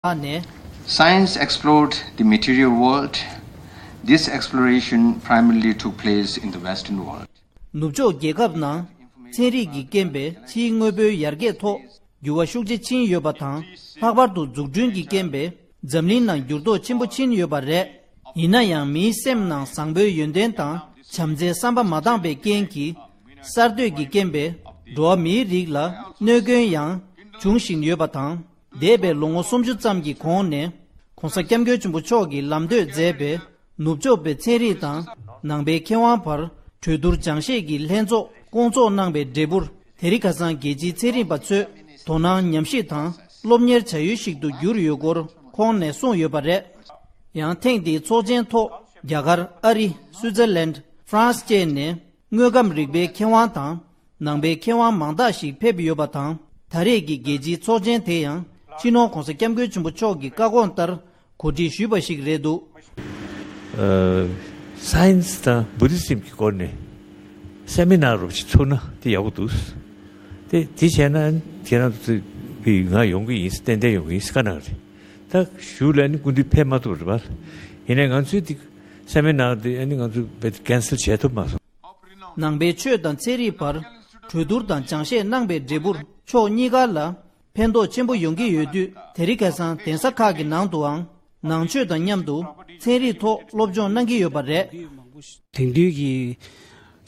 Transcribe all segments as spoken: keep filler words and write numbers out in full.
ནས། Science explored the material world. This exploration primarily took place in the Western world. ནུབ་ཕྱོགས་རྒྱལ་ཁབ་ནང་ཚན་རིག་གི་རྐྱེན་པས་ཕྱིའི་དངོས་པོའི་ཡར་རྒྱས་ཐོག་འགྱུར་བ་ཤུགས་ཆེ་ཕྱིན་ཡོད་པ་དང་། ལྷག་པར་དུ་འཛུགས་སྐྲུན་གྱི་རྐྱེན་པས་འཛམ་གླིང་ནང་འགྱུར་ལྡོག་ཆེན་པོ་ཕྱིན་ཡོད་པ་རེད། ཡིན་ན་ཡང་མིའི་སེམས་ནང་བཟང་པོའི་ཡོན་ཏན་དང་བྱམས་བརྩེའི་བསམ་པ་མ་འདང་པའི་རྐྱེན་གྱིས། གསར་གཏོད་ཀྱི་རྐྱེན་པས་འགྲོ་བ་མིའི་རིགས་ལ་གནོད་སྐྱོན་ཡང་འབྱུང་བཞིན་ཡོད་པ་དང་། འདས་པའི་ལོ་ངོ་སུམ་ཅུ་ཙམ་གྱི་གོང་ནས་༸གོང་ས་༸སྐྱབས་མགོན་ཆེན་པོ་མཆོག་གིས་ལམ་སྟོན་མཛད་པའི་ནུབ་ཕྱོགས་པའི་ཚན་རིག་དང་ནང་པའི་མཁས་དབང་བར་གྲོས་བསྡུར་སྦྱང་བཤད་ཀྱི་ལྷན་ཚོགས་བསྐོང་ཚོགས་གནང་བའི་འབྲས་བུར། དེ་རིང་ཁ་སང་རྒྱལ་སྤྱིའི་ཚན་རིག་པ་ཚོས་དོ་སྣང་ཉམས་ཞིབ་དང་སློབ་གཉེར་བྱ་ཡུལ་ཞིག་ཏུ་གྱུར་ཡོད་སྐོར་ཁོང་ནས་གསུངས་ཡོད་པ་རེད། ཡང་ཐེངས་འདིའི་ཚོགས་ཆེན་ཐོག་རྒྱ་གར། ཨ་རི། སུའི་ཙར་ལན། ཧྥ་རན་སི་བཅས་ནས་དངོས་ཁམས་རིག་པའི་མཁས་དབང་དང་། ནང་པའི་མཁས་དབང་མང་དག་ཞིག་ཕེབས་ཡོད་པ་དང་། ད་རེས་ཀྱི་རྒྱལ་སྤྱིའི་ཚོགས་ཆེན་དེ་ཡང་སྤྱི་ནོར་༸གོང་ས་༸སྐྱབས་མགོན་ཆེན་པོ་མཆོག་གི་བཀའ་དགོངས་ལྟར་གོ་སྒྲིག་ཞུས་པ་ཞིག་རེད་འདུག། ཨ། སའེན་སི་དང་བུ་དི་སིམ་གྱི་སྐོར་ནས་སེ་མི་ནར་རོབ་ཅིག་ཚུགས་ན་དེ་ཡག་པོ་འདུག། དེ་དེ་བྱས་ན་ཁྱེད་རང་ཚོ་ང་ཡོང་གི་ཡིན། ཏན་ཏན་ཡོང་གི་ཡིན་བཀའ་གནང་རེད། ད་ཞུ་ལ་ནི་སྐུ་མདུན་ཕེབས་མ་ཐུབ་རེད་པ། ཡིན་ནའི་ང་ཚོའི་དེ་སེ་མི་ནར་དེ་ཨ་ནི་ང་ཚོས་བེད་ཀན་སེལ་བྱས་ཐུབ་མ་སོང་། ནང་པའི་ཆོས་དང་ཚན་རིག་བར་གྲོས་བསྡུར་དང་སྦྱང་བཤད་གནང་པའི་འབྲས་བུར་ཕྱོགས་གཉིས་ཀ་ལ་ཕན་ཐོགས་ཆེན་པོ་ཡོང་གི་ཡོད་དུས། དེ་རིང་ཁ་སང་གདན་ས་ཁག་གི་ནང་དུའང་ནང་ཆོས་དང་མཉམ་དུ་ཚན་རིག་ཐོག་སློབ་སྦྱོང་གནང་གི་ཡོད་པ་རེད། དེང་དུས་ཀྱི་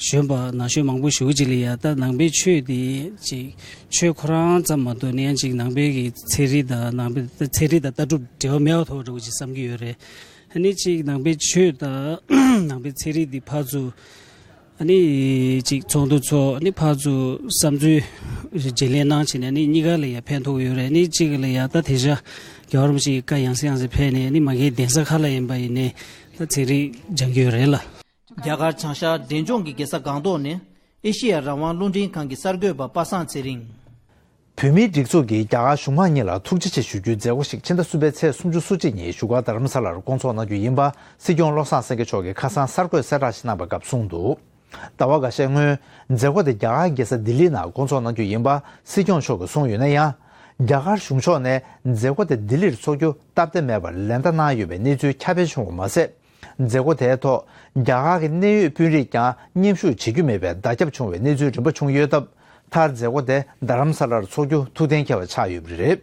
གཞོན་པ་ན་གཞོན་མང་པོ་ཞེ་པོ་ཅིག་ལ་ཡ་ད་ནང་པའི་ཆོས་དེ་ཅིག་ཆོས་ཁོ་རང་ཙམ་མ་གཏོགས་ནས་ཅིག་ནང་པའི་གི་ཚན་རིག་དང་ནང་པའི་ཚན་རིག་དང་ལྟ་གྲུབ་འབྲེལ་བ་མེད་པ་ཐོག་འདྲ་བོ་ཅིག་བསམ་གྱི་ཡོད་རེད། ཨ་ནི་ཅིག་ནང་པའི་ཆོས་དང་ནང་པའི་ཚན་རིག་འདི་ཕར་ཚུར་ཨ་ནི་ཅིག་ཚོགས་འདུ་ཚོགས། ཨ་ནི་ཕར་ཚུར་བསམ་ཚུལ་བརྗེ་ལེན་གནང་བྱས་ནས་ཨ་ནི་གཉིས་ཀ་ལ་ཡ་ཕན་ཐོགས་ཡོད་རེད། ཨ་ནི་གཅིག་ལ་ཡ་ད་དེ་ཤ་རྒྱལ་བ་རིན་པོ་ཆེ་གི་བཀའ་ཡང་སེ་ཡང་སེ་ཕེབས་ནས་ཨ་ནི་མ་གིའི་གདན་ས་ཁག་ལ་ཡིན་པ་ཡིན་ནའི་ད་ཚན་རིག་སྦྱང་གི་ཡོད་རེད་ལ། རྒྱ་གར་བྱང་ཤར་འབྲས་ལྗོངས་ཀྱི་རྒྱལ་ས་སྒང་ཏོག་ནས་ཨེ་ཤེ་ཡ་རང་དབང་རླུང་འཕྲིན་ཁང་གི་གསར་འགོད་པ་པ་སངས་ཚེ་རིང་། བོད་མིའི་སྒྲིག་འཛུགས་ཀྱིས་རྒྱ་གར་གཞུང་མང་གཉིས་ལ་ཐུགས་རྗེ་ཆེ་ཞུ་རྒྱུའི་མཛད་སྒོ་ཞིག་ཕྱི་ཟླ་གསུམ་པའི་ཚེས་སོ་གཅིག་ཉིན་བཞུགས་སྒར་རྡ་རམ་ས་ལར་བསྐོང་ཚོགས་གནང་རྒྱུ་ཡིན་པ་སྲིད་སྐྱོང་བློ་བཟང་སེང་གེ་མཆོག་གིས་ཁ་སང་གསར་འགོད་གསལ་བསྒྲགས་ཤིག་གནང་བའི་སྐབས་གསུངས་འདུག། ཟླ་བ་འགའ་ཤས་སྔོན་མཛད་སྒོ་དེ་རྒྱ་གར་རྒྱལ་ས་ལྡི་ལི་ནང་བསྐོང་ཚོགས་གནང་རྒྱུ་ཡིན་པ་སྲིད་སྐྱོང་མཆོག་གིས་གསུངས་ཡོད་ན་ཡང་། རྒྱ་གར་གཞུང་ཕྱོགས་ནས་མཛད་སྒོ་དེ་ལྡི་ལིར་འཚོགས་རྒྱུ་སྟབས་བདེ་མེད་པར་ལན་བརྡ་གནང་ཡོད་པའི་གནས་ཚུལ་ཁྱབ་སྤེལ་བྱུང་བ་མ་ཟད། མཛད་སྒོ་དེའི་ཐོག་རྒྱ་གར་གྱི་གནད་ཡོད་དཔོན་རིགས་ཀྱང་མཉམ་ཞུགས་བྱེད་རྒྱུ་མེད་པའི་བརྡ་ཁྱབ་བྱུང་བའི་གནས་ཚུལ་རིམ་པ་བྱུང་ཡོད་སྟབས། མཐར་མཛད་སྒོ་དེ་རྡ་རམ་ས་ལར་འཚོགས་རྒྱུ་ཐུགས་གཏན་འཁེལ་བ་ཆགས་ཡོད་པ་རེད།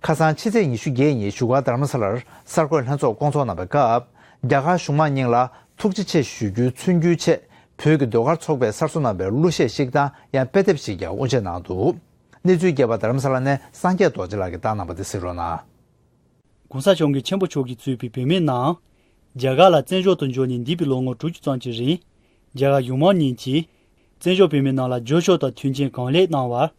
ཁ་སང་ཕྱི་ཚེས་ཉི་ཤུ་བརྒྱད་ཉིན་བཞུགས་སྒར་རྡ་རམ་ས་ལར་གསར་འགོད་ལྷན་ཚོགས་བསྐོང་ཚོགས་གནང་བའི་སྐབས། རྒྱ་གར་གཞུང་མང་གཉིས་ལ་ཐུགས་རྗེ་ཆེ་ཞུ་རྒྱུའི་མཚོན་གྱིས་ཆེད་བོད་ཀྱི་ཟློས་གར་ཚོགས་པས་གསར་བཟོ་གནང་བའི་གླུ་གཞས་ཤིག་དང་ཡང་དཔེ་དེབ་ཞིག་ཀྱང་དབུ་འབྱེད་གནང་འདུག། གནས་ཚུལ་རྒྱས་པ་རྡ་རམ་ས་ལ་ནས་སངས་རྒྱས་རྡོ་རྗེ་ལགས་ཀྱིས་བཏང་གནང་བ་དེ་གཟིགས་རོགས་གནང་། ༸གོང་ས་སྐྱབས་མགོན་ཆེན་པོ་མཆོག་གིས་གཙོས་པའི་བོད་མི་རྣམས་རྒྱ་གར་ལ་བཙན་བྱོལ་དུ་འབྱོར་ནས་འདས་པའི་ལོ་ངོ་དྲུག་ཅུ་ཙམ་གྱི་རིང་། རྒྱ་གར་གཞུང་མང་གཉིས་ཀྱིས་བཙན་བྱོལ་བོད་མི་རྣམས་ལ་རྒྱབ་སྐྱོར་དང་མཐུན་རྐྱེན་གང་ལེགས་གནང་བར།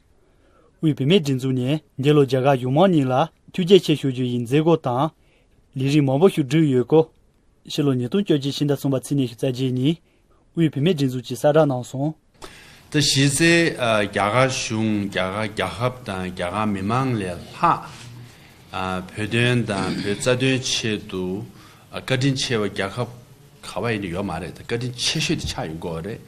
དབུས་བོད་མིའི་སྒྲིག་འཛུགས་ནས་འདི་ལོ་རྒྱ་གར་གཞུང་མང་གཉིས་ལ་ཐུགས་རྗེ་ཆེ་ཞུ་རྒྱུ་ཡི་མཛད་སྒོ་དང་ལས་རིམ་མང་པོ་ཞིག་བསྒྲུབས་ཡོད་སྐོར། ཕྱི་ལོ་ཉིས་སྟོང་བཅོ་བརྒྱད་ཕྱི་ཟླ་གསུམ་པ་ཚེས་ཉི་ཤུ་རྩ་བརྒྱད་ཉིན་དབུས་བོད་མིའི་སྒྲིག་འཛུགས་ཀྱིས་གསལ་བསྒྲགས་གནང་སོང་། ད་གཞི་རྩའི་ཨ་རྒྱ་གར་གཞུང་། རྒྱ་གར་རྒྱལ་ཁབ་དང་རྒྱ་གར་མི་མང་ལས་ལྷག་ཨ་བོད་དོན་དང་བོད་རྩ་དོན་ཆེད་དུ་ཨ་བཀའ་དྲིན་ཆེ་བ་རྒྱལ་ཁབ་ག་བ་ཡིན་ན་ཡོད་མ་རེད། ད་བཀའ་དྲིན་ཆེ་ཤོས་དེ་ཆགས་ཡོང་གི་ཡོད་རེད།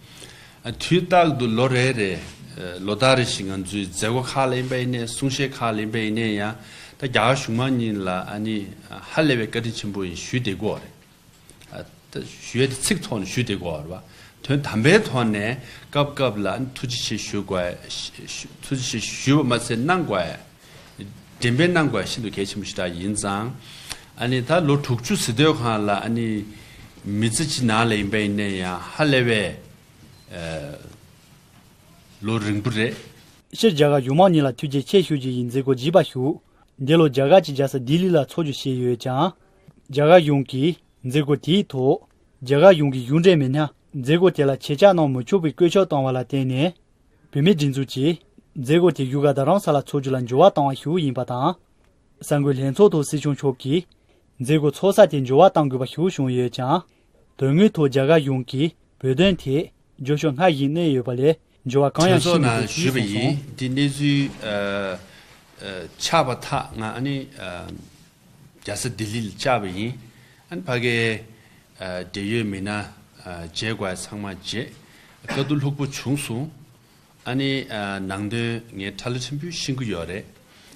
ཨ་དུས་རྟག་ཏུ་ལོ་རེ་རེ་ཨ་ལོ་ལྟར་རེ་བཞིན་ང་ཚོའི་མཛད་སྒོ་ཁག་ལ་ཡིན་པ་ཡིན་ནའི། གསུང་བཤད་ཁག་ལ་ཡིན་པ་ཡིན་ནའི་ཡང་ད་རྒྱ་གར་གཞུང་མང་གཉིས་ལ་ཨ་ནི་ཧ་ལས་པའི་བཀའ་དྲིན་ཆེན་པོ་ཡིན་ཞུས་བསྡད་ཀྱི་ཡོད་རེད། ཨ་ད་ཞུ་ཡས་དེ་ཚིག་ཐོག་ནས་ཞུས་བསྡད་ཀྱི་ཡོད་རེད་པ། དོན་དམ་པའི་ཐོག་ནས་སྐབས་སྐབས་ལ་ཨ་ནི་ཐུགས་རྗེ་ཆེ་ཞུ་དགོས། ཐུགས་རྗེ་ཆེ་ཞུས་པ་མ་ཟད་གནང་དགོས། འགྲེམས་སྤེལ་གནང་དགོས་ཤིན་ཏུ་གལ་ཆེན་པོ་ཞིག་རང་ཡིན་ཙང་། ཨ་ནི་ད་ལོ་དྲུག་ཅུ་ཟེར་དུས་སྒང་ལ་ཨ་ནི་མི་ཚེ་གཅིག་ནང་ལ་ཡིན་པ་ཡིན་ན་ཡང་ཧ་ལས་པའི་ཨ་ལོ་རིང་པོ་རེད། སྤྱིར་རྒྱ་གར་གཞུང་མང་གཉིས་ལ་ཐུགས་རྗེ་ཆེ་ཞུ་རྒྱུ་ཡི་མཛད་སྒོ་བགྱིས་པ་ཞུ། འདི་ལོ་རྒྱ་གར་གྱི་རྒྱལ་ས་ལྡི་ལི་ལ་འཚོགས་རྒྱུ་བྱས་ཡོད་ཀྱང་། རྒྱ་གར་གཞུང་གིས་མཛད་སྒོ་དེའི་ཐོག་རྒྱ་གར་གཞུང་གི་གཞུང་འབྲེལ་མི་སྣ་མཛད་སྒོ་དེ་ལ་ཆེད་བཅར་གནང་མི་ཆོག་པའི་བཀོད་ཁྱབ་བཏང་བ་ལ་བརྟེན་ནས། བོད་མིའི་སྒྲིག་འཛུགས་ཀྱིས་མཛད་སྒོ་དེ་བཞུགས་སྒར་རྡ་རམ་ས་ལ་འཚོགས་རྒྱུ་ལ་འགྱུར་བ་བཏང་བ་ཞུ་ཡིན་པ་དང་། གསར་འགོད་ལྷན་ཚོགས་ཐོག་སྲིད་སྐྱོང་མཆོག་གིས་མཛད་སྒོ་འཚོགས་ས་དེ་འགྱུར་བ་གཏང་དགོས་པ་ཞུ་བྱུང་ཡོད་ཀྱང་། དོན་དངོས་ཐོག་རྒྱ་གར་གཞུང་གིས་བོད་དོན་ཐད་རྒྱབ་སྐྱོར་སྔར་བཞིན་གནང་ཡོད་པ་ལས་འགྱུར་བ་གང་ཡང་ཕྱིན་མེད་པ་ཞུས་གསུངས་སོང་། འདི་གནས་ཚུལ་ཨ་ཨ་ཆགས་པ་ཐག་ང་ཨ་ནི་ཨ་རྒྱལ་ས་ལྡི་ལི་ལ་བཅར་བ་ཡིན། ཨ་ནི་ཕ་གིའི་ཨ་འབྲེལ་ཡོད་མི་སྣ་ཨ་མཇལ་དགོས་ཚང་མ་མཇལ། དཀའ་སྡུག་ལྷུག་པོ་བྱུང་སོང་། ཨ་ནི་ཨ་ནང་དོན་ངས་ཁྲ་ལ་ཕྲན་བུ་ཤེས་ཀྱི་ཡོད་རེད།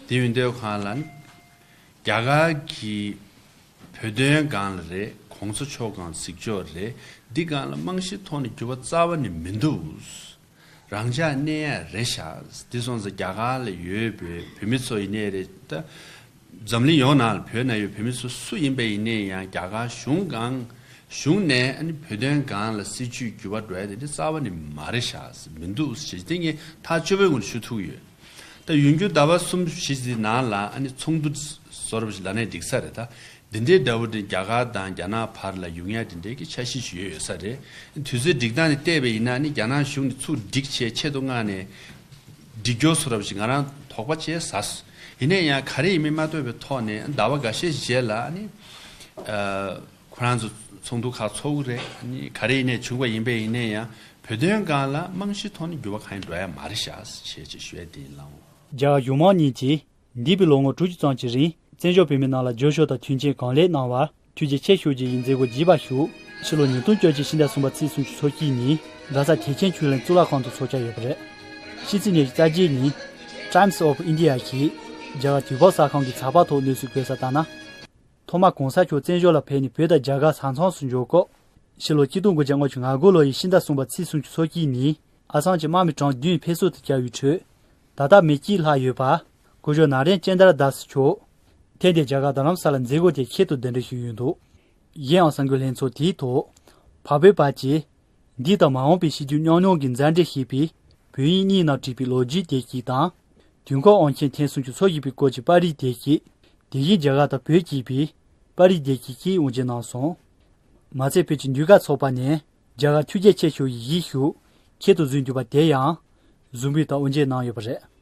དེ་ཡིན་དུས་སྒང་ལ་ཨ་ནི་ རྒྱ་གར་གྱི་བོད་དོན་སྒང་ལ་རེད། གོང་ས་མཆོག་སྒང་གཟིགས་ཕྱོགས་རེད། འདི་སྒང་ལ་རྨང་གཞིའི་ཐོག་ནས་འགྱུར་བ་རྩ་བ་ནས་མི་འདུག། རང་འཇགས་གནས་ཡ་རེད་ཤག། འདི་སོང་ཙང་རྒྱ་གར་ལ་ཡོད་པའི་བོད་མི་ཚོ་ཡིན་ནའི་རེད། ད་འཛམ་གླིང་ཡོངས་ནང་ལ་བོད་ནང་ཡོད་བོད་མི་ཚོ་སུ་ཡིན་པ་ཡིན་ནའི་ཡང་རྒྱ་གར་གཞུང་སྒང་གཞུང་ནས་ཨ་ནི་བོད་དོན་སྒང་ལ་སྲིད་བྱུས་འགྱུར་བ་འགྲོ་ཡ་དེ་འདི་རྩ་བ་ནས་མ་རེད་ཤག། མི་འདུག་ཟེར་དེ་ངས་ཐག་ཆོད་པོའི་ངང་ནས་ཞུ་ཐུབ་ཀྱི་ཡོད། ད་ཡོང་རྒྱུ་ཟླ་བ་གསུམ་བཞི་ཙམ་ནང་ལ་ཨ་ནི་ཚོགས་འདུ་བཟོ་འདྲ་པོ་ཞིག་ལབ་ན་འགྲིག་ས་རེད། ད་འདི་འདྲའི་འདྲ་པོ་དེ་རྒྱ་གར་དང་རྒྱ་ནག་བར་ལ་ཡོང་ཡ་དེ་འདྲའི་གི་འཆར་གཞི་ཞིག་ཡོད་ཡོད་ས་རེད། དུས་ཚོད་སྒྲིག་སྟངས་དེ་བལྟས་པ་ཡིན་ན་ཨ་ནི་རྒྱ་ནག་གཞུང་ནས་ཚུར་སྒྲིག་བྱས་ཆེད་དུ་མངགས་ནས་སྒྲིག་སྐྱོར་བཟོ་འདྲ་པོ་ཞིག་ང་རང་དོགས་པ་བྱས་ཟ། ཡིན་ན་ཡང་ག་རེ་ཡིན་མིན་མ་ཐོས་པའི་ཐོག་ནས་ཟླ་བ་འགའ་ཤས་རྗེས་ལ་ཨ་ནི་ཨ། ཁོ་རང་ཚོ་ཚོགས་འདུ་ཁག་ཚོགས་ཀྱི་རེད། ཨ་ནི་ག་རེ་ཡིན་ནའི་བྱུང་བ་ཡིན་པས་ཡིན་ནའི་ཡང་བོད་དོན་སྒང་ལ་རྨང་གཞིའི་ཐོག་ནས་འགྱུར་བ་གང་ཡང་འགྲོ་ཡ་མ་རེད་ཤག་ཅེས་ཅིག་ཞུ་ཡ་དེ་ཡིན་ལགས། རྒྱ་གར་གཞུང་མང་གཉིས་ཀྱིས་འདས་པའི་ལོ་ངོ་དྲུག་ཅུ་ཙམ་གྱི་རིང་བཙན་བྱོལ་བོད་མི་རྣམས་ལ་རྒྱབ་སྐྱོར་དང་མཐུན་རྐྱེན་གང་ལེགས་གནང་བར་ཐུགས་རྗེ་ཆེ་ཞུ་རྒྱུ་ཡི་མཛད་སྒོ་བགྱིས་པ་ཞུ། ཕྱི་ལོ་ཉིས་སྟོང་བཅོ་གཅིག་ཕྱི་ཟླ་གསུམ་པ་ཚེས་སུམ་ཅུ་ཚོགས་དཀྱིལ་ཉིན་རྡ་ས་བདེ་ཆེན་ཆོས་གླིང་གཙུག་ལག་ཁང་དུ་ཚོགས་འཆར་ཡོད་པ་རེད། ཕྱི་ཚེས་ཉི་ཤུ་རྩ་བརྒྱད་ཉིན་Times of India གིས་རྒྱ་གར་དུས་བབ་གསར་ཁང་གི་ཚགས་པར་ཐོག་གནས་ཚུལ་བཀོད་གསལ་ལྟར་ན། ཐོག་མར་གོང་ས་མཆོག་བཙན་བྱོལ་ལ་ཕེབས་ནས་བོད་དང་རྒྱ་གར་ས་མཚམས་སུ་འབྱོར་སྐབས། ཕྱི་ལོ་ཆིག་སྟོང་དགུ་བརྒྱ་ལྔ་བཅུ་ང་དགུ་ལོ་ཡི་ཕྱི་ཟླ་གསུམ་པ་ཚེས་སུམ་ཅུ་ཚོགས་དཀྱིལ་ཉིན་ཨ་སམ་གྱི་དམག་མི་གྲངས་བདུན་ཕེབས་བསུ་དུ་བཅར་བའི་ཁྲོད། ད་ལྟ་མི་དཀྱིལ་ལྷག་ཡོད་པ། སྐུ་ཞབས་ནཱ་རེན་ཅན་དར་དཱ་སི་མཆོག་ཐེངས་འདིའི་རྒྱ་གར་རྡ་རམ་ས་ལ་མཛད་སྒོ་དེ་ཁྱད་དུ་གདན་འདྲེན་ཞུས་ཡོད་འདུག། གཞན་ཡང་གསར་འགོད་ལྷན་ཚོགས་དེའི་ཐོག་བག་ཕེབས་པ་བཅས། འདི་དང་མ་འོངས་པའི་གཤིས་རྒྱུད་རྙོག་འཛིང་གི་མཛའ་འབྲེལ་ཞེས་པའི་བོད་དབྱིན་གཉིས་ནང་བྲིས་པའི་ལོ་རྒྱུས་དེབ་ཅིག་དང་། དུས་འཁོར་དབང་ཆེན་ཐེངས་སུམ་ཅུ་སོ་བཞི་པའི་སྐོར་གྱི་པར་རིས་དེབ་ཅིག། དེ་བཞིན་རྒྱ་གར་དང་བོད་ཀྱི་པའི་པར་རིས་དེབ་ཅིག་བཅས་དབུ་འབྱེད་གནང་སོང་། མ་ཚད་བོད་ཀྱི་ཟློས་གར་ཚོགས་པ་ནས་རྒྱ་གར་ཐུགས་རྗེ་ཆེ་ཞུ་ཡི་གཞིས་བཞུགས་ཁྱད་དུ་བཟུང་གྱུར་པ་དེ་ཡང་གཟུགས་འབུལ་དང་དབུ་འབྱེད་གནང་ཡོད་པ་རེད།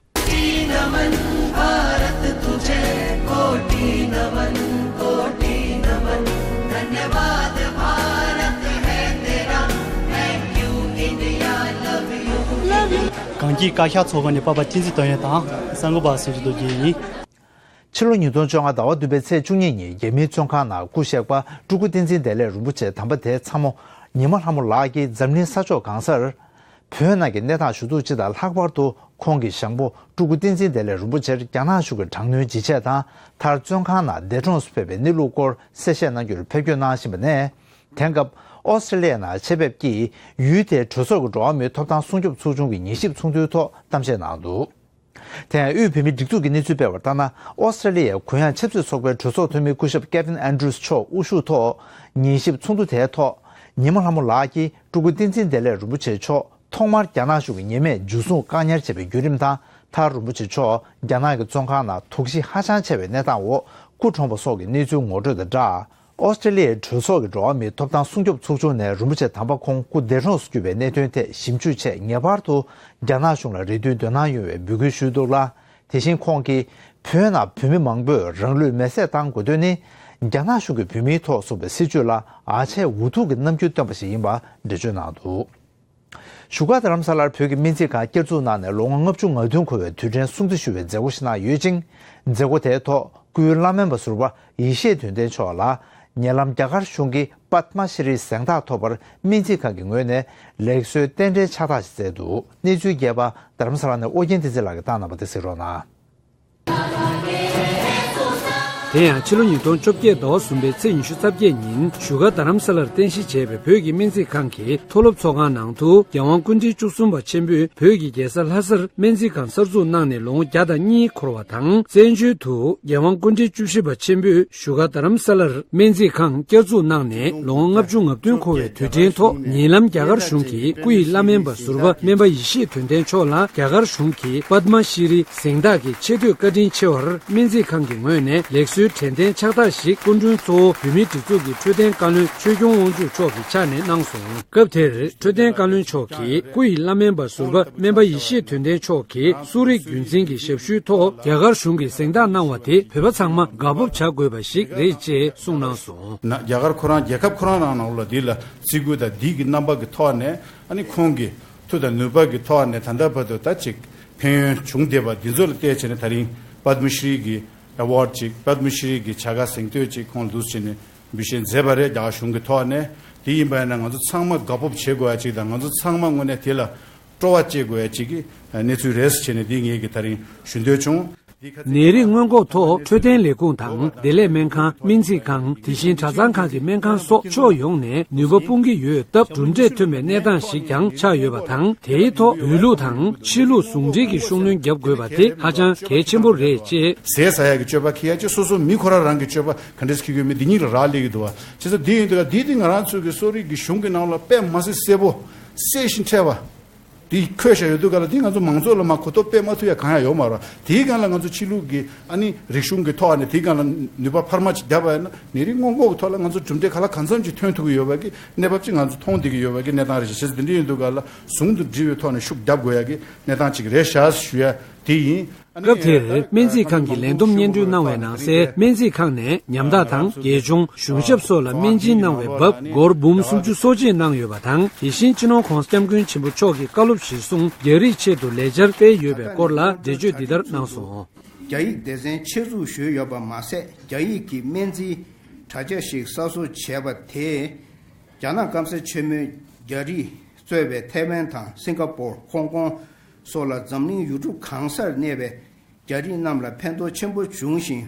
གངས་སྐྱིད་བཀའ་ཤག་ཚོགས་ཁང་ནས་པ་པ་བསྟན་འཛིན་དོན་ཡོད་དང་གསར་འགོད་པ་སུ་ཞིག་རྡོ་རྗེ་ཡིན། ཕྱི་ལོ་ཉིས་སྟོང་བཅོ་ལྔ་ཟླ་བ་བདུན་པའི་ཚེས་བཅུ་གཉིས་ཉིན་རྒྱ་མིའི་བཙོན་ཁང་ནང་སྐུ་གཤེགས་པ་སྤྲུལ་སྐུ་བསྟན་འཛིན་བདེ་ལེགས་རིན་པོ་ཆེ་དམ་པ་དེའི་ཚ་མོ་ཉི་མ་ལྷ་མོ་ལགས་ཀྱིས་འཛམ་གླིང་ས་ཕྱོགས་གང་སར། བོད་ནང་གི་གནས་སྟངས་ཞུ་གཏུག་སྤྱི་དང་ལྷག་པར་དུ་ཁོང་གི་ཞང་པོ་སྤྲུལ་སྐུ་བསྟན་འཛིན་བདེ་ལེགས་རིན་པོ་ཆེར་རྒྱ་ནག་གཞུང་གི་དྲག་གནོན་ཇི་བྱས་དང་མཐར་བཙོན་ཁང་ནང་འདས་གྲོངས་སུ་ཕེབས་པའི་གནས་ལུགས་སྐོར་གསལ་བཤད་གནང་རྒྱུར་ཕེབས་སྐྱོད་གནང་བཞིན་པ་ནས། དེང་སྐབས་ཨོ་སི་ཀྲི་ལི་ཡ་ནང་ཆེད་ཕེབས་ཀྱིས་ཡུལ་དེའི་གྲོས་ཚོགས་ཀྱི་འགྲོ་བ་མིའི་ཐོབ་ཐང་སྲུང་སྐྱོབ་ཚོགས་ཆུང་གི་ཉན་ཞིབ་ཚོགས་འདུའི་ཐོག་གཏམ་བཤད་གནང་འདུག། དེ་ཡང་དབུས་བོད་མིའི་སྒྲིག་འཛུགས་ཀྱི་གནས་ཚུལ་སྤེལ་བར་ལྟར་ན། ཨོ་སི་ཀྲི་ལི་ཡའི་གུ་ཡངས་ཆབ་སྲིད་ཚོགས་པའི་གྲོས་ཚོགས་འཐུས་མི་སྐུ་ཞབས་Gavin Andrews་མཆོག་དབུ་བཞུགས་ཐོག་ཉན་ཞིབ་ཚོགས་འདུ་དེའི་ཐོག་ཉི་མ་ལྷ་མོ་ལགས་ཀྱིས་སྤྲུལ་སྐུ་བསྟན་འཛིན་བདེ་ལེགས་རིན་པོ་ཆེ་མཆོག་ཐོག་མར་རྒྱ་ནག་གཞུང་གིས་ཉེས་མེད་འཇུ་བཟུང་བཀག་ཉར་བྱས་པའི་བརྒྱུད་རིམ་དང་། མཐར་རིན་པོ་ཆེ་མཆོག་རྒྱ་ནག་གི་བཙོན་ཁང་ནང་དོགས་གཞི་ཧ་ཅང་ཆེ་བའི་གནས་སྟངས་འོག་སྐུ་གྲོངས་པ་སོགས་ཀྱི་གནས་ཚུལ་ངོ་སྤྲོད་དང་སྦྲགས། ཨོ་སི་ཀྲི་ལི་ཡའི་གྲོས་ཚོགས་ཀྱི་འགྲོ་བ་མིའི་ཐོབ་ཐང་སྲུང་སྐྱོབ་ཚོགས་ཆུང་ནས་རིན་པོ་ཆེ་དམ་པ་ཁོང་སྐུ་འདས་གྲོངས་སུ་གྱུར་པའི་གནད་དོན་ཐད་ཞིབ་འཇུག་ཆེད་ངེས་པར་དུ་རྒྱ་ནག་གཞུང་ལ་རེ་འདུན་འདོན་གནང་ཡོང་བའི་འབོད་སྐུལ་ཞུས་འདུག་ལ། དེ་བཞིན་ཁོང་གིས་བོད་ནང་བོད་མི་མང་པོས་རང་ལུས་མེར་སྲེག་བཏང་དགོས་དོན་ནི་རྒྱ་ནག་གཞུང་གིས་བོད་མིའི་ཐོག་བཟུང་བའི་སྲིད་བྱུས་ལ་ཨ་ཆད་འུ་ཐུག་གི་རྣམ་འགྱུར་སྟོན་པ་ཞིག་ཡིན་པ་འགྲེལ་བརྗོད་གནང་འདུག། བཞུགས་སྒར་རྡ་རམ་ས་ལར་བོད་ཀྱི་སྨན་རྩིས་ཁང་བསྐྱར་འཛུགས་གནང་ནས་ལོ་ངོ་ལྔ་བཅུ་ང་བདུན་འཁོར་བའི་དུས་དྲན་སྲུང་བརྩི་ཞུ་བའི་མཛད་སྒོ་ཞིག་གནང་ཡོད་ཅིང་། མཛད་སྒོ་དེའི་ཐོག་སྐུའི་བླ་སྨན་པ་ཟུར་པ་ཡེ་ཤེས་དོན་ལྡན་མཆོག་ལ་ཉེ་ལམ་རྒྱ་གར་གཞུང་གིས་པདྨ་ཤྲི་གཟེངས་རྟགས་ཐོབ་པར་སྨན་རྩིས་ཁང་གི་ངོས་ནས་ལེགས་གསོལ་རྟེན་འབྲེལ་ཕྱག་རྟགས་ཤིག་བསྩལ་འདུག། གནས་ཚུལ་རྒྱས་པ་རྡ་རམ་ས་ལ་ནས་ཨོ་རྒྱན་བསྟན་འཛིན་ལགས་ཀྱིས་བཏང་གནང་བ་དེ་གཟིགས་རོགས་གནང་། དེ་ཡང་ཕྱི་ལོ་ཉིས་སྟོང་བཅོ་བརྒྱད་ཟླ་བ་གསུམ་པའི་ཚེས་ཉི་ཤུ་རྩ་བརྒྱད་ཉིན་བཞུགས་སྒར་རྡ་རམ་ས་ལར་རྟེན་གཞི་བྱས་པའི་བོད་ཀྱི་སྨན་རྩིས་ཁང་གི་མཐོ་སློབ་ཚོགས་ཁང་ནང་དུ་རྒྱལ་དབང་སྐུ་ཕྲེང་བཅུ་གསུམ་པ་ཆེན་པོས་བོད་ཀྱི་རྒྱལ་ས་ལྷ་སར་སྨན་རྩིས་ཁང་གསར་འཛུགས་གནང་ནས་ལོ་ངོ་བརྒྱ་དང་གཉིས་འཁོར་བ་དང་། བཙན་བྱོལ་དུ་རྒྱལ་དབང་སྐུ་ཕྲེང་བཅུ་བཞི་པ་ཆེན་པོས་བཞུགས་སྒར་རྡ་རམ་ས་ལར་སྨན་རྩིས་ཁང་བསྐྱར་འཛུགས་གནང་ནས་ལོ་ངོ་ལྔ་བཅུ་ང་བདུན་འཁོར་བའི་དུས་དྲན་ཐོག་ཉེ་ལམ་རྒྱ་གར་གཞུང་གིས་སྐུ་ཡི་བླ་སྨན་པ་ཟུར་པ་སྨན་པ་ཡེ་ཤེས་དོན་ལྡན་མཆོག་ལ་རྒྱ་གར་གཞུང་གི་པདྨ་ཤྲི་གཟེངས་རྟགས་ཀྱི་ཆེ་བསྟོད་བཀའ་དྲིན་ཆེ་བར་སྨན་རྩིས་ཁང་གི་ངོས་ནས་ལེགས་གསོལ་དྲན་རྟེན་ཕྱག་རྟགས་ཤིག་སྐུ་མགྲོན་གཙོ་བོ་བོད་མིའི་སྒྲིག་འཛུགས་ཀྱི་འཕྲོད་བསྟེན་བཀའ་བློན་ཆོས་སྐྱོང་དབང་ཕྱུག་མཆོག་གི་ཕྱག་ནས་གནང་སོང་། སྐབས་དེར་འཕྲོད་བསྟེན་བཀའ་བློན་མཆོག་གིས་སྐུ་ཡི་བླ་སྨན་པ་ཟུར་པ་སྨན་པ་ཡེ་ཤེས་དོན་ལྡན་མཆོག་གིས་གསོ་རིག་རྒྱུན་འཛིན་གྱི་ཞབས་ཞུའི་ཐོག་རྒྱ་གར་གཞུང་གིས་གཟེངས་རྟགས་གནང་བ་དེ་བོད་པ་ཚང་མ་དགའ་སྤོབས་བྱ་དགོས་པ་ཞིག་རེད་ཅེས་གསུངས་གནང་སོང་། ན་རྒྱ་གར་ཁོ་རང་རྒྱལ་ཁབ་ཁོ་རང་རང་ནང་ལ་འདི་ལ་བརྩི་བཀུར་དང་འདི་གི་རྣམ་པ་གི་ཐོག་ནས་ཨ་ནི་ཁོང་གི་མཐུ་དང་ནུས་པ་གི་ཐོག་ནས་ད་ལྟ་བར་དུ་ད་ཅིག་ཕན་ཡོན་བྱུང་བསྡད་པ་འདི་ཚོ་ལ་བལྟས་བྱས་ནས་ད་རིང་པདྨ་ཤྲི་གི་ཨེ་ཝར་ཌི་ཅིག་པདྨ་ཤྲི་གི་བྱ་དགའ་གཟེངས་བསྟོད་ཅིག་ཁོང་ལ་འདུག་བྱས་ནས་འབུལ་བཞེས་མཛད་པ་རེད། རྒྱ་གར་གཞུང་གི་ཐོག་ནས། དེ་ཡིན་པ་ཡིན་ན་ང་ཚོ་ཚང་མ་དགའ་སྤོབས་བྱེད་དགོས་ཡ་ཅིག་དང་ང་ཚོ་ཚང་མ་དངོས་གནས་དེ་ལ་སྤྲོ་བ་སྐྱེ་དགོས་ཡ་ཅིག་གི་གནས་ཚུལ་རེད་ཟེར་བྱས་ནས་འདི་ངེད་ཀྱིས་ད་རིང་ཞུ་འདོད་བྱུང་། ནད་རིགས་སྔོན་འགོག་ཐོག་འཕྲོད་བསྟེན་ལས་ཁུངས་དང་བདེ་ལེགས་སྨན་ཁང་། སྨན་རྩིས་ཁང་། དེ་བཞིན་གྲྭ་ཚང་ཁག་གི་སྨན་ཁང་སོགས་ཕྱོགས་ཡོངས་ནས་ནུས་པ་སྤུངས་ཀྱི་ཡོད་སྟབས། གྲུབ་འབྲས་ཐོན་པའི་གནས་སྟངས་ཤིག་ཀྱང་ཆགས་ཡོད་པ་དང་། དེའི་ཐོག་བོད་ལུགས་དང་ཕྱི་ལུགས་ཟུང་འབྲེལ་གྱི་ཤུགས་སྣོན་རྒྱབ་དགོས་པ་དེ་ཧ་ཅང་གལ་ཆེན་པོ་རེད་ཅེས། ཟས་ཟ་ཡག་གི་སྤྱོད་པ་འཁྱེར་ཡག་ཅེས། སོ་སོ་མི་ཁོ་རང་རང་གི་སྤྱོད་པ་ག་འདྲས་འཁྱེར་དགོས་མིན་འདི་གཉིས་ལ་རག་ལས་ཀྱི་འདུག་བ། བྱས་ཙང་འདི་ཡིན་དུས་ལ་འདི་དེ་ང་རང་ཚོའི་གི་གསོ་རིག་གི་གཞུང་གི་ནང་ལ་དཔེ་མ་སྲིད་གསལ་པོ་གསལ་ཞིང་ཕྲ་བ། དེ་འཁོད་བཞག་ཡོད་དུས་ག་ལ་དེ་ང་ཚོ་མང་ཚོགས་ལ་མ་གོ་རྟོགས་སྤེལ་མ་ཐུབ་ཡ་གང་ཡང་ཡོད་མ་རེད། དེའི་སྒང་ལ་ང་ཚོ་ཕྱི་ལུགས་ཀྱི་ཨ་ནི་རིག་གཞུང་གི་ཐོག་ནས་དེའི་སྒང་ལ་ནུས་པ་འཕར་མ་ཅིག་བརྒྱབ་པ་ཡིན་ན། ནད་རིགས་སྔོན་འགོག་གི་ཐོག་ལ་ང་ཚོ་གྲུབ་འབྲས་ག་ལ་གང་འཚམ་ཅིག་ཐོན་ཐུབ་ཀྱི་ཡོད་པ་གི་གནས་བབ་ཅིག་ང་ཚོ་མཐོང་བསྡད་ཀྱི་ཡོད་པ་གི་གནས་སྟངས་རེད་ཤག་བྱས་ཙང་དེ་འདྲ་ཡིན་དུས་ག་ལ་ཟུང་དུ་འབྲེལ་བའི་ཐོག་ནས་ཤུགས་བརྒྱབ་དགོས་ཡ་གི་གནས་སྟངས་ཅིག་རེད་ཤག་ཞུ་ཡ་དེ་ཡིན། སྐབས་དེར་སྨན་རྩིས་ཁང་གི་ལས་བསྡོམས་སྙན་སྒྲོན་གནང་བའི་ནང་གསལ། སྨན་རྩིས་ཁང་ནས་ཉམ་ཐག་དང་རྒས་གཅུང་། གཞུང་ཞབས་སོགས་ལ་སྨན་སྦྱིན་གནང་བའི་འབབ་སྒོར་འབུམ་སུམ་ཅུ་སོ་གཅིག་གནང་ཡོད་པ་དང་། དེ་བཞིན་སྤྱི་ནོར་༸གོང་ས་༸སྐྱབས་མགོན་ཆེན་པོ་མཆོག་གི་བཀའ་སློབ་གཞིར་བཟུང་རྒྱ་རིགས་ཆེད་དུ་ལས་འཆར་སྤེལ་ཡོད་པའི་སྐོར་ལ་འགྲེལ་བརྗོད་འདི་ལྟར་གནང་སོང་། རྒྱ་ཡིག་སྡེ་ཚན་ཆེད་འཛུགས་ཞུས་ཡོད་པ་མ་ཟད། རྒྱ་ཡིག་གི་སྨན་རྩིས་དྲ་རྒྱ་ཞིག་གསར་བཟོ་བྱས་པ་དེས། རྒྱ་ནག་སྐམ་སའི་ཆེན་མོས་རྒྱ་རིགས་གཙོས་པའི་ཐའེ་ཝན་དང་སིང་ག་པོར། ཧོང་ཀོང་སོགས་ལ་འཛམ་གླིང་ཡུལ་གྲུ་གང་སར་གནས་པའི་རྒྱ་རིགས་རྣམས་ལ་ཕན་ཐོགས་ཆེན་པོ་འབྱུང་བཞིན་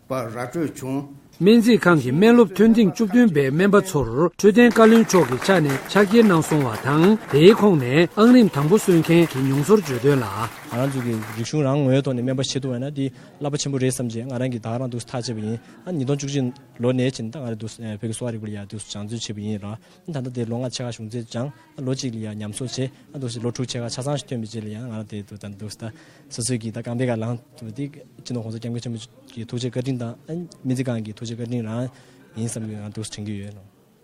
པ་ར་སྤྲོད་བྱུང་། སྨན་རྩིས་ཁང་གི་སྨན་སློབ་ཐོན་ཐེངས་བཅུ་བདུན་པའི་སྨན་པ་ཚོར་འཕྲོད་བསྟེན་བཀའ་བློན་མཆོག་གི་ཕྱག་ནས་ཕྱག་འཁྱེར་གནང་སོང་བ་དང་། དེའི་ཁོངས་ནས་ཨང་རིམ་དང་པོ་སོན་མཁན་གྱི་མྱོང་ཚོར་བརྗོད་དོན་ལ། ང་རང་ཚོ་གི་རིག་གཞུང་རང་ངོས་ཐོག་ནས་སྨན་པ་བྱེད་ཐུབ་པ་ན་དེ་རླབས་པ་ཆེན་པོ་རེད་བསམ་བྱས། ང་རང་གིས་ད་ག་རང་འདུག་ཐག་བཅད་པ་ཡིན། ཨ་ཉིས་སྟོང་བཅུ་གཅིག་ལོ་ནས་བྱས་ནས་ད་ང་རང་འདུག་བོད་ཀྱི་གསོ་བ་རིག་པ་ལ་ཡ་འདུག་སྦྱང་བརྩོན་བྱས་པ་ཡིན་ར། ད་ལྟ་དེ་ལོ་ལྔ་ཕྱེད་ཀ་གཞུང་བཙན་སྦྱངས། ལོ་གཅིག་ལ་ཡ་ཉམས་གསོ་བྱས། ཨ་འདུག་སེ་ལོ་དྲུག་ཕྱེད་ཀ་ཆ་ཚང་ཞིག་ཐོན་པའི་རྗེས་ལ་ཡང་ང་རང་དེ་འདུག་ད་འདུག་སེ་ད་སོ་སོའི་གི་ད་རྐང་པའི་ཁ་ལངས་ཐུབ་པ་དེ་སྤྱི་ནོར་༸གོང་ས་༸སྐྱབས་མགོན་ཆེན་པོ་གི་ཐུགས་རྗེ་བཀའ་དྲིན་དང་། ཨ་སྨན་རྩིས་ཁང་གི་ཐུགས་རྗེ་བཀའ་དྲིན་རང་ཡིན་བསམ་གི་ང་འདུག་སེ་དྲན་གྱི་ཡོད།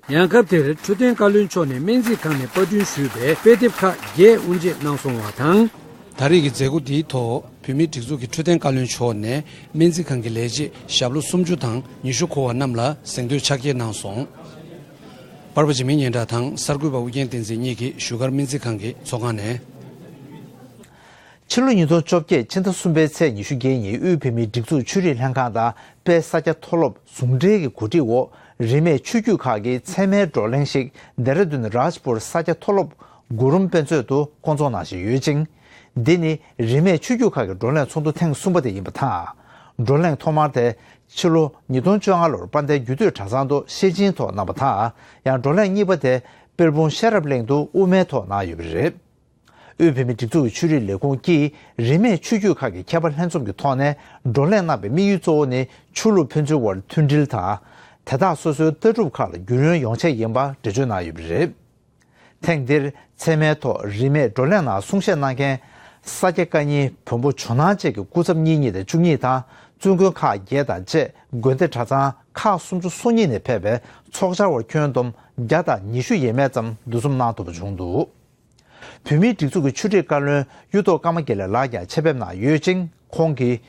ཡང་སྐབས་དེར་འཕྲོད་བསྟེན་བཀའ་བློན་མཆོག་ནས་སྨན་རྩིས་ཁང་ནས་པར་སྐྲུན་ཞུས་པའི་དཔེ་དེབ་ཁག་བརྒྱད་དབུ་འབྱེད་གནང་སོང་བ་དང་། ད་རེས་ཀྱི་མཛད་སྒོ་འདིའི་ཐོག་བོད་མིའི་སྒྲིག་འཛུགས་ཀྱི་འཕྲོད་བསྟེན་བཀའ་བློན་མཆོག་ནས་སྨན་རྩིས་ཁང་གི་ལས་བྱེད་ཞབས་ལོ་སུམ་ཅུ་དང་ཉི་ཤུ་འཁོར་བ་རྣམས་ལ་གཟེངས་བསྟོད་ཕྱག་འཁྱེར་གནང་སོང་། པར་པ་འཇིགས་མེད་སྙན་གྲགས་དང་གསར་འགོད་པ་ཨུ་རྒྱན་བསྟན་འཛིན་གཉིས་ཀྱིས་བཞུགས་སྒར་སྨན་རྩིས་ཁང་གི་ཚོགས་ཁང་ནས། ཕྱི་ལོ་ཉིས་སྟོང་བཅོ་བརྒྱད་ཕྱི་ཟླ་གསུམ་པའི་ཚེས་ཉི་ཤུ་བརྒྱད་ཉིན་དབུས་བོད་མིའི་སྒྲིག་འཛུགས་ཆོས་རིག་ལྷན་ཁང་དང་དཔལ་ས་སྐྱ་མཐོ་སློབ་ཟུང་འབྲེལ་གྱི་གོ་སྒྲིག་འོག་རིས་མེད་ཆོས་བརྒྱུད་ཁག་གི་ཚད་མའི་བགྲོ་གླེང་ཞིག་ལྡེ་ར་ལྡུན་རཱཇ་པུར་ས་སྐྱ་མཐོ་སློབ་གུ་རུམ་དཔེ་མཛོད་དུ་བསྐོང་ཚོགས་གནང་བཞིན་ཡོད་ཅིང་། འདི་ནི་རིས་མེད་ཆོས་བརྒྱུད་ཁག་གི་བགྲོ་གླེང་ཚོགས་འདུ་ཐེངས་གསུམ་པ་དེ་ཡིན་པ་དང་། བགྲོ་གླེང་ཐོག་མར་དེ་ཕྱི་ལོ་ཉིས་སྟོང་བཅོ་ལྔ་ལོར་དཔལ་ལྡན་རྒྱུད་སྟོད་གྲྭ་ཚང་དུ་ཤེར་ཕྱིན་ཐོག་གནང་བ་དང་། ཡང་བགྲོ་གླེང་གཉིས་པ་དེ་དཔལ་སྤུངས་ཤེས་རབ་གླིང་དུ་དབུ་མའི་ཐོག་གནང་ཡོད་པ་རེད། དབུས་བོད་མིའི་སྒྲིག་འཛུགས་ཀྱི་ཆོས་རིག་ལས་ཁུངས་ཀྱིས་རིས་མེད་ཆོས་བརྒྱུད་ཁག་གི་མཁས་པ་ལྷན་འཛོམས་ཀྱི་ཐོག་ནས་བགྲོ་གླེང་གནང་བའི་དམིགས་ཡུལ་གཙོ་བོ་ནི་ཆོས་ལུགས་ཕན་ཚུན་དབར་མཐུན་སྒྲིལ་དང་། དེ་དག་སོ་སོའི་ལྟ་གྲུབ་ཁག་ལ་རྒྱུས་ལོན་ཡོང་ཆེད་ཡིན་པ་འགྲེལ་བརྗོད་གནང་ཡོད་པ་རེད། ཐེངས་འདིར་ཚད་མའི་ཐོག་རིས་མེད་བགྲོ་གླེང་ནང་གསུང་བཤད་གནང་མཁན་ས་སྐྱ་བཀའ་རྙིང་བོན་པོ་ཇོ་ནང་བཅས་ཀྱི་སྐུ་ཚབ་གཉིས་གཉིས་དང་བཅུ་གཉིས་དང་། བཙུན་དགོན་ཁག་བརྒྱད་དང་བཅས་དགོན་སྡེ་གྲྭ་ཚང་ཁག་སུམ་ཅུ་སོ་གཉིས་ནས་ཕེབས་པའི་ཚོགས་བཅར་བ་ཁྱོན་བསྡོམས་བརྒྱ་དང་ཉི་ཤུ་ཡས་མས་ཙམ་འདུ་འཛོམས་གནང་ཐུབ་པ་བྱུང་འདུག་བོད་མིའི་སྒྲིག་འཛུགས་ཀྱི་ཆོས་རིག་བཀའ་བློན་གཡུ་ཐོག་ཀརྨ་དགེ་ལེགས་ལགས་ཀྱང་ཆེད་ཕེབས་གནང་ཡོད་ཅིང་། ཁོང་གིས་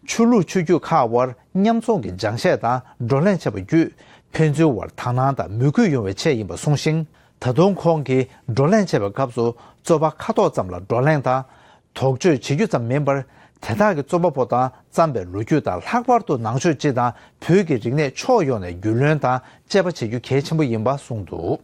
ཆོས་ལུགས་ཆོས་བརྒྱུད་ཁག་དབར་མཉམ་འཛོམས་ཀྱི་སྦྱང་བཤད་དང་བགྲོ་གླེང་བྱས་པ་བརྒྱུད་ཕན་ཚུན་དབར་དག་སྣང་དང་མོས་གུས་ཡོང་བའི་ཆེད་ཡིན་པ་གསུངས་ཤིང་། ད་དུང་ཁོང་གིས་བགྲོ་གླེང་བྱེད་པའི་སྐབས་སུ་རྩོད་པ་ཁ་ཐོག་ཙམ་ལ་བགྲོ་གླེང་དང་། དོགས་གཅོད་བྱེད་རྒྱུ་ཙམ་མིན་པར། དེ་དག་གི་རྩོམ་པ་པོ་དང་བརྩམས་པའི་ལོ་རྒྱུས་དང་ལྷག་པར་དུ་ནང་ཆོས་སྤྱི་དང་བོད་ཀྱི་རིག་གནས་ཕྱོགས་ཡོངས་ནས་རྒྱུས་ལོན་དང་དཔྱད་པ་བྱེད་རྒྱུ་གལ་ཆེན་པོ་ཡིན་པ་གསུངས་འདུག་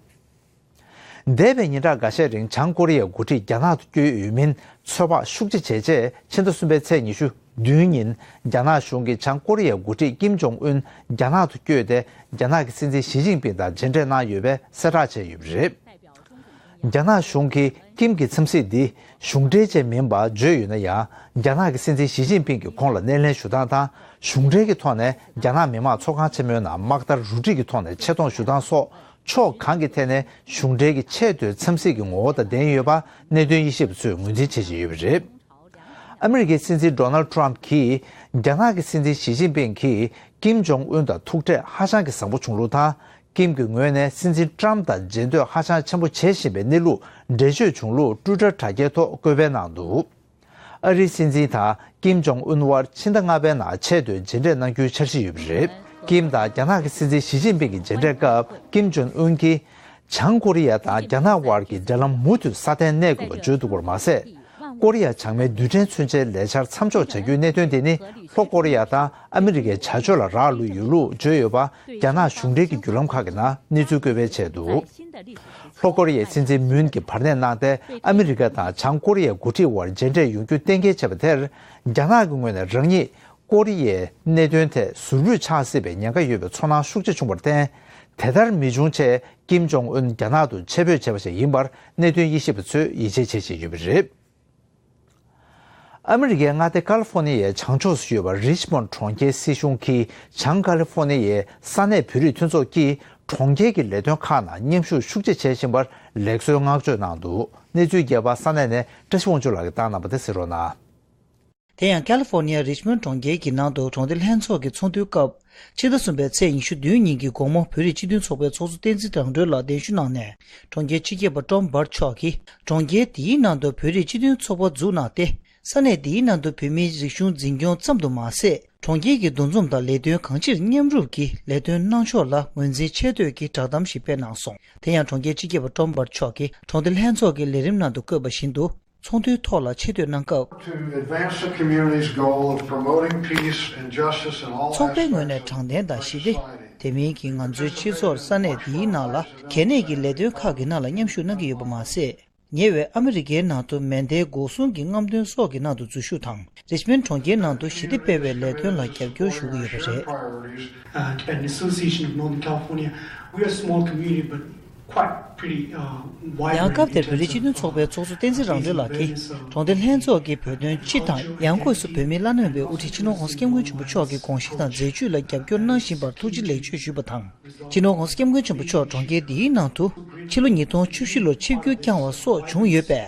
འདས་པའི་ཉིན་གྲངས་འགའ་ཤས་རིང་བྱང་ཀོ་རི་ཡའི་འགོ་ཁྲིད་རྒྱ་ནག་ཏུ་བསྐྱོད་ཡོད་མིན་ཚོད་དཔག་ཤུགས་ཆེ་བྱས་རྗེས། ཕྱི་ཟླ་གསུམ་པའི་ཚེས་ཉི་ཤུ་བདུན་ཉིན་རྒྱ་ནག་གཞུང་གིས་བྱང་ཀོ་རི་ཡའི་འགོ་ཁྲིད་ཀིམ་ཇོང་ཨུན་རྒྱ་ནག་ཏུ་བསྐྱོད་དེ། རྒྱ་ནག་གི་སྲིད་འཛིན་ཞི་ཅིན་ཕིང་དང་མཇལ་འཕྲད་གནང་ཡོད་པའི་གསལ་བསྒྲགས་བྱས་ཡོད་པ་རེད། རྒྱ་ནག་གཞུང་གིས་ཀིམ་གྱི་འཚམས་གཟིགས་འདི་གཞུང་འབྲེལ་ཅན་མིན་པ་བརྗོད་ཡོད་ན་ཡང་། རྒྱ་ནག་གི་སྲིད་འཛིན་ཞི་ཅིན་ཕིང་གིས་ཁོང་ལ་སྣེ་ལེན་ཞུ་སྟངས་དང་། གཞུང་འབྲེལ་གྱི་ཐོག་ནས་རྒྱ་ནག་མི་དམངས་ཚོགས་ཁང་ཆེན་མོའི་ནང་དམག་དར་རུ་སྒྲིག་གི་ཐོག་ནས་ཆེ་མཐོང་ཞུ་སྟངས་སོགས། ཕྱོགས་གང་གི་ཐད་ནས་གཞུང་འབྲེལ་གྱི་ཆེས་མཐོའི་འཚམས་གཟིགས་ཀྱི་ངོ་བོ་དང་ལྡན་ཡོད་པ་གནད་དོན་དབྱེ་ཞིབ་པ་ཚོས་ངོས་འཛིན་བྱེད་བཞིན་ཡོད་པ་རེད། ཨ་མི་རི་ཀའི་སྲིད་འཛིན་ཌོ་ནལ་ཊམ་གྱིས་རྒྱ་ནག་གི་སྲིད་འཛིན་ཞི་ཅིན་ཕིང་གིས་ཀིམ་ཇོང་ཨུན་དང་ཐུག་འཕྲད་ཧ་ཅང་གི་བཟང་པོ་བྱུང་ལུགས་དང་། ཀིམ་གྱི་ངོས་ནས་སྲིད་འཛིན་ཊམ་དང་མཇལ་འདོད་ཧ་ཅང་ཆེན་པོ་བྱེད་བཞིན་པའི་གནས་ལུགས་འགྲེལ་བརྗོད་བྱུང་ལུགས་ཊུའི་ཊར་དྲ་རྒྱའི་ཐོག་བཀོད་སྤེལ་གནང་འདུག་ཨ་རིའི་སྲིད་འཛིན་དང་ཀིམ་ཇོང་ཨུན་དབར་ཕྱི་ཟླ་ལྔ་པའི་ནང་ཆེད་དུ་མཇལ་འཕྲད་གནང་རྒྱུའི་འཆར་གཞི་ཡོད་པ་རེད། ཀིམ་དང་རྒྱ་ནག་གི་སྲིད་འཛིན་ཞི་ཅིན་ཕིང་གི་མཇལ་འཕྲད་སྐབས་ཀིམ་ཇོང་ཨུན་གྱིས། བྱང་ཀོ་རི་ཡ་དང་རྒྱ་ནག་དབར་གྱི་འབྲེལ་ལམ་མུ་མཐུད་སྲ་བརྟན་གནས་དགོས་པ་བརྗོད་འདུག་པར་མ་ཟད། ཀོ་རི་ཡ་བྱང་མའི་རྡུལ་ཕྲན་མཚོན་ཆའི་ལས་འཆར་མཚམས་འཇོག་བྱ་རྒྱུའི་གནད་དོན་དེ་ནི་ལྷོ་ཀོ་རི་ཡ་དང་ཨ་མི་རི་ཀའི་བྱ་སྤྱོད་ལ་རག་ལུས་ཡོད་ལུགས་བརྗོད་ཡོད་པ་རྒྱ་ནག་གཞུང་འབྲེལ་གྱི་བརྒྱུད་ལམ་ཁག་གི་ནང་གནས་ཚུལ་བཀོད་སྤེལ་བྱས་འདུག་ལྷོ་ཀོ་རི་ཡའི་སྲིད་འཛིན་མུན་གྱིས་བར་གནས་གནང་སྟེ་ཨ་མི་རི་ཀ་དང་བྱང་ཀོ་རི་ཡའི་འགོ་ཁྲིད་དབར་མཇལ་འཕྲད་ཡོང་རྒྱུ་གཏན་འཁེལ་བྱས་པ་དེར་རྒྱ་ནག་གི་ངོས་ནས་རང་ཉིད་ ཀོ་རི་ཡའི་གནད་དོན་ཐད་ཟུར་ཕུད་ཆགས་སྲིད་པའི་ཉེན་ཁ་ཡོད་པའི་ཚོར་སྣང་ཤུགས་ཆེ་བྱུང་བར་བརྟེན། དེ་ལྟར་མི་འབྱུང་ཆེད་ཀིམ་ཇོང་ཨུན་རྒྱ་ནག་ཏུ་ཆེད་ཕེབས་བྱས་པ་ཞིག་ཡིན་པར་གནད་དོན་དབྱེ་ཞིབ་པ་ཚོས་ཡིད་ཆེས་བྱེད་བཞིན་ཡོད་པ་རེད། ཨ་མི་རི་ཀའི་མངའ་སྡེ་ཀ་ལི་ཧྥོ་ནི་ཡའི་བྱང་ཕྱོགས་སུ་ཡོད་པ་རིཆ་མོན་ཌི་གྲོང་ཁྱེར་སྲིད་གཞུང་གིས་བྱང་ཀ་ལི་ཧྥོ་ནི་ཡའི་ས་གནས་བོད་རིགས་མཐུན་ཚོགས་ཀྱིས་གྲོང་ཁྱེར་གྱི་ལས་དོན་ཁག་ནང་མཉམ་ཞུགས་ཤུགས་ཆེ་བྱེད་བཞིན་པར་ལེགས་གསོའི་བསྔགས་བརྗོད་གནང་འདུག་གནས་ཚུལ་རྒྱས་པ་ས་གནས་ནས་བཀྲ་ཤིས་དབང་ཕྱུག་ལགས་ཀྱིས་བཏང་གནང་བ་དེ་གསན་རོགས་གནང་། དེ་ཡང་ཀ་ལི་ཧྥོར་ནི་ཡ་རིཆ་མོན་ཌི་གྲོང་ཁྱེར་གྱི་ནང་དུ་གྲོང་སྡེ་ལྷན་ཚོགས་ཀྱི་ཚོགས་འདུའི་སྐབས། ཕྱི་ཟླ་གསུམ་པའི་ཚེས་ཉི་ཤུ་བདུན་ཉིན་གྱི་དགོང་མོ་བོད་རིགས་སྤྱི་མཐུན་ཚོགས་པའི་ཚོགས་གཙོ་བསྟན་འཛིན་དབང་སྒྲོན་ལགས་གདན་ཞུ་གནང་ནས། གྲོང་ཁྱེར་སྤྱི་ཁྱབ་པ་ཀྲོམ་བྷར་མཆོག་གིས། གྲོང་ཁྱེར་འདིའི་ནང་དུ་བོད་རིགས་སྤྱི་མཐུན་ཚོགས་པ་འཛུགས་གནང་སྟེ། ས་གནས་འདིའི་ནང་དུ་བོད་མིའི་རིག་གཞུང་འཛིན་སྐྱོང་ཙམ་དུ་མ་ཟད། གྲོང་ཁྱེར་གྱི་འདུ་འཛོམས་དང་ལས་དོན་གང་ཅིར་མཉམ་རུབ་ཀྱིས་ལས་དོན་གནང་ཕྱོགས་ལ་ངོས་འཛིན་ཆེ་བསྟོད་ཀྱི་བསྒྲགས་གཏམ་ཞིག་སྤེལ་གནང་སོང་། དེ་ཡང་གྲོང་ཁྱེར་སྤྱི་ཁྱབ་པ་ཀྲོམ་བྷར་མཆོག་གིས་གྲོང་སྡེ་ལྷན་ཚོགས་ཀྱི་ལས་རིམ་ནང་དུ་བཀོད་པ་བཞིན་དུ། ཚོགས་འདུའི་ཐོག་ལ་ཆེ་བསྟོད་གནང་སྐབས། To advance the community's goal of promoting peace and justice in all aspects of civil society. ཚོགས་པའི་ངོས་ནས་དྲང་བདེན་དང་ཞི་བདེ། དེ་མིན་གྱི་ང་ཚོའི་སྤྱི་ཚོགས་ས་གནས་འདིའི་ནང་ལ་གལ་གནད་ཀྱི་ལས་དོན་ཁག་གི་ནང་ལ་མཉམ་ཞུགས་གནང་གི་ཡོད་པ་མ་ཟད། ཉེ་བའི་ཨ་མི་རི་ཀའི་ནང་དུ་མེ་མདའི་འགོག་སྲུང་གི་རྔམ་སྟོན་སོགས་ཀྱི་ནང་དུ་འཛུལ་ཞུགས་དང་། རིཆ་མོན་ཌི་གྲོང་ཁྱེར་ནང་དུ་ཞི་བདེ་སྤེལ་བའི་ལས་དོན་ལ་རྒྱབ་སྐྱོར་ཞུ་གི་ཡོད་པ་རེད། Uh, and Association of Northern California, we are a small community, but quite pretty, uh, vibrant in terms of, uh, engaging various, uh, གྲོང་སྡེ་ལྷན་ཚོགས་ཀྱིས་བོད་དོན་སྤྱི་དང་ཡང་སྒོས་སུ་བོད་མིའི་བླ་ན་མེད་པའི་དབུ་ཁྲིད་སྤྱི་ནོར་༸གོང་ས་༸སྐྱབས་མགོན་ཆེན་པོ་མཆོག་གི་དགོངས་གཞི་དང་མཛད་ཇུས་ལ་རྒྱབ་སྐྱོར་གནང་བཞིན་པར་ཐུགས་རྗེ་ལེགས་བརྗོད་ཞུས་པ་དང་། སྤྱི་ནོར་༸གོང་ས་༸སྐྱབས་མགོན་ཆེན་པོ་མཆོག་གྲོང་ཁྱེར་འདིའི་ནང་དུ་ཕྱི་ལོ་ཉིས་སྟོང་བཅུ་བཞི་ལོར་ཆིབས་བསྒྱུར་བསྐྱངས་པ་སོགས་བྱུང་ཡོད་པས།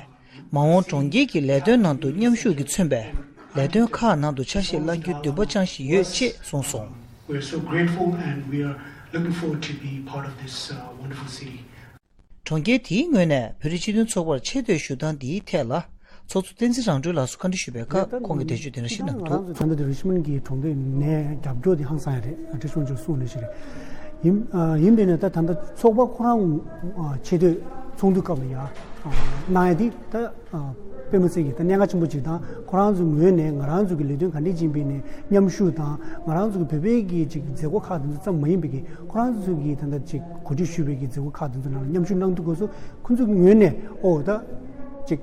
མ་འོངས་གྲོང་ཁྱེར་གྱི་ལས་དོན་ནང་དུ་མཉམ་ཞུགས་ཀྱིས་མཚོན་པའི་ལས་དོན་ཁག་ནང་དུ་ཆ་ཤས་བླང་རྒྱུའི་འདུན་པ་བཅངས་བཞིན་ཡོད་ཅེས་གསུངས་སོང་། We are so grateful and we are looking forward to be part of this, uh, wonderful city. གྲོང་ཁྱེར་དེའི་ངོས་ནས་བོད་རིགས་སྤྱི་མཐུན་ཚོགས་པར་ཆེ་བསྟོད་ཞུ་སྟངས་འདིའི་ཐད་ལ། ཚོགས་གཙོ་བསྟན་འཛིན་རང་གྲོལ་ལགས་སུ་བཀའ་འདྲི་ཞུས་པའི་སྐབས་ཁོང་གིས་འགྲེལ་བརྗོད་དེ་འདྲ་ཞིག་གནང་གི་འདུག་ད་ལྟ་རིཆ་མོན་གྱི་གྲོང་སྡེ་ནས་རྒྱབ་སྐྱོར་དེ་ཧང་སང་ཡ་རེད། བཀྲ་ཤིས་དབང་ཕྱུག་གསུངས་ནས་ཞིག་རེད། ཡིན་ཨ་ཡིན་པས་ན་ད་ད་ལྟ་ཚོགས་པ་ཁོ་རང་ཨ་ཆེ་བསྟོད་ཚོགས་འདུ་སྐབས་ལ་ཡ་ཨ་གནང་ཡ་དེ་ད་ཨ་དཔེ་མི་སྲིད་ཀྱི་ད་གནད་འགག་ཆེན་པོ་ཅིག་དང་། ཁོ་རང་ཚོའི་ངོས་ནས་ང་རང་ཚོ་གི་ལས་དོན་ག་འདྲས་ཅིག་ཡིན་པའི་ནས་མཉམ་ཞུགས་དང་། ང་རང་ཚོ་གི་བོད་པའི་གི་ཅིག་མཛད་སྒོ་ཁག་དེ་ཚོ་ཙམ་མ་ཡིན་པའི་གི་ཁོ་རང་ཚོ་གི་ད་ལྟ་ཅིག་གོ་སྒྲིག་ཞུས་པའི་གི་མཛད་སྒོ་ཁག་དེ་ཚོ་ནང་ལ་མཉམ་ཞུགས་གནང་དུས་སྐབས་སུ་ཁོ་ཚོ་གི་ངོས་ནས་ཨོ་ད་ཅིག་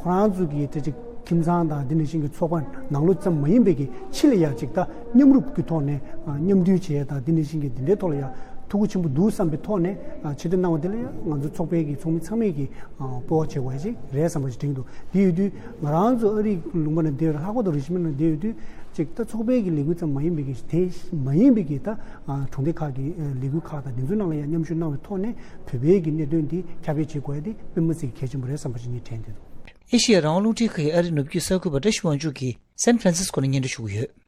ཁོ་རང་ཚོ་གི་ད་ཅིག་ཁྱིམ་ཚང་དང་དེ་འདྲ་བཞིན་གྱི་ཚོགས་པ་ནང་ལོགས་ཙམ་མ་ཡིན་པའི་གི་ཕྱི་ལ་ཡ་ཅིག་ད་མཉམ་རུབ་ཀྱི་ཐོག་ནས་ཨ་མཉམ་འདུས་བྱས་དང་དེ་འདྲ་བཞིན་གྱི་དེ་འདྲའི་ཐོག་ལ་ཡ་ཐུགས་ཁུར་ཆེན་པོ་འདུག་བསམ་པའི་ཐོག་ནས་ཨ་ཆེ་བསྟོད་གནང་བ་དེ་ལ་ཡ་ང་ཚོ་ཚོགས་པའི་གི་ཚོགས་མི་ཚང་མས་གི་ཨ་སྤོབས་པ་བྱེད་དགོས་ཡ་ཅིག་རེད་བསམ་པ་ཞིག་དྲན་གྱི་འདུག་དེ་ཡོད་དུས་ང་རང་ཚོ་ཨ་རིའི་ལུང་པ་ནང་བསྡད་ཡོད་རེད། ལྷག་པར་དུ་རི་ཤི་མོན་ནང་བསྡད་ཡོད་དུས་ཅིག་ད་ཚོགས་པའི་གི་ལས་འགུལ་ཙམ་མ་ཡིན་པའི་གི་དེ་མ་ཡིན་པའི་གི་ད་ཨ་གྲོང་སྡེ་ཁག་གི་ཨ་ལས་འགུལ་ཁག་དང་དེ་ཚོ་ནང་ལ་ཡང་མཉམ་ཞུགས་གནང་བའི་ཐོག་ནས་བོད་པའི་གི་གནད་དོན་འདི་ཁྱབ་སྤེལ་བྱེད་དགོས་ཡ་དེ་དཔེ་མི་སྲིད་གལ་ཆེན་པོ་རེད་བསམ་པ་ཞིག་ངས་དྲན་བསྡད་འདུག་ཨེ་ཤི་ཡ་རང་དབང་རླུང་འཕྲིན་ཁང་གི་ཨ་རིའི་ནུབ་རྒྱུད་གསར་འགོད་པ་བཀྲ་ཤིས་དབང་ཕྱུག་གིས་སན་ཧྥ་རན་སིས་ཀོ་ནས་སྙན་སྒྲོན་ཞུ་གི་ཡོད།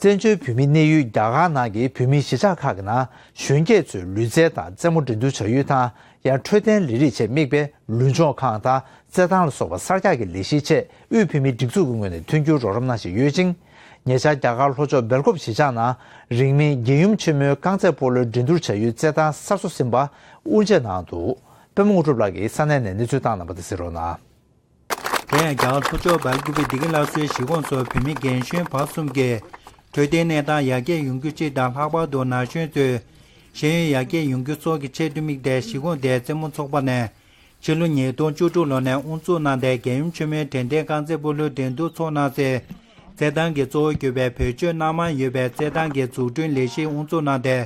བཙན་བྱོལ་བོད་མིའི་གནས་ཡུལ་རྒྱ་གར་ནང་གི་བོད་མིའི་གཞིས་ཆགས་ཁག་གི་ནང་གཞོན་སྐྱེས་ཚོའི་ལུས་རྩལ་དང་རྩེད་མོ་འགྲན་བསྡུར་བྱ་ཡུལ་དང་ཡང་འཕྲོད་བསྟེན་ལས་རིགས་ཆེད་དམིགས་པའི་ལུས་སྦྱོང་ཁང་དང་རྩེད་ཐང་ལ་སོགས་པ་གསར་རྒྱག་གི་ལས་གཞིའི་ཆེད་དབུས་བོད་མིའི་སྒྲིག་འཛུགས་ཀྱི་ངོས་ནས་མཐུན་འགྱུར་རོགས་རམ་གནང་བཞིན་ཡོད་ཅིང་། ཉེ་ཆར་རྒྱ་གར་ལྷོ་ཕྱོགས་སྦེལ་ཀོབ་གཞིས་ཆགས་ནང་རིང་མིན་རྒྱལ་ཡུམ་ཆེན་མོའི་རྐང་རྩེད་སྤོ་ལོའི་འགྲན་བསྡུར་བྱ་ཡུལ་རྩེད་ཐང་གསར་བཟོ་ཟིན་པ་དབུ་འབྱེད་གནང་འདུག་པད་མ་དངོས་གྲུབ་ལགས་ཀྱིས་ས་གནས་ནས་གནས་ཚུལ་བཏང་གནང་བ་དེ་གསན་རོགས་གནང་། དེ་ཡང་རྒྱ་གར་ལྷོ་ཕྱོགས་སྦེལ་ཀུ་པེ་བདེ་སྐྱིད་སླར་གསོའི་གཞིས་ཁོངས་སུ་བོད་མི་རྒན་གཞོན་བར་གསུམ་གྱི་འཕྲོད་བསྟེན་གནས་སྟངས་ཡར་རྒྱས་ཡོང་རྒྱུ་གཅིག་དང་། ལྷག་པར་དུ་ན་གཞོན་ཚོའི་ཤེས་ཡོན་ཡར་རྒྱས་ཡོང་རྒྱུ་སོགས་ཀྱི་ཆེད་དུ་དམིགས་ཏེ། གཞིས་ཁོངས་དེའི་རྩེད་མོ་ཚོགས་པ་ནས་ཕྱི་ལོ་ཉིས་སྟོང་བཅུ་དྲུག་ལོ་ནས་དབུ་འཛུགས་གནང་སྟེ། རྒྱལ་ཡུམ་ཆེན་མོའི་དྲན་རྟེན་རྐང་རྩེད་སྤོ་ལོའི་འགྲན་བསྡུར་འཚོགས་གནང་སའི་རྩེད་ཐང་གི་གཙོ་བོ་གྱུར་པའི་བེད་སྤྱོད་གནང་མ་ཡོད་པའི་རྩེད་ཐང་གི་འཛུགས་སྐྲུན་ལས་གཞི་དབུ་འཛུགས་གནང་སྟེ།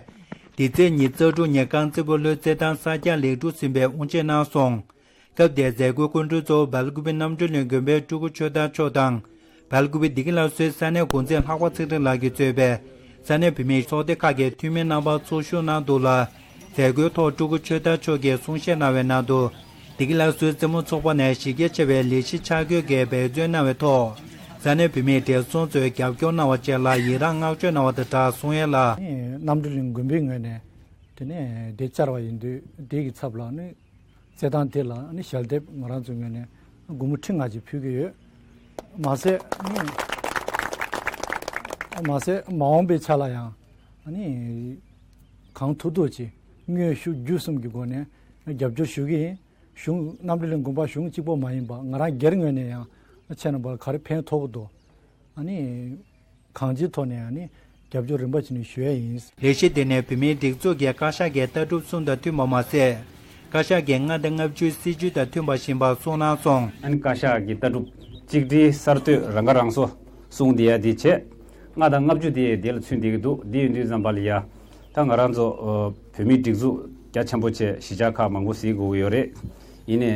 འདི་ཚེས་ཉི་ཤུ་རྩ་དྲུག་ཉིན་རྐང་རྩེད་སྤོ་ལོའི་རྩེད་ཐང་གསར་རྒྱག་ལེགས་གྲུབ་ཟིན་པའི་དབུ་འབྱེད་གནང་སོང་། སྐབས་དེའི་མཛད་སྒོའི་སྐུ་མགྲོན་གཙོ་བོ་སྦེལ་ཀུ་པེ་རྣམ་གྲོལ་གླིང་དགོན་པའི་སྤྲུལ་སྐུ་ཆོས་དར་མཆོག་དང་། སྦེལ་ཀུ་པེ་བདེ་སྐྱིད་སླར་གསོའི་ས་གནས་འགོ་འཛིན་ལྷག་པ་ཚེ་རིང་ལགས་ཀྱིས་གཙོས་པའི་ས་གནས་བོད་མིའི་ཚོགས་སྡེ་ཁག་གི་འཐུས་མི་རྣམ་པ་ཚོགས་ཞུགས་གནང་འདུག་ལ། མཛད་སྒོའི་ཐོག་སྤྲུལ་སྐུ་ཆོས་དར་མཆོག་གིས་གསུང་བཤད་གནང་བའི་ནང་དུ། བདེ་སྐྱིད་སླར་གསོའི་རྩེད་མོ་ཚོགས་པ་ནས་གཞི་རྒྱ་ཆེ་བའི་ལས་གཞི་འཆར་འགོད་ཀྱིས་འབད་བརྩོན་གནང་བའི་ཐོག་ས་གནས་བོད་མིའི་བགྲེས་སོང་ཚོས་རྒྱབ་སྐྱོར་གནང་བ་བཅས་ལ་ཡི་རངས་བསྔགས་བརྗོད་གནང་བ་དང་སྦྲགས་གསུང་ཡས་ལ། རྣམ་གྲོལ་གླིང་དགོན་པའི་ངོས་ནས་དེ་ནས་དེ་བཅར་བ་ཡིན་དུས། དེ་གི་ཚབ་ལ་ནི་རྩེད་ཐང་དེ་ལ་ནི་ཞལ་འདེབས་ང་རང་ཚོའི་ངོས་ནས་སྒོར་མོ་ཁྲི་ལྔ་ཅིག་ཕུལ་གྱི་ཡོད། མ་ཟད་ནི་མ་ཟད་མ་འོངས་པའི་ཆ་ལ་ཡང་ནི་གང་ཐུབ་ཐུབ་ཅིག་དངོས་ཤུགས་བརྒྱུད་གསུམ་གྱི་སྒོ་ནས་རྒྱབ་སྐྱོར་ཞུ་གི་ཡིན། གཞུང་རྣམ་གྲོལ་གླིང་དགོན་པ་གཞུང་གཅིག་པོ་མ་ཡིན་པ། ང་རང་སྒེར་ངོས་ནས་ཡང་ཁྱེད་རྣམ་པར་ག་རེ་ཕན་ཐོགས་འདུག་ཨ་ནི་གང་ཅིའི་ཐོག་ནས་ཨ་ནི་རྒྱབ་སྐྱོར་རིམ་པ་བྱས་ནས་ཞུ་ཡས་ཡིན། ལས་གཞི་དེ་ནི་བོད་མིའི་སྒྲིག་འཛུགས་ཀྱི་བཀའ་ཤག་གི་ལྟ་གྲུབ་གསུམ་དང་མཐུན་པ་མ་ཟད། བཀའ་ཤག་གི་ལྔ་དང་ལྔ་བཅུའི་སྲིད་བྱུས་དང་མཐུན་པ་ཞིག་ཡིན་པ་གསུངས་གནང་སོང་། ཨ་ནི་བཀའ་ཤག་གི་ལྟ་གྲུབ་གཅིག་སྒྲིལ་གསར་གཏོད་རང་ཁ་རང་གསོ། གསུང་དེ་ཡ་དེ་བྱས། ལྔ་དང་ལྔ་བཅུ་དེ་ཡ་དེ་ལ་ཚུད་བསྡད་ཀྱི་འདུག་དེ་ཡིན་དུས་ཙམ་པ་ལ་ཡ། ད་ང་རང་ཚོ་ཨ་བོད་མིའི་སྒྲིག་འཛུགས་རྒྱ་ཆེན་པོ་བྱས་གཞིས་ཆགས་ཁག་མང་པོ་གཟིགས་དགོས་ཀྱི་ཡོད་རེད། ཡིན་ནའི།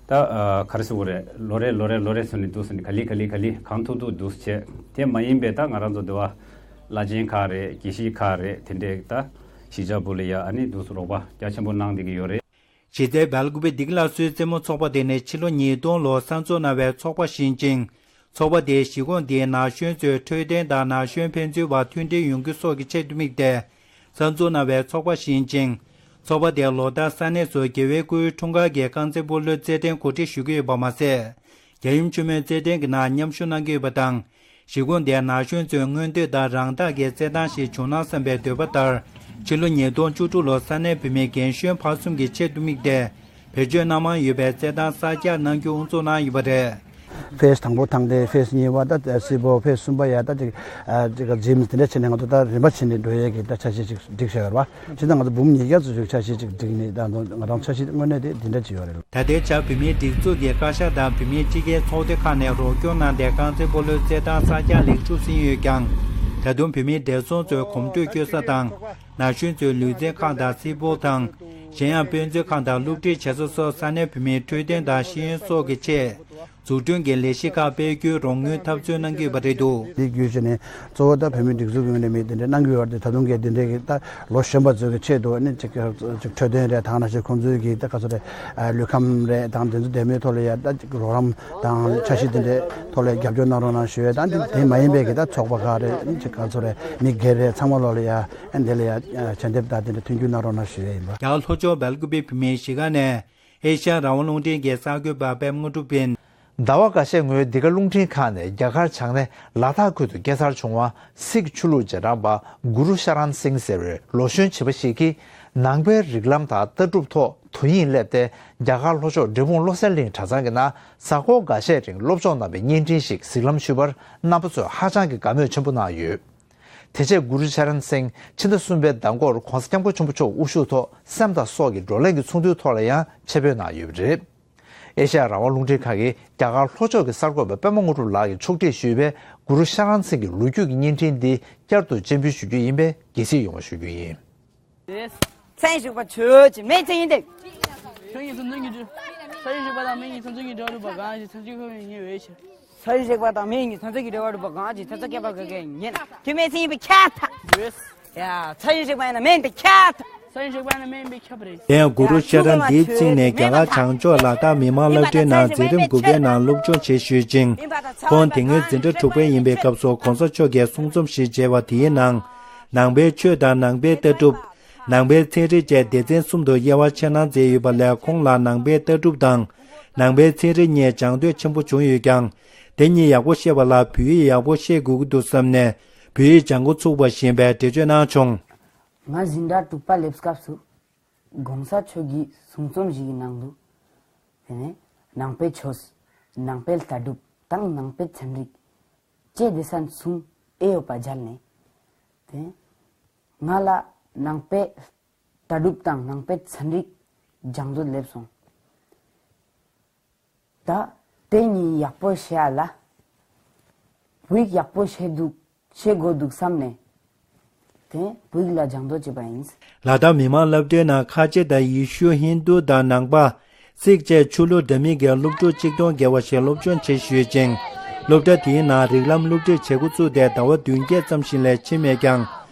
ད་ཨ་ག་རེ་ཟེར་དགོས་རེད། ལོ་རེ་ལོ་རེ་ལོ་རེ་སོང་ནས་འདུག་སོང་ནས་ག་ལེ་ག་ལེ་ག་ལེ་གང་ཐུབ་ཐུབ་འདུག་བྱས། དེ་མ་ཡིན་པའི་ད་ང་རང་ཚོ་འདི་བ་བླ་ཆེན་ཁག་རེད། དགེ་བཤེས་ཁག་རེད། དེ་འདྲས་ད་གཞིས་ཆགས་བུ་ལ་ཡ་ཨ་ནི་འདུག་སེ་རོགས་པ་རྒྱ་ཆེན་པོ་གནང་བསྡད་ཀྱི་ཡོད་རེད། གཞིས་རྩེ་སྦེལ་ཀོབ་བདེ་སྐྱིད་ལ་སོའི་རྩེད་མོ་ཚོགས་པ་དེ་ནི་ཕྱི་ལོ་ཉིས་སྟོང་ལོར་གསར་འཛུགས་གནང་བའི་ཚོགས་པ་ཞིག་ཡིན་ཅིང་། ཚོགས་པ་དེས་གཞིས་ཁོངས་དེའི་ན་གཞོན་ཚོའི་འཕྲོད་བསྟེན་དང་ན་གཞོན་ཕན་ཚུན་བར་མཐུན་སྒྲིལ་ཡོང་རྒྱུ་སོགས་ཀྱི་ཆེད་དུ་དམིགས་ཏེ་གསར་འཛུགས་གནང་བའི་ཚོགས་པ་ཞིག་ཡིན་ཅིང་། ཚོགས་པ་དེས་ལོ་ལྟར་ས་གནས་སུ་རྒྱལ་བའི་སྐུའི་འཁྲུངས་སྐར་གྱི་རྐང་རྩེད་སྤོ་ལོའི་རྩེད་འགྲན་གོ་སྒྲིག་ཞུ་གི་ཡོད་པ་མ་ཟད། རྒྱལ་ཡུམ་ཆེན་མོའི་རྩེད་འགྲན་གྱི་ནང་མཉམ་ཞུགས་གནང་གི་ཡོད་པ་དང་། གཞིས་ཁོངས་དེའི་ན་གཞོན་ཚོའི་མངོན་འདོད་དང་རང་རྟགས་ཀྱི་རྩེད་ཐང་ཞིག་བྱུང་ན་བསམ་པའི་འདོད་པ་ལྟར། ཕྱི་ལོ་ཉིས་སྟོང་བཅུ་དྲུག་ལོར་ས་གནས་བུད་མེད་རྒན་གཞོན་བར་གསུམ་གྱི་ཆེད་དུ་དམིགས་ཏེ། བེད་སྤྱོད་སྣ་མང་ཡོད་པའི་རྩེད་ཐང་གསར་རྒྱག་གནང་རྒྱུ་དབུ་འཛུགས་གནང་ཡོད་པ་རེད། ཕེས་དང་པོ་དང་དེ་ཕེས་གཉིས་པ་ད་སི་པོ་ཕེས་གསུམ་པ་ཡ་ད་ཅིག་ཨ་ཅིག་ག་ཇིམ་དེ་འདྲ་བྱས་ནས་ང་ཚོ་ད་རིམ་པ་བྱས་ནས་འགྲོ་ཡས་ཀྱི་ད་འཆར་གཞི་ཅིག་སྒྲིག་བཞག་ཡོད་རེད་པ། ཅི་ད་ང་ཚོ་འབུམ་ཉིས་བརྒྱ་ཙམ་ཞིག་འཆར་གཞི་ཅིག་སྒྲིག་ནས་ད་ང་ཚོ་ང་རང་འཆར་གཞི་དངོས་གནས་དེ་འདི་འདྲ་ཅིག་ཡོད་རེད། ད་ལྟའི་ཆར་བོད་མིའི་སྒྲིག་འཛུགས་ཀྱི་བཀའ་ཤག་དང་བོད་མིའི་སྤྱི་སྒེར་ཚོགས་སྡེ་ཁག་ནས་རོགས་སྐྱོར་གནང་སྟེ་རྐང་རྩེད་སྤོ་ལོའི་རྩེད་ཐང་གསར་རྒྱག་ལེགས་གྲུབ་ཟིན་ཡོད་ཀྱང་། ད་དུང་བོད་མིའི་བགྲེས་སོང་ཚོའི་གོམ་བགྲོད་སྐྱོད་ས་དང་། ན་གཞོན་ཚོའི་ལུས་རྩལ་ཁང་དང་སི་པོ་དང་། གཞན་ཡང་དཔེ་མཛོད་ཁང་དང་སློབ་ཁྲིད་བྱེད་ས་སོགས་ས་གནས་བོད་མིའི་འཕྲོད་བསྟེན་དང་ཤེས་ཡོན་སོགས་ཀྱི་ཆེད། འཛུགས་སྐྲུན་གྱི་ལས་གཞི་ཁག་སྤེལ་རྒྱུའི་རོགས་དངུལ་ཐབས་འཚོལ་གནང་གི་ཡོད་པ་རེད་འདུག་འདི་བརྒྱུད་བྱས་ནས་གཙོ་བོ་ད་བོད་མིའི་སྒྲིག་འཛུགས་ཀྱི་ངོས་ནས་མི་དེ་འདྲ་གནང་གི་ཡོད་རེད་དེ། ད་དུང་གི་དེ་འདྲའི་གི་ད་ལོ་གཞོན་པ་ཚོའི་གི་ཆེད་དུ་ནི་ཅིག་ཅིག་འཕྲོད་བསྟེན་རེད། དེ་ནང་བཞིན་ཁོང་ཚོའི་གི་ད་ག་ཚོད་རེད། ཨ་ལུས་ཁམས་རེད་དང་དེ་ཚོ་བདེ་མོའི་ཐོག་ལ་ཡ་ད་ཅིག་རོགས་རམ་དང་འཆར་གཞི་དེ་འདྲའི་ཐོག་ལ་རྒྱབ་སྐྱོར་གནང་རོགས་གནང་ཞུ་ཡས་དང་། དེ་དེ་མ་ཡིན་པའི་གི་ད་ཚོགས་པ་ཁག་རེད། ཅིག་ག་ཚོད་རེད། མི་སྒེར་རེད། ཚང་མ་ལོག་ལ་ཡ་ཨ་འདི་ལ་ཡ་ཞལ་འདེབས་དང་དེ་འདྲ་མཐུན་འགྱུར་གནང་རོགས་གནང་ཞུ་ཡས་ཡིན་པ། རྒྱ་གར་ལྷོ་ཕྱོགས་སྦེལ་ཀུ་པེ་བོད་མིའི་གཞིས་ཀ་ནས་ཨེ་ཤ་ཡ་རང་དབང་རླུང་འཕྲིན་གྱི་གསར་འགོད་པ་པད་མ་དངོས་གྲུབ་ཡིན། ཟླ་བ་འགའ་ཤས་སྔོན་འདི་ག་རླུང་འཕྲིན་ཁང་ནས་རྒྱ་གར་བྱང་སྣེ་ལ་དྭགས་ཁུལ་དུ་སྐྱེས་འཚར་བྱུང་བ་སིག་ཆོས་ལུགས་རྗེས་འབྲང་པ་གུ་རུ་ཤ་རན་སིང་ཟེར་བའི་ལོ་གཞོན་བྱིས་པ་ཞིག་གིས་ནང་པའི་རིགས་ལམ་དང་ལྟ་གྲུབ་ཐོག་དོ་དབྱིངས་སླེབས་ཏེ། རྒྱ་གར་ལྷོ་ཕྱོགས་འབྲས་སྤུངས་བློ་གསལ་གླིང་གྲྭ་ཚང་གི་ནང་གཟའ་འཁོར་འགའ་ཤས་རིང་སློབ་སྦྱོང་གནང་བའི་བརྙན་འཕྲིན་ཞིག་གཟིགས་ལམ་ཞུས་པར་རྣམ་པ་ཚོས་ཧ་ཅང་གི་དགའ་མོས་ཆེན་པོ་གནང་ཡོད། དེ་རྗེས་གུ་རུ་ཤ་རན་སིང་ཕྱི་ཟླ་གསུམ་པའི་ཟླ་འགོར་༧གོང་ས་༧སྐྱབས་མགོན་ཆེན་པོ་མཆོག་དབུ་བཞུགས་ཐོག་སེམས་དང་སྲོག་གི་བགྲོ་གླེང་གི་ཚོགས་འདུའི་ཐོག་ལ་ཡང་ཆེད་ཕེབས་གནང་ཡོད་པ་རེད། ཨེ་ཤ་ཡ་རང་དབང་རླུང་འཕྲིན་ཁང་གིས་རྒྱ་གར་ལྷོ་ཕྱོགས་ཀྱི་གསར་འགོད་པ་པད་མ་དངོས་གྲུབ་ལགས་ཀྱིས་ཕྱོགས་སྒྲིག་ཞུས་པའི་གུ་རུ་ཤ་རན་སིང་གི་ལོ་རྒྱུས་ཀྱི་བརྙན་འཕྲིན་འདི་བསྐྱར་དུ་སྤྱན་འབུལ་ཞུ་རྒྱུ་ཡིན་པས་དགྱེས་གཟིགས་ཡོང་བ་ཞུ་རྒྱུ་ཡིན། མཚན་ཞིག་པ་ཆོས་ཀྱི་མེ་ཚེ་ཡིན་ཏེ། ཁྱོད་ཉིད་ཚོ་འཛིན་གྱི་འདྲི། ས་ཡི་རིག་པ་དང་མི་ཉིད་ཚོ་འཛིན་གྱི་འདྲ་བ་རུ་བ་གང་ཞིག་ཚེ་གཅིག་ཁོ་ཉིད་ཉེ་བའི་ཕྱིར། ས་ཡི་རིག་པ་དང་མི་ཉིད་ཚོ་འཛིན་གྱི་འདྲ་བ་རུ་བ་གང་ཞིག་ཚེ་ཚོ་སྐྱེ་བ་ག་གེ་ཉེ་ན། དེ་མེ་ཚེ་ཡིན་པའི་ཁྱད་ཐ། ཡོད། ཡ། ཚ་ཡི་རིག་པ་ཡིན་ན་མེ་ཡིན་པའི་ཁྱད་ཐ། ས་ཡི་རིག་པ་ཡིན་ན་མེ་ཡིན་པའི་ཁྱད་པ་རེད། དེ་ཡང་གུ་རུ་ཤ་ར་དིབ་སིང་ནས་རྒྱ་གར་བྱང་ཕྱོགས་ལ་དྭགས་མི་དམངས་སློབ་གྲྭའི་ནང་འཛིན་རིམ་དགུ་པའི་ནང་སློབ་སྦྱོང་བྱེད་བཞུད་ཅིང་། ཁོང་དེ་སྔོན་འཛིན་གྲྭ་དྲུག་པའི་ཡིན་པའི་སྐབས་སུ་གོང་ས་མཆོག་གིས་གསུང་རྩོམ་ཞིག་མཇལ་བ་དེའི་ནང་། ནང་པའི་ཆོས་དང་ནང་པའི་ལྟ་གྲུབ། ནང་པའི་ཚན་རིག་བཅས་སྡེ་ཚན་གསུམ་དུ་དབྱེ་བ་ཕྱེ་གནང་མཛད་ཡོད་པ་ལས། ཁོང་ལ་ནང་པའི་ལྟ་གྲུབ་དང་། ནང་པའི་ཚན་རིག་གཉིས་སྦྱང་འདོད་ཆེན་པོ་བྱུང་ཡོད་ཀྱང་། དེ་གཉིས་ཡག་པོ་ཤེས་པ་ལ་བོད་ཡིག་ཡག་པོ་ཤེས་དགོས་ཀྱི་འདུག་བསམ་ནས། བོད་ཡིག་སྦྱང་འགོ་ཚུགས་པ་བཞིན་པའི་འགྲེལ་བརྗོད་གནང་བྱུང་། ང་འཛིན་གྲྭ་དྲུག་པ་སླེབས་སྐབས་སུ། གོང་ས་མཆོག་གི་གསུང་རྩོམ་ཞིག་གི་ནང་དུ། དེ་ནས་ནང་པའི་ཆོས། ནང་པའི་ལྟ་གྲུབ་དང་ནང་པའི་ཚན་རིག་ཅེས་སྡེ་ཚན་གསུམ་དབྱེ་ཡོད་པ་མཇལ་ནས། དེ་ང་ལ་ནང་པའི་ལྟ་གྲུབ་དང་ནང་པའི་ཚན་རིག་སྦྱང་འདོད་སླེབས་སོང་། ད་དེ་གཉིས་ཡག་པོ་ཤེས་ཡ་ལ། བོད་ཡིག་ཡག་པོ་ཤེས་འདུག་ཤེས་དགོས་འདུག་བསམ་ནས། དེ་བོད་ཡིག་ལ་སྦྱང་འདོད་བྱས་པ་ཡིན། ལ་དྭགས་མི་དམངས་སློབ་གྲྭའི་ནང་ཁ་ཆེ་དང་ཡེ་ཤུ་ཧིན་རྡུ་དང་ནང་པ། སིག་བཅས་ཆོས་ལུགས་འདྲ་མིན་གྱི་སློབ་ཕྲུག་གཅིག་སྟོང་བརྒལ་བ་ཞིག་སློབ་སྦྱོང་བྱེད་བཞུད་ཅིང་། སློབ་གྲྭ་དེའི་ནང་རིགས་ལམ་སློབ་ཁྲིད་བྱེད་འགོ་བཙུགས་ཏེ་ཟླ་བ་བདུན་བརྒྱད་ཙམ་ཞིག་ལས་ཕྱིན་མེད་ཀྱང་།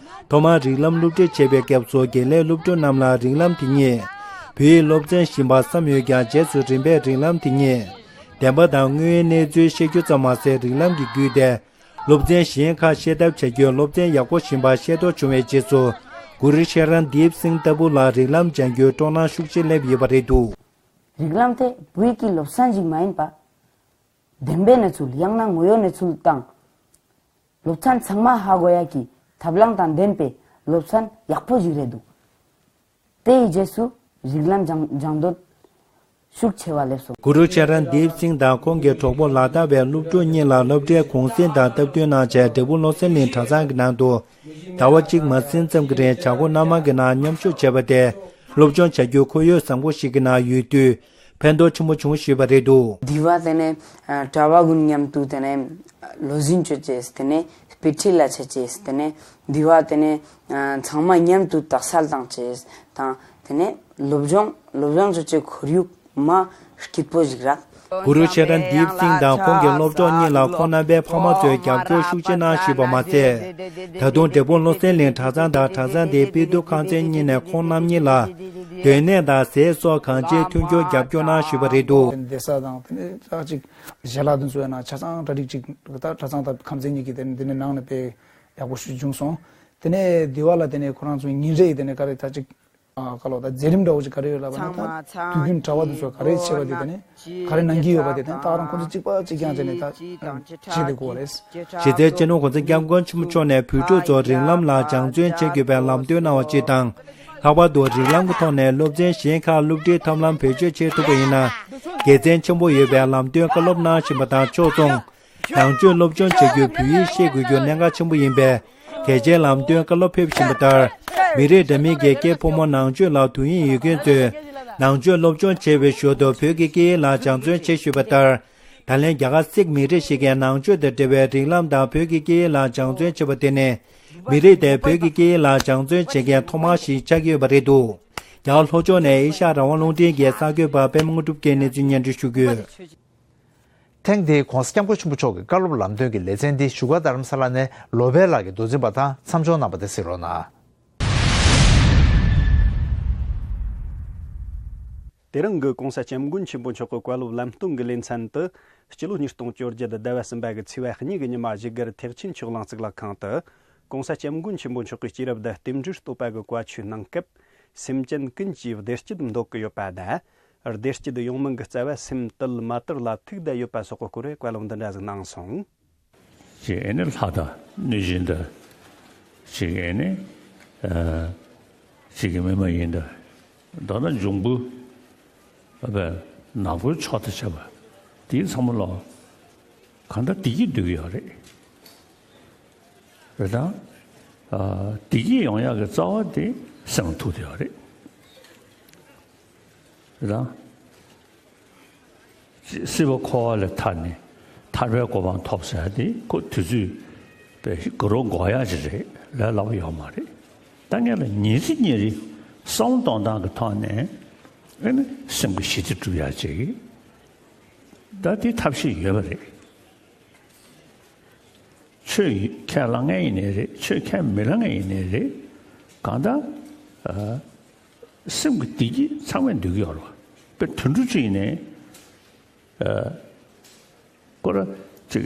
ཐོག་མར་རིགས་ལམ་སློབ་ཁྲིད་བྱེད་པའི་སྐབས་སུ་དགེ་ལས་སློབ་ཕྲུག་རྣམས་ལ་རིགས་ལམ་དེ་ཉིད་བོད་ཡིག་སློབ་ཚན་བཞིན་པ་བསམ་ཡོད་ཀྱང་། རྗེས་སུ་རིམ་པས་རིགས་ལམ་དེ་ཉིད་བདེན་པ་དང་དངོས་ཡོད་གནས་ཚུལ་ཤེས་རྒྱུ་ཙམ་མ་ཟད། རིགས་ལམ་གྱི་བརྒྱུད་དེ་སློབ་ཚན་གཞན་ཁག་ཤེས་ཐབས་བྱ་རྒྱུའི་སློབ་ཚན་ཡག་པོ་བཞིན་པ་ཤེས་རྟོགས་བྱུང་བའི་རྗེས་སུ། གུ་རུ་ཤ་རན་དིབ་སིང་ལྟ་བུ་ལ་རིགས་ལམ་སྦྱང་རྒྱུའི་སྤྲོ་སྣང་ཤུགས་ཆེ་སླེབས་ཡོད་པ་རེད་འདུག་རིགས་ལམ་དེ་བོད་ཡིག་གི་སློབ་ཚན་ཞིག་མ་ཡིན་པ། བདེན་པའི་གནས་ཚུལ། ཡང་ན་དངོས་ཡོད་གནས་ཚུལ་དང་། སློབ་ཚན་ཚང་མ་ཧ་གོ་ཡ་གི་ཐབས་ལམ་དང་ལྡན་པའི་སློབ་ཚན་ཡག་པོ་ཞིག་རེད་འདུག་དེ་ཡི་རྗེས་སུ་རིགས་ལམ་སྦྱང་སྦྱང་འདོད་ཤུགས་ཆེ་བ་སླེབས་སོང་། གུ་རུ་ཆ་རན་དིབ་སིང་དང་ཁོང་གི་གྲོགས་པོ་ལ་དྭགས་པའི་སློབ་ཕྲུག་གཉིས་ལ་སློབ་གྲྭའི་གུང་སེང་དང་སྟབས་བསྟུན་གནང་བྱས། འབྲས་སྤུངས་བློ་གསལ་གླིང་གྲྭ་ཚང་གི་ནང་དུ་ཟླ་བ་གཅིག་མ་ཟིན་ཙམ་གྱི་རིང་བྱ་སྒོ་སྣ་མང་གི་ནང་མཉམ་ཞུགས་བྱས་པ་དེ། སློབ་སྦྱོང་བྱ་རྒྱུའི་ཁོར་ཡུག་བཟང་པོ་ཞིག་གི་ནང་ཡོད་དུས། ཕན་ཐོགས་ཆེན་པོ་བྱུང་ཞུས་པ་རེད་འདུག། འདི་བ་དེ་ནས་གྲྭ་པ་ཀུན་མཉམ་དུ་དེ་ནས་བློ་འཛིན་བྱོས་ཅེས་དེ་ནས་དཔེ་ཁྲིད་ལ་ཆ་ཅེས་དེ་ནས་འདི་བ་དེ་ནས་ཚང་མ་མཉམ་དུ་དག་ས་བཏང་ཅེས་དང་དེ་ནས་སློབ་སྦྱོང་སློབ་སྦྱོང་བྱོས་ཅེས་ཁོར་ཡུག་མ་སྐྱིད་པོ་ཞིག་རག། གུ་རུ་ཆེ་དགྲ་དིབ་སིང་དང་ཁོང་གི་སློབ་གྲོགས་གཉིས་ལ་ཁོང་རྣམ་པའི་ཕ་མ་ཚོས་རྒྱབ་སྐྱོར་ཤུགས་ཆེ་གནང་ཞུས་པ་མ་ཟད། ད་དུང་འབྲས་སྤུངས་བློ་གསལ་གླིང་གྲྭ་ཚང་དང་གྲྭ་ཚང་དེའི་དཔེ་དེབ་ཁང་ཚན་གཉིས་ནས་ཁོང་རྣམ་གཉིས་ལ་སྡོད་གནས་དང་ཟས་སོགས་གང་ཅིའི་མཐུན་འགྱུར་རྒྱབ་སྐྱོར་གནང་ཞུས་པ་རེད་འདུག། བསྡད་ས་དང་དེ་ནས་ཅག་ཅིག་ཞལ་ལག་དེ་ཚོ་ཡང་ན་ཆ་ཚང་གྲ་སྒྲིག་ཅིག་ད་གྲྭ་ཚང་དང་ཁང་ཚན་གཉིས་ཀྱི་དེ་ནས་དེ་ནས་ནང་ནས་དཔེ་ཡག་པོ་ཞིག་བྱུང་སོང་། དེ་ནས་འདི་བ་ལ་དེ་ནས་ཁོ་རང་ཚོ་ཉིན་རེ་ཡི་དེ་ནས་ག་རེ་ད་ཅིག་ཨ་ག་ལོ་ད་མཛད་རིམ་འདྲ་བོ་ཅིག་ག་རེ་ཡོད་ལབ་པ་ན་ད་དུས་རྒྱུན་གྲྭ་པ་དེ་ཚོ་ག་རེ་བྱེད་པ་དེ་དེ་ནས་ག་རེ་གནང་གི་ཡོད་པ་དེ་དེ་ནས་ད་རང་ཁོ་ཚོ་གཅིག་པ་གཅིག་རྐྱང་བྱས་ནས་ད་བྱེད་དེ་དགོས་རེད། གཞི་རྩའི་སྤྱི་ནོར་གོང་ས་སྐྱབས་མགོན་ཆེན་པོ་མཆོག་ནས་བོད་ཕྲུག་ཚོ་རིགས་ལམ་ལ་སྦྱང་བརྩོན་བྱེད་དགོས་པའི་ལམ་སྟོན་གནང་བ་གཅིག་དང་། ལྷག་པར་དུ་རིགས་ལམ་གྱི་ཐོག་ནས་སློབ་ཚན་གཞན་ཁག་སློབ་ཁྲིད་ཐབས་ལམ་བེད་སྤྱོད་བྱེད་ཐུབ་པ་ཡིན་ན། དགེ་མཚན་ཆེན་པོ་ཡོད་པའི་ལམ་སྟོན་བཀའ་སློབ་གནང་བཞིན་པ་དང་ཕྱོགས་མཚུངས། ནང་ཆོས་སློབ་སྦྱོང་བྱ་རྒྱུར་བོད་ཡིག་ཤེས་དགོས་རྒྱུ་གནད་འགག་ཆེན་པོ་ཡིན་པས། གལ་ཆེའི་ལམ་སྟོན་བཀའ་སློབ་ཕེབས་བཞིན་པ་ལྟར། མི་རིགས་འདྲ་མིན་གྱི་སྐྱེས་ཕོ་མོ་ནང་ཆོས་ལ་དུས་ཡུན་ཡོད་མཁན་ཚོས་ནང་ཆོས་སློབ་སྦྱོང་བྱེད་པའི་ཞོར་དུ་བོད་ཀྱི་སྐད་ཡིག་ལ་སྦྱང་བརྩོན་བྱེད་ཞུས་པ་ལྟར། ད་ལན་རྒྱ་གར་སིག་མི་རིགས་ཤིག་གིས་ནང་ཆོས་དང་འབྲེལ་བའི་རིགས་ལམ་དང་བོད་ཀྱི་སྐད་ཡིག་ལ་སྦྱང་བརྩོན་བྱས་པ་དེ་ནི། མི་རིགས་དེ་བོད་ཀྱི་སྐད་ཡིག་ལ་སྦྱང་བརྩོན་བྱེད་མཁན་ཐོག་མ་ཞིག་ཆགས་ཀྱི་ཡོད་པ་རེད་འདུག། རྒྱ་གར་ལྷོ་ཕྱོགས་ནས་ཨེ་ཤ་ཡ་རང་དབང་རླུང་འཕྲིན་གྱི་གསར་འགོད་པ་པད་མ་དངོས་གྲུབ་ཀྱིས་གནས་ཚུལ་སྙན་སྒྲོན་ཞུ་གི་ཡོད། ཐེངས་འདིའི་༧གོང་ས་༧སྐྱབས་མགོན་ཆེན་པོ་མཆོག་གི་བཀའ་སློབ་ལམ་སྟོན་གྱི་ལེ་ཚན་འདི་བཞུགས་སྒར་རྡ་རམ་ས་ལ་ནས་ལོ་པཎ་ལགས་ཀྱིས་མདོ་འཛིན་པ་དང་མཚམས་སྦྱོར་གནང་བ་དེ་གཟིགས་རོགས་གནང་། དེ་རིང་གི་༧གོང་ས་༧སྐྱབས་མགོན་ཆེན་པོ་མཆོག་གི་བཀའ་སློབ་ལམ་སྟོན་གྱི་ལེ་ཚན་དུ། སྤྱི་ལོ་ཉིས་སྟོང་བཅོ་བརྒྱད་ཟླ་བ་གསུམ་པ་གི་ཚེས་པ་གཉིས་ཀྱི་ཉི་མ་བཞུགས་སྒར་ཐེག་ཆེན་ཆོས་གླིང་གཙུག་ལག་ཁང་དུ། ༧གོང་ས་༧སྐྱབས་མགོན་ཆེན་པོ་མཆོག་གིས་སྐྱེས་རབས་དང་རྟེན་འབྲེལ་བསྟོད་པ་གི་བཀའ་ཆོས་གནང་སྐབས། སེམས་ཅན་ཀུན་གྱིས་བདེ་སྐྱིད་འདོད་ཀྱི་ཡོད་པ་དང་། བདེ་སྐྱིད་ཡོང་མིན་གྱི་རྩ་བ་སེམས་དུལ་མ་དུལ་ལ་ཐུག་བསྡད་ཡོད་པ་སོགས་ཀྱི་སྐོར་བཀའ་སློབ་འདི་འདྲ་ཟིག་གནང་སོང་། ཅིག་ཨེ་ནི་ལྷ་དང་གནོད་སྦྱིན་དང་། ཅིག་ཨེ་ནི་ཨ་ཅིག་གི་མི་མ་ཡིན་དང་། མདོར་ན་འབྱུང་པོ། ཨ་བས་ནག་པོའི་ཕྱོགས་དང་བཅས་པ། དེའི་ཚང་མ་ལ་གང་ལྟར་བདེ་སྐྱིད་འདོད་ཀྱི་ཡོད་རེད། རེད་དང་། ཨ་བདེ་སྐྱིད་ཡོང་ཡག་གི་རྩ་བ་དེ་སེམས་ཐུག་བསྡད་ཡོད་རེད། རེད་དང་། སྲིད་པ་འཁོར་བ་ལས་ཐར་ནས་ཐར་པའི་གོ་འཕང་ཐོབ་ཟེར་ཡ་དེ་ཁོ་དུས་ཚོད་པའི་དགུ་རོ་འགོར་ཡག་ཅིག་རེད་ལས་སླ་པོ་ཡོད་མ་རེད། ད་ངས་ལ་ཉིན་རེ་ཉིན་རེ་བསམ་བློ་གཏོང་སྟངས་ཀྱི་ཐོག་ནས་ཨེ་ནི་སེམས་ཀྱི་ཞི་བདེ་སྒྲུབ་ཡག་ཅིག་ད་དེ་ཐབས་ཤེས་ཡོད་པ་རེད། ཆོས་ཁས་བླངས་མཁན་ཡིན་ནའི་རེད། ཆོས་ཁས་མི་བླངས་མཁན་ཡིན་ནའི་རེད། གང་ལྟར་ཨ་སེམས་ཀྱི་བདེ་སྐྱིད་ཚང་མས་འདོད་ཀྱི་ཡོད་རེད་བ། དཔེ་དུད་འགྲོ་ཅིག་ཡིན་ནའི་ཨ་ཁོ་ར་ཅིག་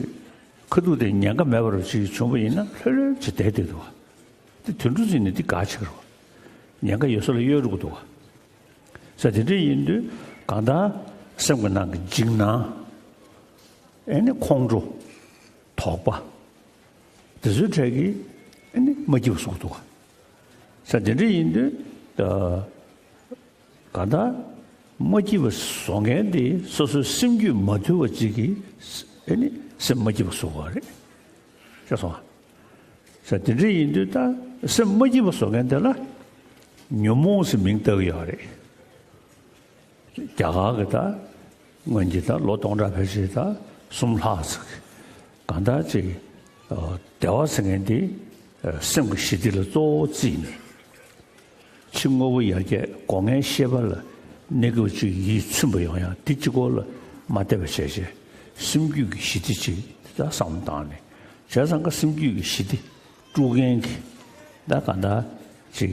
ཁ་ཐུག་དེ་ཉེན་ཁ་མེད་པ་རུ་ཅིག་བྱུང་བ་ཡིན་ན་ལྷོད་ལྷོད་ཅིག་བསྡད་བསྡད་འདུག་བ། དེ་དུད་འགྲོ་ཅིག་ཡིན་ནའི་དེ་དགའ་ཆེ་རུ་བ། ཉེན་ཁ་ཡོད་ས་ལ་གཡོལ་འགྲོ་གི་འདུག་བ། ས་དེ་འདྲ་ཡིན་དུས་གང་ལྟར་སེམས་ཀྱི་ནང་གི་འཇིགས་སྣང་། ཨེ་ནི་ཁོང་ཁྲོ། དོགས་པ། དེ་ཚོའི་གྲས་ཀྱིས་ཨེ་ནི་མ་སྐྱིད་པ་བཟོ་གི་འདུག་ག་ས་དེ་འདྲ་ཡིན་དུས་ད་ག་ད་མ་སྐྱིད་པ་བཟོ་མཁན་དེ་སོ་སོའི་སེམས་རྒྱུད་མ་དུལ་བ་ཅིག་གིས་ཨེ་ནི་སེམས་མ་སྐྱིད་པ་བཟོ་གི་རེད། ཤེས་སོང་ང་། ས་དེ་འདྲ་ཡིན་དུས་ད་སེམས་མ་སྐྱིད་པ་བཟོ་མཁན་དེ་ལ་ཉོན་མོངས་ཟེར་མིང་བཏགས་ཀྱི་ཡོད་རེད། རྒྱ་གར་གྱི་ད་སྔོན་གྱི་ད་ལོ་སྟོང་ཕྲག་ཕལ་ཆེར་ད་གསུམ་ལྷག་ཙམ་གྱི་གང་ལྟར་ཅིག་བདེ་བ་ཟེར་མཁན་དེ་སེམས་ཀྱི་ཞི་བདེ་ལ་གཙོ་བོ་བརྩིས་ནས། ཕྱི་དངོས་པོ་ཡར་རྒྱས་སྒོ་ལྔའི་ཤེས་པ་ལ་གནས་སྐབས་ཅིག་ཡིད་ཚིམ་པ་ཡོང་ཡ་དེ་གཅིག་པོ་ལ་མ་བལྟས་པ་བྱས་བྱས་སེམས་རྒྱུད་ཀྱི་ཞི་བདེ་ཅིག་ད་བསམ་བློ་བཏང་ནས་བྱས་ཙང་ཀ་སེམས་རྒྱུད་ཀྱི་ཞི་བདེ་དཀྲུག་མཁན་གྱི་ད་གང་ལྟར་ཅིག་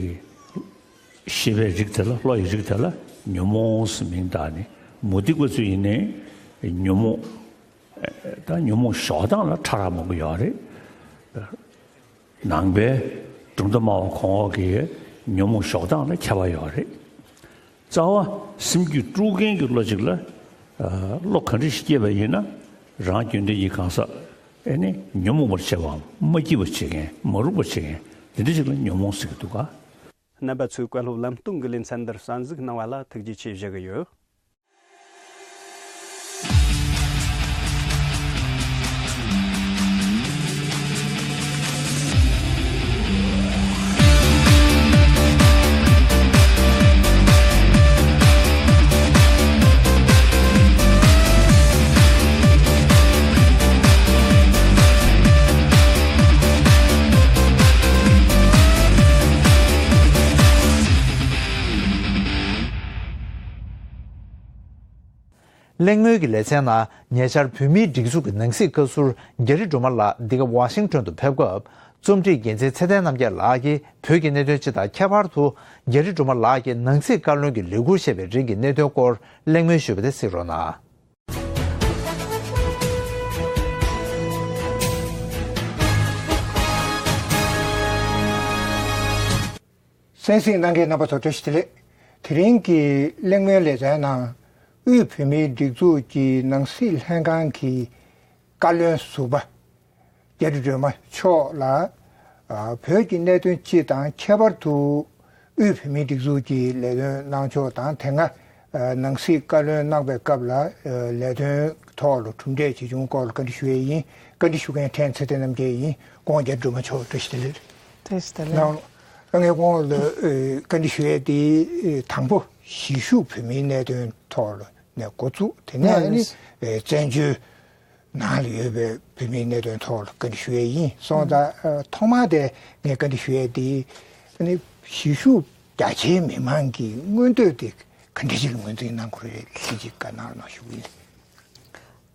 ཤེས་པའི་རིགས་དེ་ལ་བློ་ཡི་རིགས་དེ་ལ་ཉོན་མོངས་སུ་མིང་བཏགས་ནས་མུ་སྟེགས་པ་ཚོ་ཡིན་ནའི་ཉོན་མོངས། ད་ཉོན་མོངས་ཞོགས་སྟངས་ལ་ཕྲ་རགས་མང་པོ་ཡོད་རེད། ནང་པའི་གྲུབ་མཐའ་སྨྲ་བ་གོང་འོག་གིས་ཉོན་མོངས་ཞོགས་སྟངས་ལ་ཁྱད་པར་ཡོད་རེད། རྩ་བ་སེམས་རྒྱུད་དཀྲུག་མཁན་གྱི་བློ་ཅིག་ལ་བློ་ག་འདྲ་ཞིག་སྐྱེས་པ་ཡིན་ན་རང་རྒྱུན་ལྡན་གྱི་གང་ཟག་ཨེ་ནི་ཉོན་མོངས་པར་བྱེད་པའམ་མ་སྐྱིད་པར་བྱེད་མཁན་མ་རུངས་པར་བྱེད་མཁན་དེ་འདྲ་ཞིག་ལ་ཉོན་མོངས་ཟེར་གྱི་འདུག་ག་རྣམ་པ་ཚོས་བཀའ་སློབ་ལམ་སྟོན་གྱི་ལེ་ཚན་འདིར་གསན་གཟིགས་གནང་བ་ལ་ཐུགས་རྗེ་ཆེ་ཞུ་གི་ཡོད། གླེང་མོལ་གྱི་ལེ་ཚན་ནང་ཉེ་ཆར་བོད་མིའི་སྒྲིག་འཛུགས་ཀྱི་ནང་སྲིད་བཀའ་ཟུར་རྒྱ་རི་སྒྲོལ་མ་ལགས་འདི་ག་ཝ་ཤིང་ཊོན་དུ་ཕེབས་སྐབས། རྩོམ་སྒྲིག་འགན་འཛིན་ཚེ་བརྟན་རྣམ་རྒྱལ་ལགས་ཀྱིས་བོད་ཀྱི་གནད་དོན་སྤྱི་དང་ཁྱད་པར་དུ་རྒྱ་རི་སྒྲོལ་མ་ལགས་ཀྱིས་ནང་སྲིད་བཀའ་བློན་གྱི་ལས་ཁུར་བཞེས་པའི་རིང་གི་གནད་དོན་སྐོར་གླེང་མོལ་ཞུས་པ་དེ་གཟིགས་རོགས་གནང་། གསན་གཟིགས་གནང་མཁན་རྣམ་པ་ཚོ་བཀྲ་ཤིས་བདེ་ལེགས། དེ་རིང་གི་གླེང་མོལ་ལེ་ཚན་ནང་དབུས་བོད་མིའི་སྒྲིག་འཛུགས་ཀྱི་ནང་སྲིད་ལྷན་ཁང་གི་བཀའ་བློན་ཟུར་པ་རྒྱ་རི་སྒྲོལ་མ་མཆོག་ལ། ཨ། བོད་ཀྱི་གནད་དོན་སྤྱི་དང་ཁྱད་པར་དུ་དབུས་བོད་མིའི་སྒྲིག་འཛུགས་ཀྱི་ལས་དོན་གནང་ཕྱོགས་དང་། དེ་སྔ་ཨ་ནང་སྲིད་བཀའ་བློན་གནང་པའི་སྐབས་ལ་ཨ་ལས་དོན་ཐོག་ལ་གྲུབ་འབྲས་ཇི་བྱུང་སྐོར་ལ་བཀའ་འདྲི་ཞུ་ཡས་ཡིན། བཀའ་འདྲི་ཞུ་མཁན་ཕྲན་ཚེ་བརྟན་རྣམ་རྒྱལ་ཡིན། ཁོང་རྒྱ་རི་སྒྲོལ་མ་མཆོག་བཀྲ་ཤིས་བདེ་ལེགས། བཀྲ་ཤིས་བདེ་ལེགས། ནང་ལ་ངས་ཁོང་ལ་ཨ་བཀའ་འདྲི་ཞུ་ཡས་དེ། ཨ་དང་པོ་གཞིས་བཞུགས་བོད་མིའི་གནད་དོན་ཐོག་ལ་ནས་འགོ་བཙུགས། དེ་ནས་ཨ་ནི་ཨ་བཙན་བྱོལ་ནང་ལ་ཡོད་པའི་བོད་མིའི་གནད་དོན་ཐོག་ལ་བཀའ་འདྲི་ཞུ་ཡས་ཡིན་སོང་ཙང་། ཨ་ཐོག་མར་དེ་ངས་བཀའ་འདྲི་ཞུ་ཡས་དེ། ཨ་ནི་གཞིས་བཞུགས་རྒྱ་ཆེའི་མི་མང་གི་མངོན་འདོད་དེ་ག་འདྲ་ཞིག་ངོས་འཛིན་གནང་དགོས་རེད། ལྷན་ཅིག་བཀའ་གནང་རོགས་གནང་ཞུ་གི་ཡིན།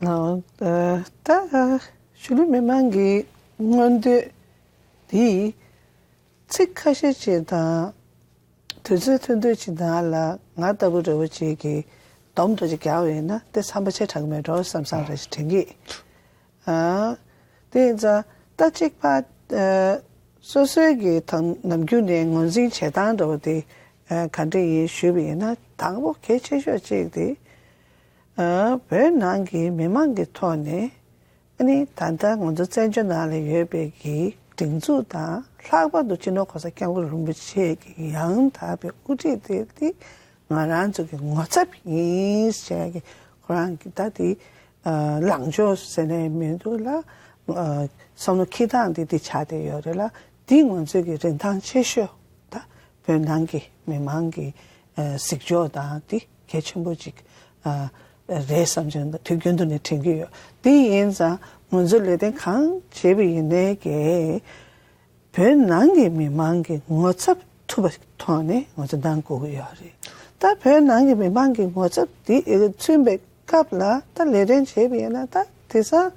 ལགས། ཨ་ད་གཞིས་ལུས་མི་མང་གི་མངོན་འདོད་དེ་ཚིག་ཁ་ཤས་ཅིག་དང་། དུས་ཚོད་ཐུང་ཐུང་ཅིག་ནང་ལ་ང་ལྟ་བུ་འདྲ་བོ་ཅིག་གིས་སྡོམ་འདྲ་ཅིག་རྒྱག་པ་ཡིན་ན་དེ་འཚམས་པ་ཆེ་དྲགས་མེད་འགྲོ་བསམ་བསམ་རེ་ཞིག་དྲན་གི། ཨ་དེ་ཡིན་ཙང་ད་གཅིག་པ་ཨ་སོ་སོའི་གི་དང་ནམ་རྒྱུན་ནས་ངོས་འཛིན་བྱེད་སྟངས་འདྲ་བོ་དེ་ཨ་ག་འདྲ་ཡིན་ཞུས་པ་ཡིན་ན། དང་པོ་གལ་ཆེ་ཤོས་གཅིག་དེ་ཨ་བོད་ནང་གི་མི་མང་གི་ཐོག་ནས། ཨ་ནི་ད་ལྟ་ང་ཚོ་བཙན་བྱོལ་ནང་ལ་ཡོད་པའི་གི་སྒྲིག་འཛུགས་དང་། ལྷག་པར་དུ་སྤྱི་ནོར་གོང་ས་སྐྱབས་མགོན་རིན་པོ་ཆེ་གི་ཡང་དག་པའི་དབུ་ཁྲིད་དེ་དེ་ང་རང་ཚོ་གི་ངོ་ཚབ་ཡིན་ཟེར་གི། ཁོ་རང་གི་ད་དེ་ཨ་ལངས་ཕྱོགས་ཟེར་ནས་མི་འདུག་ལ། ཨ་བསམ་བློ་འཁྱེར་སྟངས་དེ་དེ་ཆགས་བསྡད་ཡོད་རེད་ལ། དེ་ང་ཚོའི་གི་རིན་ཐང་ཆེ་ཤོས་ད་བོད་ནང་གི་མི་མང་གི་ཨ་གཟིགས་ཕྱོགས་དང་དེ་གལ་ཆེན་པོ་ཅིག་ཨ་རེད་བསམ་བྱུང་། དུས་རྒྱུན་དུ་ནས་དྲན་གྱི་ཡོད། དེ་ཡིན་ཙང་ང་ཚོ་ལས་དོན་གང་བྱེད་པ་ཡིན་ནའི་གི་བོད་ནང་གི་མི་མང་གི་ངོ་ཚབ་ཐུབ་པ་ཐོག་ནས་ང་ཚོ་གནང་དགོས་ཀྱི་ཡོད་རེད། ད་བོད་ནང་གི་མི་མང་གི་ངོ་ཚབ་དེ་མཚོན་པའི་སྐབས་ལ་ད་ལས་དོན་བྱེད་པ་ཡིན་ན། ད་དེང་སང་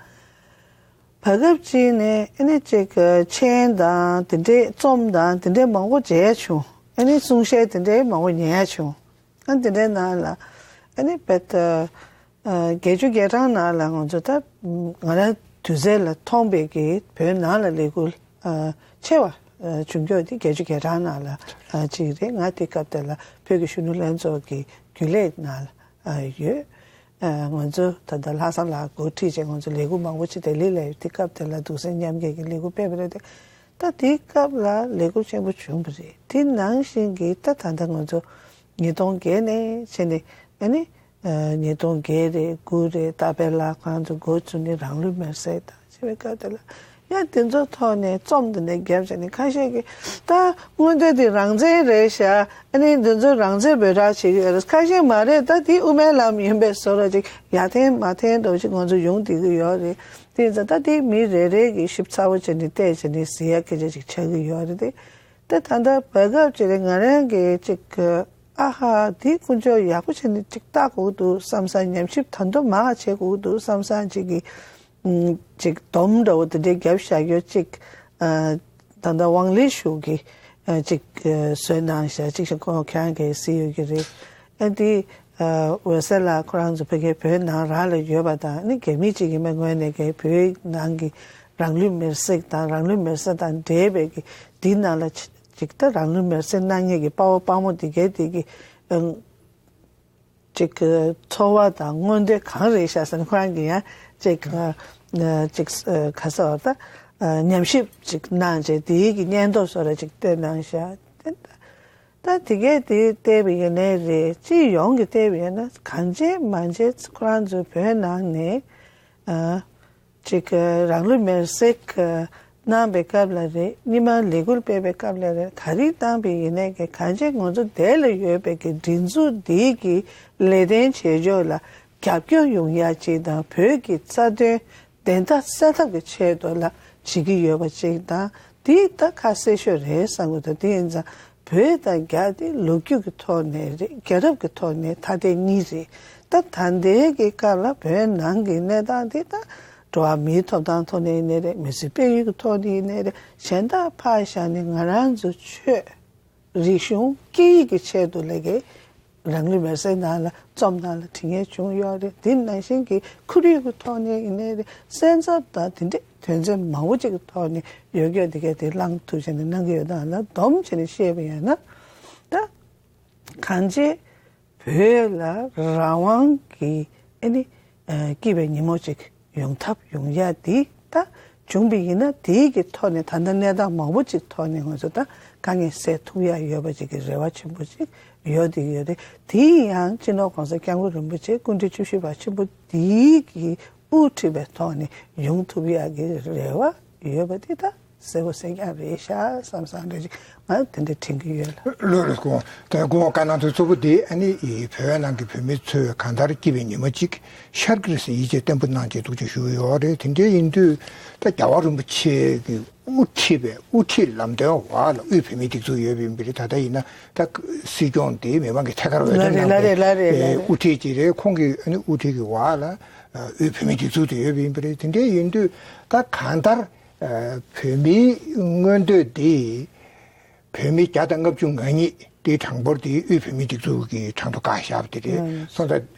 བར་སྐབས་ཅིག་ནས་ཨ་ནི་ཅིག་མཆན་དང་དེ་འདྲའི་རྩོམ་དང་དེ་འདྲའི་མང་པོ་མཇལ་བྱུང་། ཨ་ནི་གསུང་བཤད་དེ་འདྲའི་མང་པོ་ཉན་བྱུང་། ཨ་དེ་འདྲའི་ནང་ལ་ཨ་ནི་བེད་ཨ་བརྒྱད་ཅུ་གྱ་གྲངས་ནང་ལ་ང་ཚོ་ད་ང་རང་དུས་ཚོད་ལ་མཐོང་པའི་གི་བོད་ནང་ལ་ལས་འགུལ་ཨ་ཆེ་བ་ཨ་བྱུང་ཡོད་དེ་བརྒྱད་ཅུ་གྱ་གྲངས་ནང་ལ་ཨ་གཅིག་རེད། ང་དེ་སྐབས་དེ་ལ་བོད་ཀྱི་གཞོན་ནུ་ལྷན་ཚོགས་ཀྱི་རྒྱུན་ལས་ནང་ལ་ཨ་ཡོད། ཨ་ང་ཚོ་ད་ལྟ་ལྷག་བསམ་ལགས་འགོ་ཁྲིད་བྱས་ང་ཚོ་ལས་འགུལ་མང་པོ་ཅིག་ལྡི་ལི་ལ་ཡོད། དེ་སྐབས་དེ་ལ་གདུང་སེམས་མཉམ་སྐྱེད་ཀྱི་ལས་འགུལ་སྤེལ་བ་རེད་དེ། ད་དེའི་སྐབས་ལ་ལས་འགུལ་ཆེན་པོ་བྱུང་བ་རེད། དེ་ནང་བཞིན་གྱི་ད་ད་ལྟ་ང་ཚོ་ཉིས་སྟོང་བརྒྱད་ནས་བྱས་ནས་ཨ་ནི་ཨ་ཉིས་སྟོང་བརྒྱད་རེད། དགུ་རེད། ད་བེ་ལ་ཁོང་ཚོ་འགོ་བཙུགས་ནས་རང་ལུས་མེར་སྲེག་དང་བྱས་པའི་སྐབས་དེ་ལ། ཡང་དེ་ཚོ་ཐོག་ནས་རྩོམ་དེ་འདྲ་བརྒྱབ་བྱས་ནས་ཁ་ཤས་ཀྱིས་ད་མངོན་འདོད་དེ་རང་བཙན་རེད་ཤག་ཨ་ནི་འདི་ཚོ་རང་བཙན་འབོད་སྒྲ་བྱེད་ཀྱི་ཡོད་རེད། ཁ་ཤས་མ་རེད། ད་དེ་དབུ་མའི་ལམ་ཡིན་པའི་བཟོ་འདྲ་ཅིག་ཡར་འཐེན་མར་འཐེན་འདྲ་བོ་ཅིག་ང་ཚོ་ཡོང་བསྡད་ཀྱི་ཡོད་རེད། དེ་ཡིན་ཙང་ད་དེ་མི་རེ་རེ་གིས་ཞིབ་ཚགས་པོ་བྱས་ནས་བལྟས་བྱས་ནས་གཟིགས་ཡ་སྐད་ཆ་ཅིག་ཆགས་ཀྱི་ཡོད་རེད་དེ། ད་ད་ལྟ་བར་སྐབས་ཅིག་རེད། ང་རང་གིས་ཅིག་ཨ་ཧ་དེ་དཀོན་མཆོག་ཡག་པོ་བྱས་ནས་ཅིག་བལྟ་དགོས་འདུག་བསམ་བསམ། ཉམས་ཞིབ་ད་དུང་མང་བ་བྱེད་དགོས་འདུག་བསམ་བསམ་ཅིག་གིས། ཨུམ། ཅིག་སྡོམ་འདྲ་བོ་དེ་འདྲའི་བརྒྱབ་བཞག་ཡོད་ཅིག་ཨ་ད་ལྟ་ཝང་ལི་ཞུ་གིས་ཨ་ཅིག་ཨ་བཟོས་གནང་བཞག་ཅིག་ཞིག་ཁོང་ཁྱེད་རང་གིས་གཟིགས་ཡོད་ཀྱི་རེད། ཨ་དེ་ཨ་འོད་ཟེར་ལགས་ཁོ་རང་ཚོ་ཕ་གིའི་བོད་ནང་རང་ལ་ཡོད་པ་དང་། ཨ་ནི་རྒྱ་མི་ཅིག་ཡིན་པའི་ངོས་ནས་ཀྱི་བོད་ནང་གི་རང་ལུས་མེར་སྲེག་དང་རང་ལུས་མེར་སྲེག་དང་འབྲེལ་བའི་གི་འདི་ནང་ལ་ཅིག་ད་རང་ལུས་མེར་སྲེག་གནང་མཁན་གྱི་དཔའ་བོ་དཔའ་མོ་དེ་གའི་དེ་གི་ཨ། ཅིག་གི་ཚོར་བ་དང་མངོན་འདོད་གང་རེད་ཤག་ཟེར་ན། ཁོ་རང་གིས་ཡང་ཅིག་ཨ་ཅིག་ཨ་ག་ཟེར་བ་ད་ཨ་ཉམས་ཞིབ་ཅིག་གནང་བྱས་དེའི་གི་སྙན་ཐོ་བཟོ་འདྲ་ཅིག་བཏོན་གནང་ཤག་ད་དེ་གས་དེ་བལྟས་པ་ཡིན་ནའི་རེད། སྤྱི་ཡོངས་ཀྱི་བལྟས་པ་ཡིན་ན་གང་བྱས་མ་བྱས་ཁོ་རང་ཚོའི་བོད་ནང་ནས་ཨ། ཅིག་རང་ལུས་མེར་སྲེག་གནང་པའི་སྐབས་ལ་རེད། སྔོན་མ་ལས་འགུལ་སྤེལ་བའི་སྐབས་ལ་རེད། ག་རེ་བཏང་པ་ཡིན་ནའི་གི་གང་ཅི་ང་ཚོ་འདི་ལ་ཡོད་པའི་གི་སྒྲིག་འཛུགས་འདིའི་གི་ལས་དོན་བྱེད་ཕྱོགས་ལ་རྒྱབ་སྐྱོར་ཡོང་ཡ་ཅིག་དང་། བོད་ཀྱི་རྩ་དོན་བདེན་མཐའ་གསལ་ཐབས་ཀྱི་ཆེད་དུ་ལ་བྱེད་ཀྱི་ཡོད་པ་ཅིག་དང་། འདི་ད་ཁ་གསལ་ཤོས་རེད་བསམ་གི་འདུག་དེ་ཡིན་ཙང་། བོད་དང་རྒྱ་དེ་ལོ་རྒྱུས་ཀྱི་ཐོག་ནས་རེད། རྒྱལ་རབས་ཀྱི་ཐོག་ནས་ཐ་དད་གཉིས་རེད། ད་ད་ལྟའི་གི་སྐབས་ལ་བོད་ནང་གི་གནས་སྟངས་དེ་ད་འགྲོ་བ་མིའི་ཐོབ་ཐང་ཐོག་ནས་ཡིན་ནའི་རེད། མི་སེར་སྤེལ་ཡུལ་གྱི་ཐོག་ནས་ཡིན་ནའི་རེད། གཞན་དག་ཕར་བཞག་ནས་ང་རང་ཚོ་ཆོས་རིག་གཞུང་སྐད་ཡིག་གི་ཆེད་དུ་ལས་ཀའི་རང་ལུས་མེར་སྲེག་གནང་ལ་རྩོམ་གནང་ལ་བྲིས་མཁན་བྱུང་ཡོད་རེད། དེ་ནང་བཞིན་གྱི་ཁོར་ཡུག་གི་ཐོག་ནས་ཡིན་ནའི་རེད། སེམས་འཚབ་དང་དེ་འདྲའི་དོན་ཚན་མང་པོ་ཅིག་གི་ཐོག་ནས་ཡོད་རྒྱུ་དེ་གས་དེ་བླངས་ཐུབ་བྱས་ནས་གནང་གི་ཡོད་སྟངས་ལ་སྡོམ་བྱས་ནས་བཤད་པ་ཡིན་ན། ད་གང་ཅི་བོད་ལ་རང་དབང་གི་ཨ་ནི་ཨ་སྐྱིད་པའི་ཉིན་མོ་ཅིག་ཡོང་ཐབས་ཡོང་ཡ་དེ་ད་བྱུང་བ་ཡིན་ན། དེའི་གི་ཐོག་ནས་ད་ལྟ་གནས་སྟངས་མང་པོ་ཅིག་ཐོག་ནས་ང་ཚོ་ད་དཀའ་ངལ་སེལ་ཐུབ་ཡ་ཡོད་པ་ཅིག་གི་རེ་བ་ཆེན་པོ་ཅིག་ཡོད་དེ་ཡོད་རེད། དེ་ཡང་སྤྱི་ནོར་༸གོང་ས་༸སྐྱབས་མགོན་རིན་པོ་ཆེ་སྐུ་ཕྲེང་བཅུ་བཞི་པ་ཆེན་པོ་དེའི་གི་དབུ་ཁྲིད་པའི་ཐོག་ནས་ཡོང་ཐུབ་ཡ་གི་རེ་བ་ཡོད་པ་དེ་ད་གསལ་པོ་གསལ་རྐྱང་རེད་ཤག་བསམ་བསམ་འདྲ་ཅིག་ང་དེ་འདྲ་དྲན་གྱི་ཡོད་ལ། ལོས་ལོས། སྐུ་ངོ་དེ་སྐུ་ངོ་བཀའ་གནང་དོན་གཙོ་བོ་དེ་ཨ་ནི་བོད་ནང་གི་བོད་མི་ཚོས་གང་ལྟར་སྐྱིད་པའི་ཉི་མ་གཅིག་ཤར་གྱི་རེད་ཟེར་ཡིད་ཆེས་བརྟན་པོ་གནང་བྱས་འདུག་ཅེས་ཞུ་གི་ཡོད་རེད། དེ་འདྲའི་ཡིན་དུས་ད་རྒྱལ་བ་རིན་པོ་ཆེ་གི་དབུ་ཁྲིད་པའི་དབུ་ཁྲིད་ལམ་སྟོན་འོག་ལ་དབུས་བོད་མིའི་སྒྲིག་འཛུགས་ཡོད་པ་ཡིན་པ་རེད། ད་ལྟ་ཡིན་ན་ད་སྲིད་སྐྱོང་དེ་མི་མང་གི་ཐད་ཀར་འོས་ལ་ཐོན་རེད་གནང་ལ་རེད་ལ་རེད་ལ་བའི་རེད། དབུ་ཁྲིད་ཅིག་རེད། ཁོང་གི་ཨ་ནི་དབུ་ཁྲིད་ཀྱི་འོག་ལ་དབུས་བོད་མིའི་སྒྲིག་འཛུགས་དེ་ཡོད་པ་ཡིན་པ་རེད། དེ་འདྲའི་ཡིན་དུས་ད་གང་ལྟར་ཨ་བོད་མིའི་མངོན་འདོད་འདི་བོད་མི་བརྒྱ་དང་ལྔ་བཅུ་ང་གཉིས་དེའི་གྲངས་འབོར་དེ་དབུས་བོད་མིའི་སྒྲིག་འཛུགས་ཀྱི་གྲངས་ཐོ་བཀག་བཞག་པ་དེ་རེད། ཨང་། སོང་ཙང་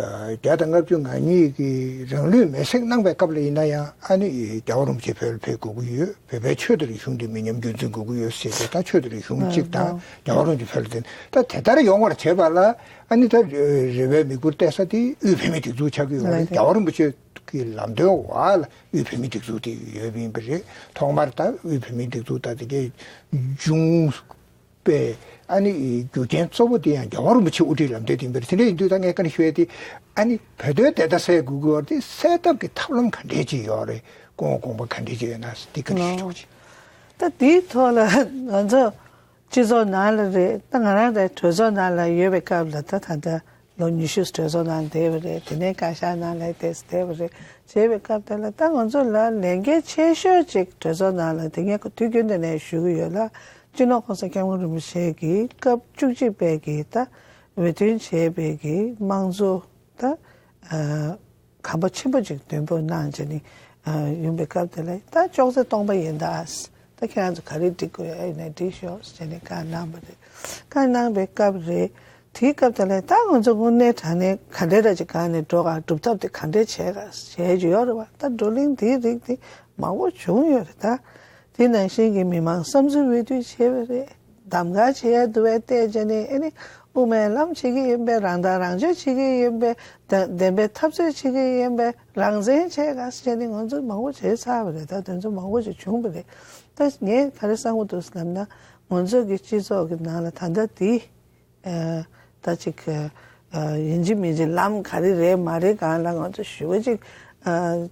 ཨ་བརྒྱ་དང་ལྔ་བཅུ་ང་གཉིས་ཀྱིས་རང་ལུས་མེར་སྲེག་གནང་བའི་སྐབས་ལ་ཡིན་ན་ཡང་ཨ་ནི་རྒྱལ་བ་རིན་པོ་ཆེ་བོད་ལ་ཕེབས་དགོས་ཀྱི་ཡོད། བོད་པའི་ཆོས་དང་རིག་གཞུང་དེ་མི་ཉམས་རྒྱུན་འཛིན་དགོས་ཀྱི་ཡོད་ཟེར་ཏེ། ད་ཆོས་དང་རིག་གཞུང་གཅིག་དང་ཨང་། རྒྱལ་བ་རིན་པོ་ཆེ་བོད་ལ་བསྟེན། ད་དེ་ལྟར་ཡོང་བར་བྱེད་པ་ལ་ཨ་ནི་ད་རེ་བའི་མིག་དཔེ་གཏད་ས་དེ་དབུས་བོད་མིའི་སྒྲིག་འཛུགས་ཆགས་ཀྱི་ཡོད་རེད། ལགས་རེད། རྒྱལ་བ་རིན་པོ་ཆེ་གི་ལམ་སྟོན་འོག་ལ་དབུས་བོད་མིའི་སྒྲིག་འཛུགས་དེ་ཡོད་པ་ཡིན་པ་རེད། ཐོག་མར་ད་དབུས་བོད་མིའི་སྒྲིག་འཛུགས་ད་དེ་གའི་འབྱུང་བའི་ཨ་ནི་རྒྱུ་རྐྱེན་གཙོ་བོ་དེ་ཡང་རྒྱལ་བ་རིན་པོ་ཆེ་དབུ་ཁྲིད་ལམ་སྟོན་དེ་ཡིན་པ་རེད། དེ་འདྲ་ཡིན་དུས་ད་ངས་བཀའ་འདྲི་ཞུ་ཡས་དེ་ཨ་ནི་བོད་དོན་བདེན་མཐའ་གསལ་དགོས་ཀྱི་ཡོད་རེད། དེ་གསལ་ཐབས་ཀྱི་ཐབས་ལམ་ག་འདྲས་ཅིག་ཡོད་རེད། སྐུ་ངོ་དགོངས་པ་ག་འདྲས་ཅིག་ཡོད་ན་དེ་བཀའ་འདྲི་ཞུ་ཆོག་ཅིག་ད་དེའི་ཐོག་ལ་ང་ཚོ་སྤྱི་ཚོགས་ནང་ལ་རེད། ད་ང་རང་རང་གྲོས་ཚོགས་ནང་ལ་ཡོད་པའི་སྐབས་ལ་ད་ད་ལྟ་ལོ་ཉི་ཤུ་གྲོས་ཚོགས་ནང་བསྡད་པ་རེད། དེ་ནས་བཀའ་ཤག་ནང་ལ་བསྡད་བསྡད་པ་རེད། བྱས་པའི་སྐབས་དེ་ལ་ད་ང་ཚོ་ལ་ལས་འགན་ཆེ་ཤོས་ཅིག་གྲོས་ཚོགས་ནང་ལ་དེ་ངས་དུས་རྒྱུན་དུ་ནས་ཞུ་གི་ཡོད་ལ། སྤྱི་ནོར་༸གོང་ས་༸སྐྱབས་མགོན་རིན་པོ་ཆེ་གིས་སྐབས་བཅུ་གཅིག་པའི་གི་ད་འོས་ཐོན་བྱས་པའི་གི་དམངས་གཙོ་ད་ཨ་གོམ་པ་ཆེན་པོ་ཅིག་མདུན་སྤོ་གནང་བྱས་ནས་ཨ་ཡོང་པའི་སྐབས་དེ་ལ་ད་ཅོག་ཙེ་སྟོང་པ་ཡིན་ད། ད་ཁྱེད་རང་ཚོ་ག་རེ་འགྲིག་དགོས་ཡ་ཡིན་ན་འགྲིག་ཤོག་ཟེར་ནས་བཀའ་གནང་བ་རེད། བཀའ་གནང་བའི་སྐབས་རེད། དེའི་སྐབས་དེ་ལ་ད་ང་ཚོ་དངོས་གནས་དྲང་གནས་ག་འདྲས་འདྲ་ཅིག་སྒང་ནས་འགྲོ་ག་སྒྲུབ་ཐབས་དེ་ག་འདྲས་བྱས་ག་བྱས་ཀྱི་ཡོད་རེད་བ། ད་བགྲོ་གླེང་དེའི་རིགས་དེ་མང་པོ་བྱུང་ཡོད་རེད་ད། དེ་ནང་བཞིན་གྱི་མི་མང་བསམ་ཚུལ་འོས་བསྡུ་བྱས་པ་རེད། གདམ་ག་བྱེད་ཡ་འདུག་པས་བལྟས་བྱས་ནས་ཨེ་ནི་དབུ་མའི་ལམ་བྱེད་ཀྱི་ཡིན་པས། རང་ཐག་རང་གཅོད་བྱེད་ཀྱི་ཡིན་པས། བདེན་བདེན་པའི་འཐབ་རྩོད་བྱེད་ཀྱི་ཡིན་པས། རང་བཙན་བྱས་ག་ཟེར་ནས་ང་ཚོ་མང་པོ་བྱས་ཚར་བ་རེད། ད་དེ་ཚོ་མང་པོ་ཞིག་བྱུང་བ་རེད། ད་ངས་ག་རེ་བསམ་གྱི་འདུག་ཟེར་ལབ་ན། ང་ཚོ་གི་སྤྱི་ཚོགས་ཀྱི་ནང་ལ་ད་ལྟ་འདི་ཨ་ད་ཅིག་ཨ་ཡིན་གཅིག་མིན་གཅིག་ལམ་ག་རེ་རེད་མ་རེད་སྒང་ལ་ང་ཚོ་ཞུ་བ་ཅིག་ཨ་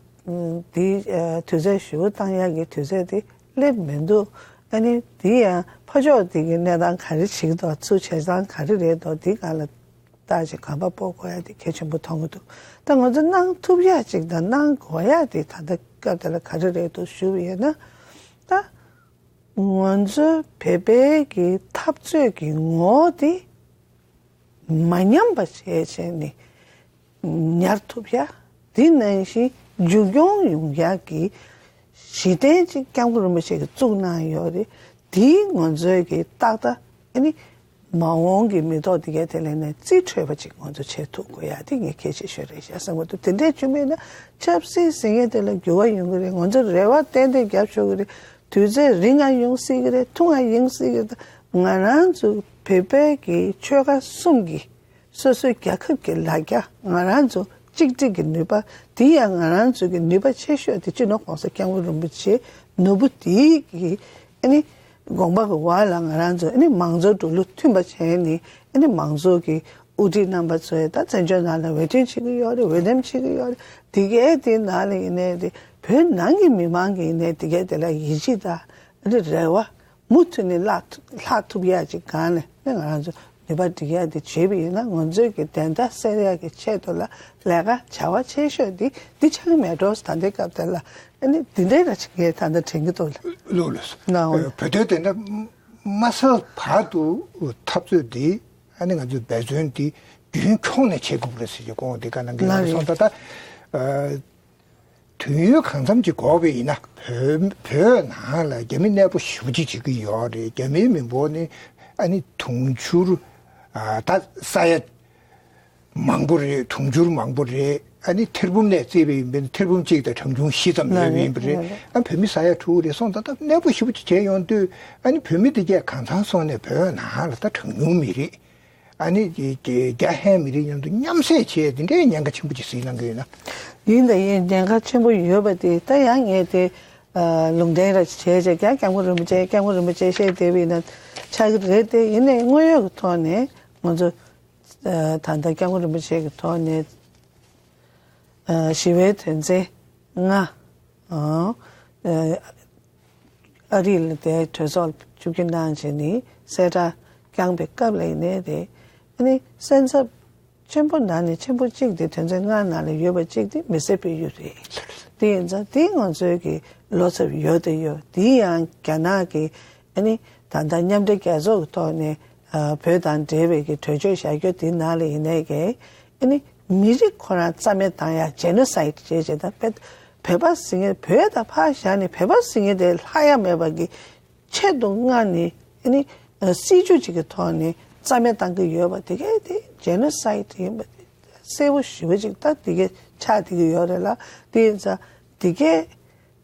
འདི་ཨ་དུས་ཚོད་ཞུ་བ་བཏང་ཡག་གི་དུས་ཚོད་དེ་སླེབས་མི་འདུག་ཨ་ནི་འདི་ཡང་ཕར་ཕྱོགས་འདི་གི་གནས་སྟངས་ག་རེ་བྱེད་ཀྱི་འདུག་ཚུར་བྱེད་སྟངས་ག་རེ་རེད་འདུག་འདི་སྒང་ལ་ལྟ་ཅིག་གོམ་པ་སྤོ་དགོས་ཡ་དེ་གལ་ཆེན་པོ་མཐོང་གི་འདུག་ད་ང་ཚོ་གནང་ཐུབ་ཡ་ཅིག་དང་གནང་དགོས་ཡ་དེ་ད་ལྟ་སྐབས་དེ་ལ་ག་རེ་རེད་འདུག་ཞུ་བ་ཡིན་ན། ད་ང་ཚོའི་བོད་པའི་གི་འཐབ་རྩོད་ཀྱི་ངོ་བོ་དེ་མ་ཉམས་པ་བྱས་བྱས་ནས་ཉར་ཐུབ་ཡ། དེ་ནང་བཞིན་མཇུག་སྐྱོང་ཡོང་ཡ་གི་གཞི་རྟེན་ཅིག་སྐྱབས་མགོན་རིན་པོ་ཆེ་གིས་བཙུགས་གནང་ཡོད་རེད། དེ་ང་ཚོའི་གི་ཏག་ཏག་ཨ་ནི་མ་འོངས་ཀྱི་མི་ཐོག་དེ་གའི་དེ་ལས་ནས་རྩིས་འཕྲོད་པ་ཅིག་ང་ཚོ་བྱེད་ཐུབ་དགོས་ཡ་དེ་ངས་གལ་ཆེ་ཤོས་རེད་ཤག་བསམ་གྱི་འདུག་དེ་འདྲས་བྱུང་མེད་ན་ཆབ་སྲིད་ཟེར་མཁན་དེ་ལ་འགྱུར་བ་ཡོང་གི་རེད། ང་ཚོ་རེ་བ་ཏན་ཏན་རྒྱབ་ཆོག་གི་རེད། དུས་ཚོད་རིང་ང་ཡོང་སྲིད་ཀྱི་རེད། ཐུང་ང་ཡོང་སྲིད་ཀྱི་རེད། ང་རང་ཚོ་བོད་པའི་གི་ཆོལ་ཁ་གསུམ་གྱི་སོ་སོའི་རྒྱལ་ཁབ་ཀྱི་ལ་རྒྱ་ང་རང་ཚོ་གཅིག་སྒྲིལ་གྱི་ནུས་པ་དེ་ཡང་ང་རང་ཚོ་གི་ནུས་པ་ཆེ་ཤོས་དེ་སྤྱི་ནོར་༸གོང་ས་༸སྐྱབས་མགོན་རིན་པོ་ཆེའི་ནོར་བུ་དེའི་གི་ཨ་ནི་དགོངས་པ་གི་འོག་ལ་ང་རང་ཚོ་ཨ་ནི་མང་གཙོའི་འགྲོ་ལུགས་མཐུན་པ་བྱས་ནས་ཨ་ནི་མང་གཙོ་གི་དབུ་ཁྲིད་རྣམ་པ་ཚོས་ད་བཙན་བྱོལ་ནང་ལ་འོས་ཐོན་བྱེད་ཀྱི་ཡོད་རེད། འོས་འདེམས་བྱེད་ཀྱི་ཡོད་རེད། དེ་གའི་དེ་ནང་ལ་ཡིན་ནའི་རེད། བོད་ནང་གི་མི་མང་གི་ཡིན་ནའི་དེ་གའི་དེ་ལ་ཡིད་ཆེས་དང་ཨ་ནི་རེ་བ་མུ་མཐུད་ནས་ལྷག་ལྷག་ཐུབ་ཡག་ཅིག་སྒང་ནས་ནི་ང་རང་ཚོ་ནུས་པ་སྒྲིག་ཡག་དེ་བྱས་པ་ཡིན་ན་ང་ཚོའི་གི་བདེན་མཐའ་གསལ་ཡག་གི་ཆེད་དུ་ལ་ལས་ཀ་བྱ་བ་ཆེ་ཤོས་འདི་འདི་ཆགས་ཀྱི་མེད་འགྲོ། ད་ལྟའི་སྐབས་དེ་ལ་ཨ་ནི་འདི་འདྲའི་ར་ཅིག་ངས་ད་ལྟ་དྲན་གྱི་འདུག་ལ། ལོས་ལོས། ན་འོ། བོད་དོན་བདེན་མཐའ་ དམའ་ས་བར་དུ་འཐབ་རྩོད་འདི་ཨ་ནི་ང་ཚོས་འབད་བརྩོན་འདི་རྒྱུན་འཁྱོངས་ནས་བྱེད་དགོས་པ་རེད་ཟེར་གྱི་དགོངས་པ་འདི་བཀའ་གནང་གི་ཡོད་རེད། ལགས་རེད། སོང་ཙང་ད་ལྟ་ཨ། དུས་ཡུན་གང་འཚམ་ཅིག་འགོར་བ་ཡིན་ན་བོད་བོད་ནང་ལ་རྒྱ་མི་གནས་སྤོ་ཞེ་པོ་ཅིག་བྱེད་ཀྱི་ཡོད་རེད། རྒྱ་མིའི་མི་འབོར་ནི་ཨ་ནི་དུང་ཕྱུར་ཨ་ད་ས་ཡ་མང་པོ་རེད། དུང་ཕྱུར་མང་པོ་རེད། ཨ་ནི་ཐེར་འབུམ་ནས་བརྩིས་པ་ཡིན་པས་ན་ཐེར་འབུམ་གཅིག་དང་གྲངས་ཆུང་བཞི་ཙམ་ཡོད་པ་ཡིན་པ་རེད། ཨ་བོད་མི་ས་ཡ་དྲུག་རེད། སོང་ཙང་ད་གནས་སྤོ་ཞེ་པོ་ཅིག་བྱས་ཡོང་དུས་ཨ་ནི་བོད་མི་དེ་གས་གང་ཚང་སོང་ནས་བོད་ནང་ལ་ད་གྲངས་ཉུང་མི་རིགས། ཨ་ནི་རྒྱ་རྒྱ་ཧན་མི་རིགས་མཉམ་དུ་མཉམ་བསྲེས་བྱས་དེ་འདྲའི་ཉེན་ཁ་ཆེན་པོ་ཅིག་གཟིགས་གནང་གི་ཡོད་ན། ཡིན་དང་ཡིན། ཉེན་ཁ་ཆེན་པོ་ཡོད་པ་དེ་ད་ཡང་ངས་དེ་ལུང་འདྲེན་ར་བྱས་བྱས་ཀྱང་སྐྱབས་མགོན་རིན་པོ་ཆེ་སྐྱབས་མགོན་རིན་པོ་ཆེ་བཤད་བསྡད་པ་ཡིན་ན་ཆགས་ཀྱི་རེད་དེ། ཡིན་ནའི་དངོས་ཡོད་ཀྱི་ཐོག་ནས་ང་ཚོ་ད་ལྟ་སྐྱབས་མགོན་རིན་པོ་ཆེ་གི་ཐོག་ནས་ཞི་བའི་དོན་ཚན་ལྔ། ཨ་རི་ལ་དེ་གྲོས་ཚོགས་ལ་ཆིབས་བསྒྱུར་གནང་བྱས་ནས་གསལ་བསྒྲགས་བསྐྱངས་པའི་སྐབས་ལ་ཡིན་ནའི་རེད། ཨ་ནི་སེམས་འཚབ་ཆེན་པོ་ནང་ནས་ཆེན་པོ་གཅིག་དེ་དོན་ཚན་ལྔ་ནང་ལ་ཡོད་པ་གཅིག་དེ་མི་སེར་སྤེལ་རྒྱུ་རེད། དེ་ཡིན་ཙང་དེ་ང་ཚོའི་གི་བློ་འཚབ་ཡོད་དེ་ཡོད། དེ་ཡང་རྒྱ་ནག་གི་ཨ་ནི་ད་ལྟ་མཉམ་འབྲེལ་རྒྱལ་ཚོགས་ཀྱི་ཐོག་ནས་བོད་དང་འབྲེལ་བའི་གི་གྲོས་ཆོད་བཞག་རྒྱུ་དེ་ནང་ལ་ཡིན་ནའི་གི་ཨ་ནི་མི་རིགས་ཁོ་རང་རྩ་མེད་བཏང་ཡ་genocide་བྱས་བྱས་ད་བོད་པ་ཟེར་མཁན་བོད་དང་ཕར་བཞག་ནས་བོད་པ་ཟེར་མཁན་དེ་ལྷག་ཡ་མེད་པ་གི་ཆེད་དུ་མངགས་ནས་ཨ་ནི་སྲིད་ཇུས་ཅིག་གི་ཐོག་ནས་རྩ་མེད་བཏང་གི་ཡོད་པ་དེ་གས་དེ་genocide་ཡིན་པ་དེ་གསལ་པོ་ཞེ་པོ་ཅིག་ད་དེ་གས་ཆགས་བསྡད་ཀྱི་ཡོད་རེད་ལ། དེ་ཡིན་ཙང་དེ་གས་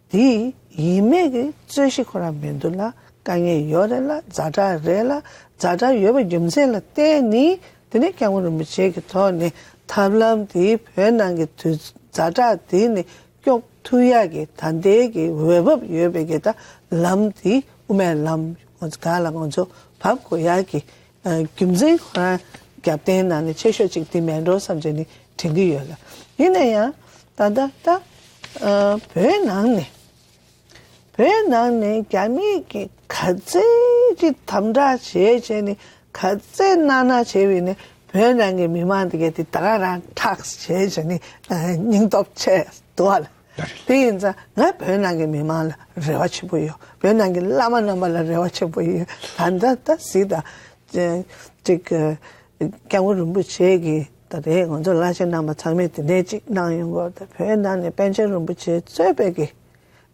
དེ་ཡིན་མེད་ཀྱི་རྩོད་གཞི་ཁོ་རང་མི་འདུག་ལ། དཀའ་ངལ་ཡོད་རེད་ལ། ཛ་དྲག་རེད་ལ། ཛ་དྲག་ཡོད་པའི་རྒྱུ་མཚན་ལ་བརྟེན་ནས་དེ་ནས་སྐྱབས་མགོན་རིན་པོ་ཆེ་གི་ཐོག་ནས་ཐབས་ལམ་དེ་བོད་ནང་གི་དུས་ཛ་དྲག་དེ་ནས་སྐྱོབ་ཐུབ་ཡག་གི་ད་ལྟའི་གི་འོས་བབ་ཡོད་པའི་གི་ད་ལམ་དེ་དབུ་མའི་ལམ་གང་ལ་ང་ཚོ་བབས་དགོས་ཡག་གི་རྒྱུ་མཚན་ཁོ་རང་རྒྱབ་རྟེན་ནང་ནས་ཆེ་ཤོས་ཅིག་དེ་མེད་འགྲོ་བསམ་བྱས་ནས་དྲན་གྱི་ཡོད་ལ། ཡིན་ན་ཡང་ད་ལྟ་ད་བོད་ནང་ནས་བོད་ནང་ནས་རྒྱ་མིས་ཀྱི་ག་ཚད་ཅིག་དམ་དྲག་བྱས་བྱས་ནས་ག་ཚད་གནང་གནང་བྱས་པ་ཡིན་ནའི་བོད་ནང་གི་མི་མང་དེ་གས་དེ་ད་ག་རང་ཁྲག་བྱས་བྱས་ནས་སྙིང་སྟོབས་ཆེ་འདུག་བ་ལ། དེ་ཡིན་ཙང་ང་བོད་ནང་གི་མི་མང་ལ་རེ་བ་ཆེན་པོ་ཡོད། བོད་ནང་གི་བླ་མ་རྣམ་པ་ལ་རེ་བ་ཆེན་པོ་ཡོད། ད་ལྟ་ད་གཟིགས་དང་ཅིག་སྐྱབས་མགོན་རིན་པོ་ཆེ་གིས་ད་རེས་ང་ཚོ་བླ་ཆེན་རྣམ་པ་ཚང་མས་དེ་འདྲའི་ཅིག་གནང་ཡོང་གི་ཡོད། ད་བོད་ནང་ནས་པཎ་ཆེན་རིན་པོ་ཆེ་གཙོས་པའི་གི་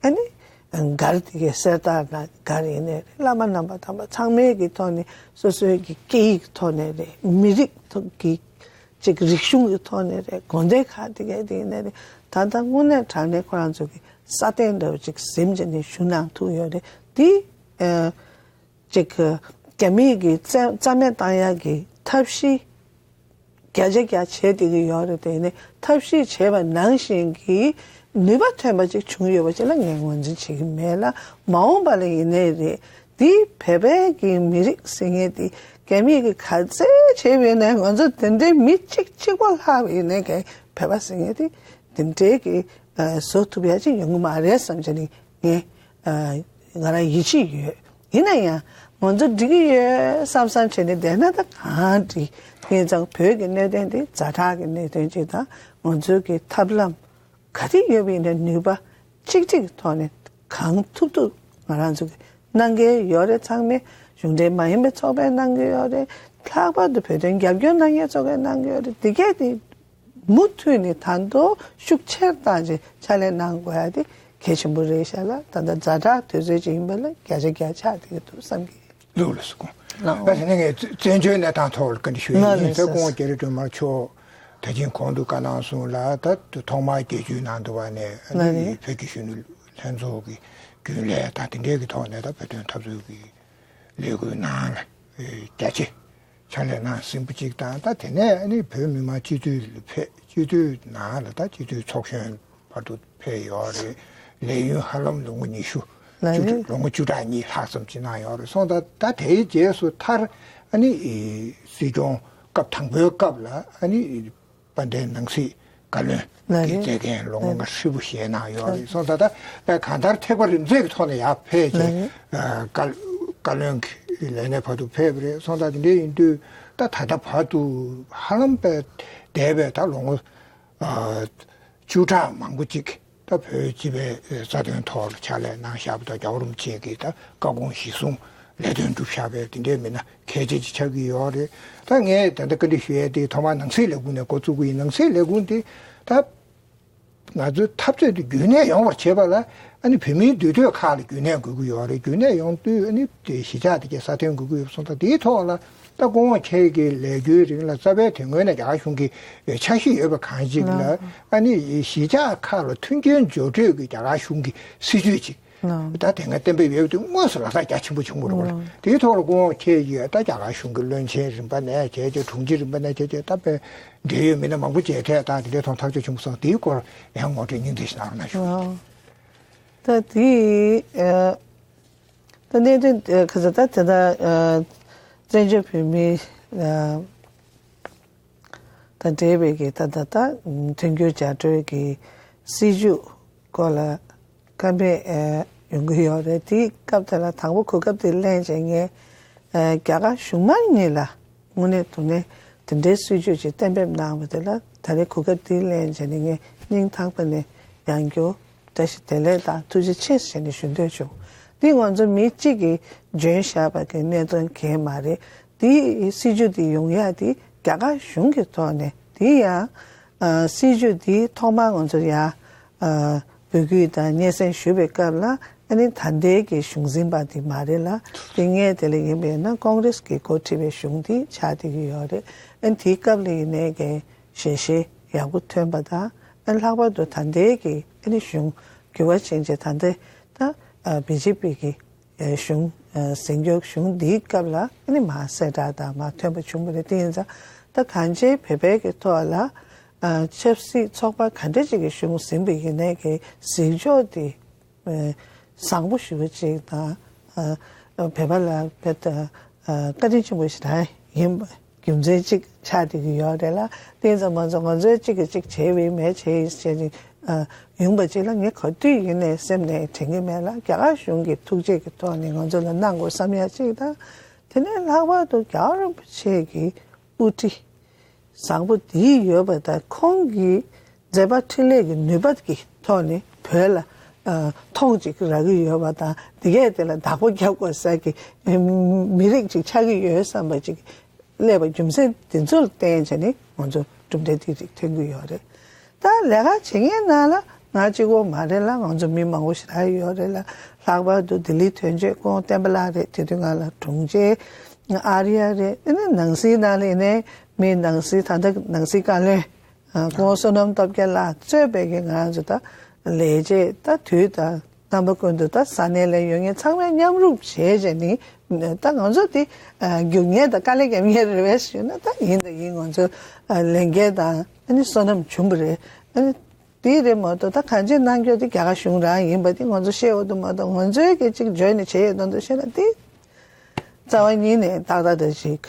ཨ་ནི་མགར་དེ་གའི་གསེར་རྟ་དང་མགར་ཡིན་ནའི་རེད། བླ་མ་རྣམ་པ་དམ་པ་ཚང་མའི་གི་ཐོག་ནས་སོ་སོའི་གི་སྐད་ཡིག་ཐོག་ནས་རེད། མི་རིགས་ཐོག་གི་ཅིག་རིག་གཞུང་གི་ཐོག་ནས་རེད། དགོན་སྡེ་ཁག་དེ་གའི་དེ་ཡིན་ནའི་རེད། ད་ལྟ་དངོས་གནས་དྲང་གནས་ཁོ་རང་ཚོ་གི་ས་སྟེང་འདྲ་བོ་ཅིག་ཟིན་བྱས་ནས་བཞུགས་གནང་ཐུབ་ཡོད་རེད། དེ་ཨ་ཅིག་རྒྱ་མིའི་གི་རྩ་རྩ་མེད་བཏང་ཡག་གི་ཐབས་ཤེས་བརྒྱ་ཆ་བརྒྱ་བྱས་བསྡད་ཀྱི་ཡོད་རེད། དེ་ནི་ཐབས་ཤེས་བྱས་པ་ནང་བཞིན་གྱི་ནུས་པ་ཐོན་པ་ཅིག་བྱུང་ཡོད་པ་ཅིག་ལ་ངས་ངོས་འཛིན་བྱེད་ཀྱི་མེད་ལ། མ་འོངས་པ་ལ་ཡིན་ནའི་རེད། འདི་བོད་པའི་གི་མི་རིགས་ཟེར་མཁན་འདི་རྒྱ་མིས་གི་ག་ཚད་བྱས་པ་ཡིན་ནའི་ང་ཚོ་དེ་འདྲའི་མི་གཅིག་གཅིག་པོ་ལྷག་པ་ཡིན་ནའི་གི་བོད་པ་ཟེར་མཁན་འདི་དེ་འདྲའི་གི་བཟོ་ཐུབ་ཡ་ཅིག་ཡོང་གི་མ་རེད་བསམ་བྱས་ནས་ངས་ང་རང་ཡིད་ཆེས་ཡོད། ཡིན་ན་ཡང་ང་ཚོ་འགྲིག་གི་ཡོད་བསམ་བསམ་བྱས་ནས་བསྡད་ན་ད་གང་འགྲིག་ཡིན་ཙང་བོད་ཀྱི་གནད་དོན་འདི་ཛ་དྲག་གི་གནད་དོན་ཅིག་དང་ང་ཚོའི་གི་ཐབས་ལམ་ག་རེ་ཡོད་པ་ཡིན་ནའི་ནུས་པ་གཅིག་གཅིག་གི་ཐོག་ནས་གང་ཐུབ་ཐུབ་ང་རང་ཚོ་གི་གནང་གི་ཡོད་རེད། ཚང་མས་གཞུང་འབྲེལ་མ་ཡིན་པའི་ཚོགས་པས་གནང་གི་ཡོད་རེད། ལྷག་པར་དུ་བོད་དོན་རྒྱབ་སྐྱོར་གནང་མཁན་ཚོ་གིས་གནང་གི་ཡོད་རེད། འདི་གས་དེ་མུ་མཐུད་ནས་ད་དུང་ཤུགས་ཆེར་བཏང་བྱས་ཕྱག་ལས་གནང་དགོས་ཡ་དེ་གལ་ཆེན་པོ་རེད་ཤག་ལ། ད་ལྟ་ཛ་དྲག་དུས་ཚོད་ཅིག་ཡིན་པ་ལ་བརྒྱ་ཆ་བརྒྱ་ཆགས་བསྡད་ཀྱི་འདུག་བསམ་གྱི། ལགས་ལགས་སོ། ཁོང་ལགས། ད་དེ་ནས་ངས་བཙན་བྱོལ་གནས་སྟངས་ཐོག་ལ་བཀའ་འདྲི་ཞུ་ཡ་ཡིན། ལགས་ལགས་ད་སོ། སྐུ་ངོ་རྒྱ་རི་སྒྲོལ་མ་མཆོག་ད་ཅིང་གོང་དུ་བཀའ་གནང་སོང་ལ། ད་ཐོག་མར་རྒྱལ་བརྒྱུད་གནང་འདུག་བ་ནས་ལགས་རེད། བོད་ཀྱི་གཞོན་ནུ་ལྷན་ཚོགས་ཀྱི་རྒྱུན་ལས་དང་དེ་འབྲེལ་གྱི་ཐོག་ནས་ད་བོད་དོན་འཐབ་རྩོད་ཀྱི་ལས་འགུལ་ནང་ལ་རྒྱ་ཆེ་ཕྱག་ལས་གནང་ཟིན་པ་གཅིག་དང་། ད་དེ་ནས་ཨ་ནི་བོད་མི་མང་སྤྱི་འཐུས་ལ་ཕེབས། སྤྱི་འཐུས་ནང་ལ་ད་སྤྱི་འཐུས་ཚོགས་གཞོན་བར་དུ་ཕེབས་ཡོད་རེད། ལས་ཡུན་ཧ་ལམ་ལོ་ངོ་ཉི་ཤུ། ལགས་རེད། ལོ་ངོ་བཅུ་ཕྲག་གཉིས་ལྷག་ཙམ་ཅིག་གནང་ཡོད་རེད། སོང་ད་ད་དེའི་རྗེས་སུ་མཐར་ཨ་ནི་སྲིད་སྐྱོང་སྐབས་དང་པོའི་སྐབས་ལ་ཨ་ནི་དཔལ་ལྡན་ནང་སྲིད་བཀའ་བློན་གྱི་མཛད་འགན་ལོ་ངོ་ལྔ་ཧྲིལ་པོ་བཞེས་གནང་ཡོད་རེད། སོང་ད་ད་གང་ལྟར་ཐེག་པ་རིམ་འཛེགས་ཀྱི་ཐོག་ནས་ཡར་ཕེབས་བྱས་བཀའ་བཀའ་བློན་གྱི་ལས་གནས་བར་དུ་ཕེབས་པ་རེད། སོང་ད་དེ་འདྲ་ཡིན་དུས་ད་ད་ལྟ་བར་དུ་ཧ་ལམ་པའི་འདས་པའི་ད་ལོ་ངོ་བཅུ་ཕྲག་མང་པོ་ཅིག་ད་བོད་སྤྱི་པའི་རྩ་དོན་ཐོག་ལ་ཕྱག་ལས་གནང་བཞག་པ་དང་། རྒྱལ་བ་རིན་པོ་ཆེ་གི་ད་བཀའ་དགོངས་གཞིར་བཟུང་ ལས་དོན་སྒྲུབ་བཞག་པའི་དེ་འདྲའི་མི་སྣ་གལ་ཆེ་ཅིག་ཆགས་ཀྱི་ཡོད་རེད། ད་ངས་ད་ལྟ་བཀའ་འདྲི་ཞུ་ཡས་དེ་ཐོག་མར་ནང་སྲིད་ལས་ཁུངས་ནས་འགོ་བཙུགས་ཀྱི་ཡིན། ནང་སྲིད་ལས་ཁུངས་དེ་ད་ང་ཚོའི་འཐབ་རྩོད་དེ་རྒྱུན་གནས་ཡོང་བར་བྱེད་པ་ལ་ཨ་ནི་བོད་མིའི་འདུས་སྡོད་ཁག་ལ་རྒྱུན་གནས་དགོས་ཀྱི་ཡོད་རེད། རྒྱུན་གནས་ཡོང་དུས་ཨ་ནི་དེ་གཞིས་ཆགས་དེ་གའི་སྲ་བརྟན་དགོས་ཀྱི་ཡོད་པ་སོང་ཙང་དེའི་ཐོག་ལ་ད་སྐུ་ངོ་ཁྱེད་ཀྱི་ལས་འགུལ་རིང་ལ་རྩ་བའི་དོན་དངོས་ནས་རྒྱ་གར་གཞུང་གི་འཆར་གཞི་ཡོད་པ་གང་ཅིག་ལ་ཨ་ནི་གཞིས་ཆགས་ཁག་ལ་མཐུན་རྐྱེན་སྦྱོར་སྤྲོད་ཀྱི་རྒྱ་གར་གཞུང་གི་སྲིད་ཇུས་ཅིག་ད་དེ་སྔ་གཏན་འབེབས་ཡོད་པ་དེ་དངོས་སུ་ལག་བསྟར་རྒྱ་ཆེན་པོ་བྱུང་བ་རེད་པ། དེའི་ཐོག་ལ་སྐུ་ངོ་ཁྱེད་ཀྱིས་ད་རྒྱ་གར་གཞུང་གི་བློན་ཆེན་རིམ་པ་ནས་བྱས་རྗེས་དྲུང་ཆེ་རིམ་པ་ནས་བྱས་རྗེས་ད་དཔེ་འབྲེལ་ཡོད་མི་སྣ་མང་པོ་མཇལ་འཕྲད་དང་དེ་འདྲའི་ཐོག་ཐག་གཅོད་བྱུང་སོང་། དེའི་སྐོར་ཡང་ངོ་སྤྲོད་སྙིང་བསྡུས་ཤིག་གནང་རོགས་གནང་ཞུ། ད་དེ་ད་གནད་དོན་ཁ་ཚ་ད་དེ་ད་བཙན་བྱོལ་བོད་མི་དང་འབྲེལ་བའི་གི་ད་ད་ད་མཐུན་འགྱུར་རྒྱ་སྒྲོལ་གྱི་སྲིད་བྱུས་སྐོར་ལ་བཀའ་མོལ་ཡོང་གི་ཡོད་རེད། དེའི་སྐབས་དེ་ལ་དང་པོ་གོ་སྐབས་དེ་ལེན་བྱས་ངས་རྒྱ་གར་གཞུང་མང་གཉིས་ལ་དངོས་གནས་དྲང་གནས་དེ་འདྲའི་སྲིད་བྱུས་ཅིག་གཏན་འབེབས་གནང་བ་དེ་ལ་ད་རེས་གོ་སྐབས་དེ་ལེན་བྱས་ནས་ངས་སྙིང་ཐག་པ་ནས་ཡང་བསྐྱར་བཀྲ་ཤིས་བདེ་ལེགས་དང་ཐུགས་རྗེ་ཆེ་ཞེས་ནས་ཞུ་འདོད་བྱུང་། འདི་ང་ཚོ་མི་གཅིག་གིས་འཇོན་བཞག་པ་གི་གནད་དོན་གང་ཡང་མ་རེད། དེའི་སྲིད་བྱུས་དེ་ཡོང་ཡ་དེ་རྒྱ་གར་གཞུང་གི་ཐོག་ནས་དེ་ཡང་སྲིད་བྱུས་དེ་ཐོག་མར་ང་ཚོ་ཡ་འབོད་སྐུལ་དང་སྙན་སེང་ཞུས་པའི་སྐབས་ལ་ཨ་ནི་ད་ལྟའི་གི་གཞུང་འཛིན་པ་དེ་མ་རེད་ལ། དེ་སྔའི་དེ་ལ་ཡིན་པས་ན་ཀོང་རེས་ཀྱིས་འགོ་ཁྲིད་པའི་གཞུང་དེ་ཆགས་བསྡད་ཀྱི་ཡོད་རེད། ཨ་ནི་དེའི་སྐབས་ལ་ཡིན་ནའི་གི་ཞལ་བཞེས་ཡག་པོ་ཐོན་པ་དང་ཨ་ནི་ལྷག་པར་དུ་ད་ལྟའི་གི་ཨ་ནི་གཞུང་འགྱུར་བ་ཕྱིན་རྗེས་ད་ལྟའི་ད་བི་ཇེ་པི་གི་གཞུང་འཛིན་སྐྱོང་གཞུང་འདིའི་སྐབས་ལ་ཨ་ནི་མར་གསལ་བསྒྲགས་དང་མར་ཐོན་པ་བྱུང་བ་རེད། དེ་ཡིན་ཙང་ད་གང་ཅིའི་བོད་པའི་གི་ཐོག་ལ་ཆབ་སྲིད་ཚོགས་པ་ག་འདྲ་ཅིག་གི་གཞུང་ཟིན་པ་ཡིན་ནའི་གི་གཟིགས་ཕྱོགས་དེ་བཟང་པོ་ཞེ་པོ་ཅིག་དང་བོད་པ་ལ་བོད་བཀའ་དྲིན་ཆེན་པོ་ཞེ་དྲག་ཡིན་པ་རྒྱུ་མཚན་གཅིག་ཆགས་བསྡད་ཀྱི་ཡོད་རེད་ལ། དེ་ཙམ་མ་ཚོམས་ང་ཚོས་གཅིག་གིས་གཅིག་བྱས་པའི་མེད་བྱས་ཡིན་ཟེར་ནས་ཡོང་པ་གཅིག་ལ་ངས་ག་དུས་ཡིན་ནའི་སེམས་ནས་དྲན་གྱི་མེད་ལ། རྒྱ་གར་གཞུང་གི་ཐུགས་རྗེ་གི་ཐོག་ནས་ང་ཚོ་ལ་གནང་དགོས་བསམ་ཡ་གཅིག་དང་། དེ་ནས་ལྷག་པར་དུ་རྒྱལ་བ་རིན་པོ་ཆེ་གི་དབུ་ཁྲིད་བཟང་པོ་དེ་ཡོད་པ་དང་ཁོང་གི་མཛད་པ་འཕྲིན་ལས་ཀྱི་ནུས་པ་གི་ཐོག་ནས་བོད་ལ་མཐོང་ཅིག་རག་གི་ཡོད་པ་དང་། འདི་གས་དེ་ལ་བདག་པོ་རྒྱབ་དགོས་ས་གི་མི་རིགས་ཅིག་ཆགས་ཀྱི་ཡོད་བསམ་པ་ཅིག་སླེབས་པ་རྒྱུ་མཚན་དེ་ཚོ་ལ་བརྟེན་བྱས་ནས་ང་ཚོ་གྲུབ་འབྲས་དེ་རིགས་ཐོན་གྱི་ཡོད་རེད། ད་ལས་ཀ་བྱེད་མཁན་ནང་ལ་ང་གཅིག་པོ་མ་རེད་ལ། ང་ཚོ་མི་མང་པོ་ཞེ་དྲག་ཡོད་རེད་ལ། ལྷག་པར་དུ་ལྡི་ལི་དོན་གཅོད་སྐུ་ངོ་བསྟན་པ་ལགས་རེད། དེ་དུས་ང་ལ་དྲུང་ཆེ་ཨར་ཡ་རེད། ཨ་ནི་ནང་སྲིད་ནང་ལ་ཡིན་ནའི་མི་ནང་སྲིད་ད་ལྟ་ནང་སྲིད་བཀའ་བློན་སྐུ་ངོ་བསོད་ནམས་སྟོབས་རྒྱལ་ལགས་གཙོས་པའི་གི་ང་ཚོ་ད་ལས་བྱེད་ད་དུས་དང་རྣམ་པ་ཀུན་ཏུ་ད་ས་གནས་ལ་ཡོད་མཁན་ཚང་མས་མཉམ་རུབ་བྱས་བྱས་ནི་ད་ང་ཚོ་དེ་རྒྱུག་མཁན་དང་དཀའ་ལས་རྒྱབ་མཁན་རེད་པས་ཞུས་ན་ད་ཡིན་དང་ཡིན། ང་ཚོ་ལས་འགན་དང་ཨ་ནི་བསོད་ནམས་བྱུང་བ་རེད། ཨ་ནི་དེ་རེད་མ་གཏོགས་ད་གང་ཅི་གནང་རྒྱུ་དེ་རྒྱ་གར་གཞུང་རང་ཡིན་པ་དེ་ང་ཚོ་ཤེས་འོ་དུ་མ་གཏོགས་ང་ཚོའི་གི་ཅིག་འཇོན་ནས་བྱས་ཡོད་དོན་དུ་བཤད་ན་དེ་རྩ་བ་ཉིད་ནས་ཏག་ཏག་ཏག་ཅིག་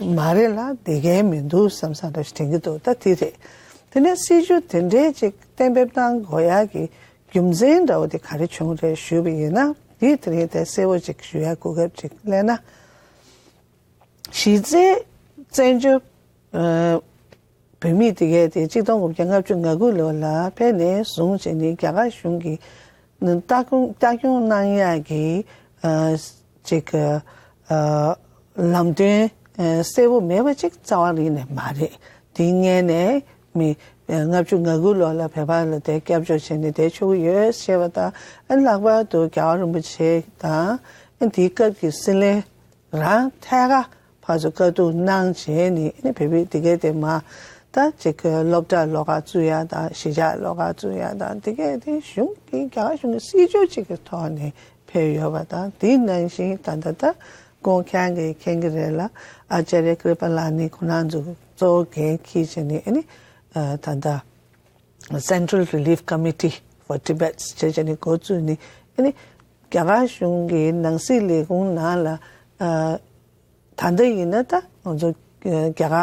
མ་རེད་ལ། བདེ་མཁན་མི་འདུག་བསམ་བསམ་འདྲ་ཞིག་དྲན་གྱི་འདུག་ད་དེ་རེད། དེ་ནས་སྲིད་བྱུས་དེ་འདྲའི་ཅིག་གཏན་འབེབས་གནང་དགོས་ཡག་གི་རྒྱུ་མཚན་འདྲ་བོ་དེ་ག་རེ་བྱུང་རེད་ཞུས་པ་ཡིན་ན། དེ་དེ་རིང་དེ་གསལ་བོ་ཅིག་ཞུ་ཡག་གོ་སྐབས་ཅིག་ལེན་ན། གཞི་རྩའི་བཙན་བྱོལ་བོད་མི་དེ་གས་དེ་གཅིག་སྟོང་དགུ་བརྒྱ་ལྔ་བཅུ་ང་དགུ་ལོ་ལ་ཕེབས་ནས་བཟུང་བྱས་ནས་རྒྱ་གར་གཞུང་གིས་ལྟ་སྐྱོང་ལྟ་སྐྱོང་གནང་ཡག་གི་ཅིག་ལམ་སྟོན་གསལ་བོ་མེད་པ་ཅིག་རྩ་བ་ཉིད་ནས་མ་རེད། དེ་སྔོན་ནས་མི་ལྔ་བཅུ་ང་དགུ་ལོ་ལ་བོད་པ་ལ་དེ་སྐྱབས་བཅོལ་བྱས་ནས་བསྡད་ཆོག་གི་ཡོད་ཞེས་པ་དང་། ལྷག་པར་དུ་རྒྱལ་བ་རིན་པོ་ཆེ་དང་དེའི་སྐབས་ཀྱི་སྲིད་བློན་རང་ཐད་ཀར་ཕར་ཚུར་བཀའ་བསྡུར་གནང་བྱས་ནས་ཨ་ནི་བོད་པའི་དེ་གས་དེ་མ་ད་ཅིག་སློབ་གྲྭ་ལོགས་ཀ་བཙུགས་ཡ་དང་གཞིས་ཆགས་ལོགས་ཀ་བཙུགས་ཡ་དང་དེ་གས་དེ་གཞུང་གི་རྒྱ་གར་གཞུང་གི་སྲིད་བྱུས་གཅིག་གི་ཐོག་ནས་ཕེབས་ཡོད་པ་དང་། དེ་ནང་བཞིན་ད་ལྟ་ད་ཁོང་ཁྱེད་ཀྱིས་མཁྱེན་གྱི་རེད་ལ། ཨ་ཅཱརྱ་ཀྲི་པ་ལ་ནི་ཁོང་རང་ཚོ་གཙོ་བོ་འགན་འཁྱེར་བྱས་ནས་ཨ་ནི་ད་ལྟ། Central Relief Committee for Tibet ཞེས་བྱས་ནས་འགོ་བཙུགས་ནས་ཨ་ནི་རྒྱ་གར་གཞུང་གི་ནང་སྲིད་ལས་ཁུངས་ནང་ལ་ཨ་ད་ལྟ་ཡིན་ན་ད་ང་ཚོ་རྒྱ་གར་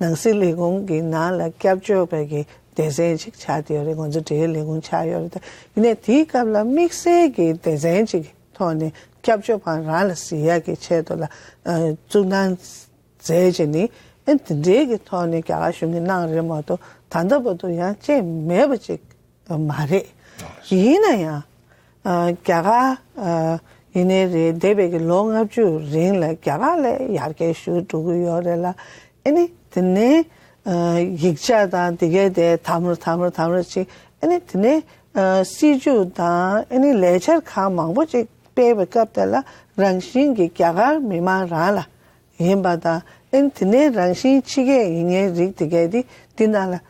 ནང་སྲིད་ལས་ཁུངས་ཀྱི་ནང་ལ་སྐྱབས་བཅོལ་བའི་གི་སྡེ་ཚན་ཅིག་ཆགས་བསྡད་ཡོད་རེད། ང་ཚོ་འབྲེལ་ཡོད་ལས་ཁུངས་ཆགས་ཡོད་རེད། ད་ཡིན་ནའི་དེའི་སྐབས་ལ་དམིགས་བསལ་གྱི་སྡེ་ཚན་ཅིག་གི་ཐོག་ནས་སྐྱབས་བཅོལ་བ་རང་ལ་གཟིགས་ཡག་གི་ཆེད་དུ་ལ་ཨ་བཙུགས་གནང་མཛད་བྱས་ནི་ཨ་དེ་འདྲའི་གི་ཐོག་ནས་རྒྱ་གར་གཞུང་གིས་གནང་རེད་མ་གཏོགས་ད་ལྟ་བར་དུ་ཡང་བྱས་མེད་པ་ཅིག་མ་རེད། ཡིན་ན་ཡང་ཨ་རྒྱ་གར་ཨ་ ཡིན་ནའི་རེད། འདས་པའི་གི་ལོ་ལྔ་བཅུ་རིང་ལ་རྒྱ་གར་ལ་ཡར་རྒྱས་ཞུ་འགྲོ་གི་ཡོད་རེད་ལ། ཨ་ནི་དེ་ནས་ཡིག་ཆ་དང་དེ་གས་དེ་དམ་རུ་དམ་རུ་དམ་རུ་ཅིག་ཨ་ནི་དེ་ནས་སྲིད་ཇུས་དང་ཨ་ནི་ལས་འཆར་ཁག་མང་པོ་ཅིག་སྤེལ་བའི་སྐབས་དེ་ལ་རང་བཞིན་གྱི་རྒྱ་གར་མི་མང་རང་ལ་ཡིན་པ་དང་། ཨ་ནི་དེ་ནས་རང་བཞིན་ཕྱི་སྐད་ཡིན་མཁན་རིགས་དེ་གས་དེ་འདི་ནང་ལ་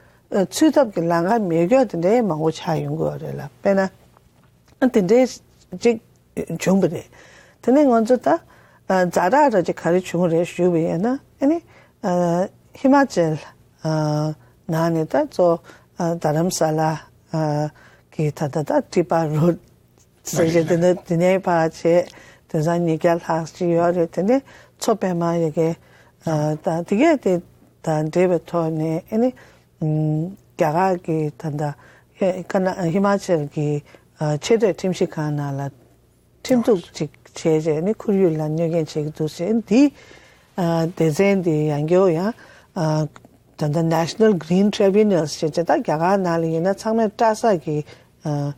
ཚུད་ཐབས་ཀྱི་ལམ་ཁ་མེད་སྐྱོ་དེ་འདྲའི་མང་པོ་ཆགས་ཡོང་གི་ཡོད་རེད་ལ། དཔེར་ན། དེ་འདྲའི་ཅིག་བྱུང་བ་རེད། དེ་ནས་ང་ཚོ་ད་ཛ་དྲག་ར་ཅིག་ག་རེ་བྱུང་རེད་ཞུས་པ་ཡིན་ན། ཨ་ནི་ཧི་མ་ཅལ་ནང་ནས་ད་གཙོ་རྡ་རམ་ས་ལ་གི་ད་ད་ད་ཏི་པ་རོ་ཟེར་བྱས་དེ་ནས་དེ་ནས་ཕར་བྱས་དེང་སང་ཉིས་བརྒྱ་ལྷག་ཅིག་ཡོད་རེད། དེ་ནས་མཚོ་པད་མ་ཡ་གི་ད་དེ་གས་དེ་དང་འབྲེལ་བའི་ཐོག་ནས་ཨ་ནི། ཨུམ། རྒྱ་གར་གྱི་ད་ལྟ་ཧི་ཀ་ན་ཧི་མ་ཅལ་གྱི་ཨ་ཆེས་མཐོའི་ཁྲིམས་ཞིབ་ཁང་ནང་ལ་ཁྲིམས་གཏུག་ཅིག་བྱས་རྗེས་ནི་ཁོར་ཡུག་ལ་གནོད་སྐྱོན་བྱེད་ཀྱི་འདུག་ཟེར། འདི་ཨ་སྡེ་ཚན་འདི་ཡང་སྐྱར་ཡང་ཨ་ད་ལྟ་National Green Tribunals ཞེས་བྱས། ད་རྒྱ་གར་ནང་ལ་ཡིན་ན་ཚང་མས་སྐྲག་ས་གི་ཨ་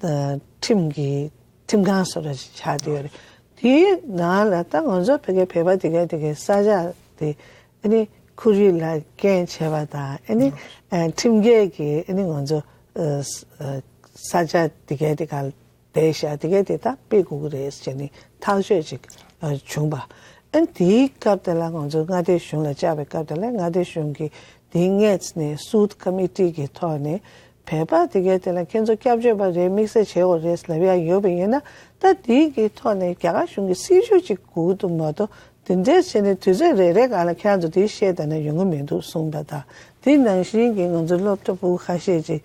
ཨ་ཁྲིམས་ཀྱི་ཁྲིམས་ཁང་བཟོ་འདྲ་ཞིག་ཆགས་བསྡད་ཡོད་རེད། དེའི་ནང་ལ་ད་ང་ཚོ་བོད་སྐད་བོད་པ་དེ་ག་དེ་གའི་ས་ཆ་དེ་ཨ་ནི་ཁོར་ཡུག་ལ་རྐྱེན་བྱས་པ་དང་། ཨ་ནི་ཨ་ཁྲིམས་འགལ་གྱི་ཨ་ནི་ང་ཚོ་ཨ་ས་ཆ་དེ་གའི་དེ་ག་བསྡད་བཞག་དེ་གའི་དེ་ད་སྤེལ་དགོས་ཀྱི་རེད་ཟེར་ནས་ཐག་གཅོད་ཅིག་ཨ་བྱུང་པ། ཨ་ནི་དེའི་སྐབས་དེ་ལ་ང་ཚོ་མངའ་སྡེ་གཞུང་ལ་བཅར་བའི་སྐབས་དེ་ལ་མངའ་སྡེ་གཞུང་གིས་དེའི་སྔས་ནས་སུད་ཀ་མི་ཊི་གི་ཐོག་ནས་བོད་པ་དེ་གའི་དེ་ལ་ཁྱེད་ཚོ་སྐྱབས་བཅོལ་བ་རེད། དམིགས་བསལ་བྱེད་དགོས་རེད་ལབ་ཡ་ཡོད་པ་ཡིན་ན། ད་དེའི་གི་ཐོག་ནས་རྒྱ་གར་གཞུང་གི་སྲིད་ཇུས་ཅིག་དགོས་འདུག་མ་གཏོགས། དེ་འདྲས་བྱས་ནས་དུས་ཚོད་རེ་རེ་སྒང་ལ་ཁྱེད་རང་ཚོ་དེ་བཤད་བསྡད་ན་ཡོང་གི་མི་འདུག་གསུངས་པ་དང་། དེ་ནང་བཞིན་གྱི་ང་ཚོ་སློབ་གྲྭ་ཕྲུ་གུ་ཁ་ཤས་ཅིག་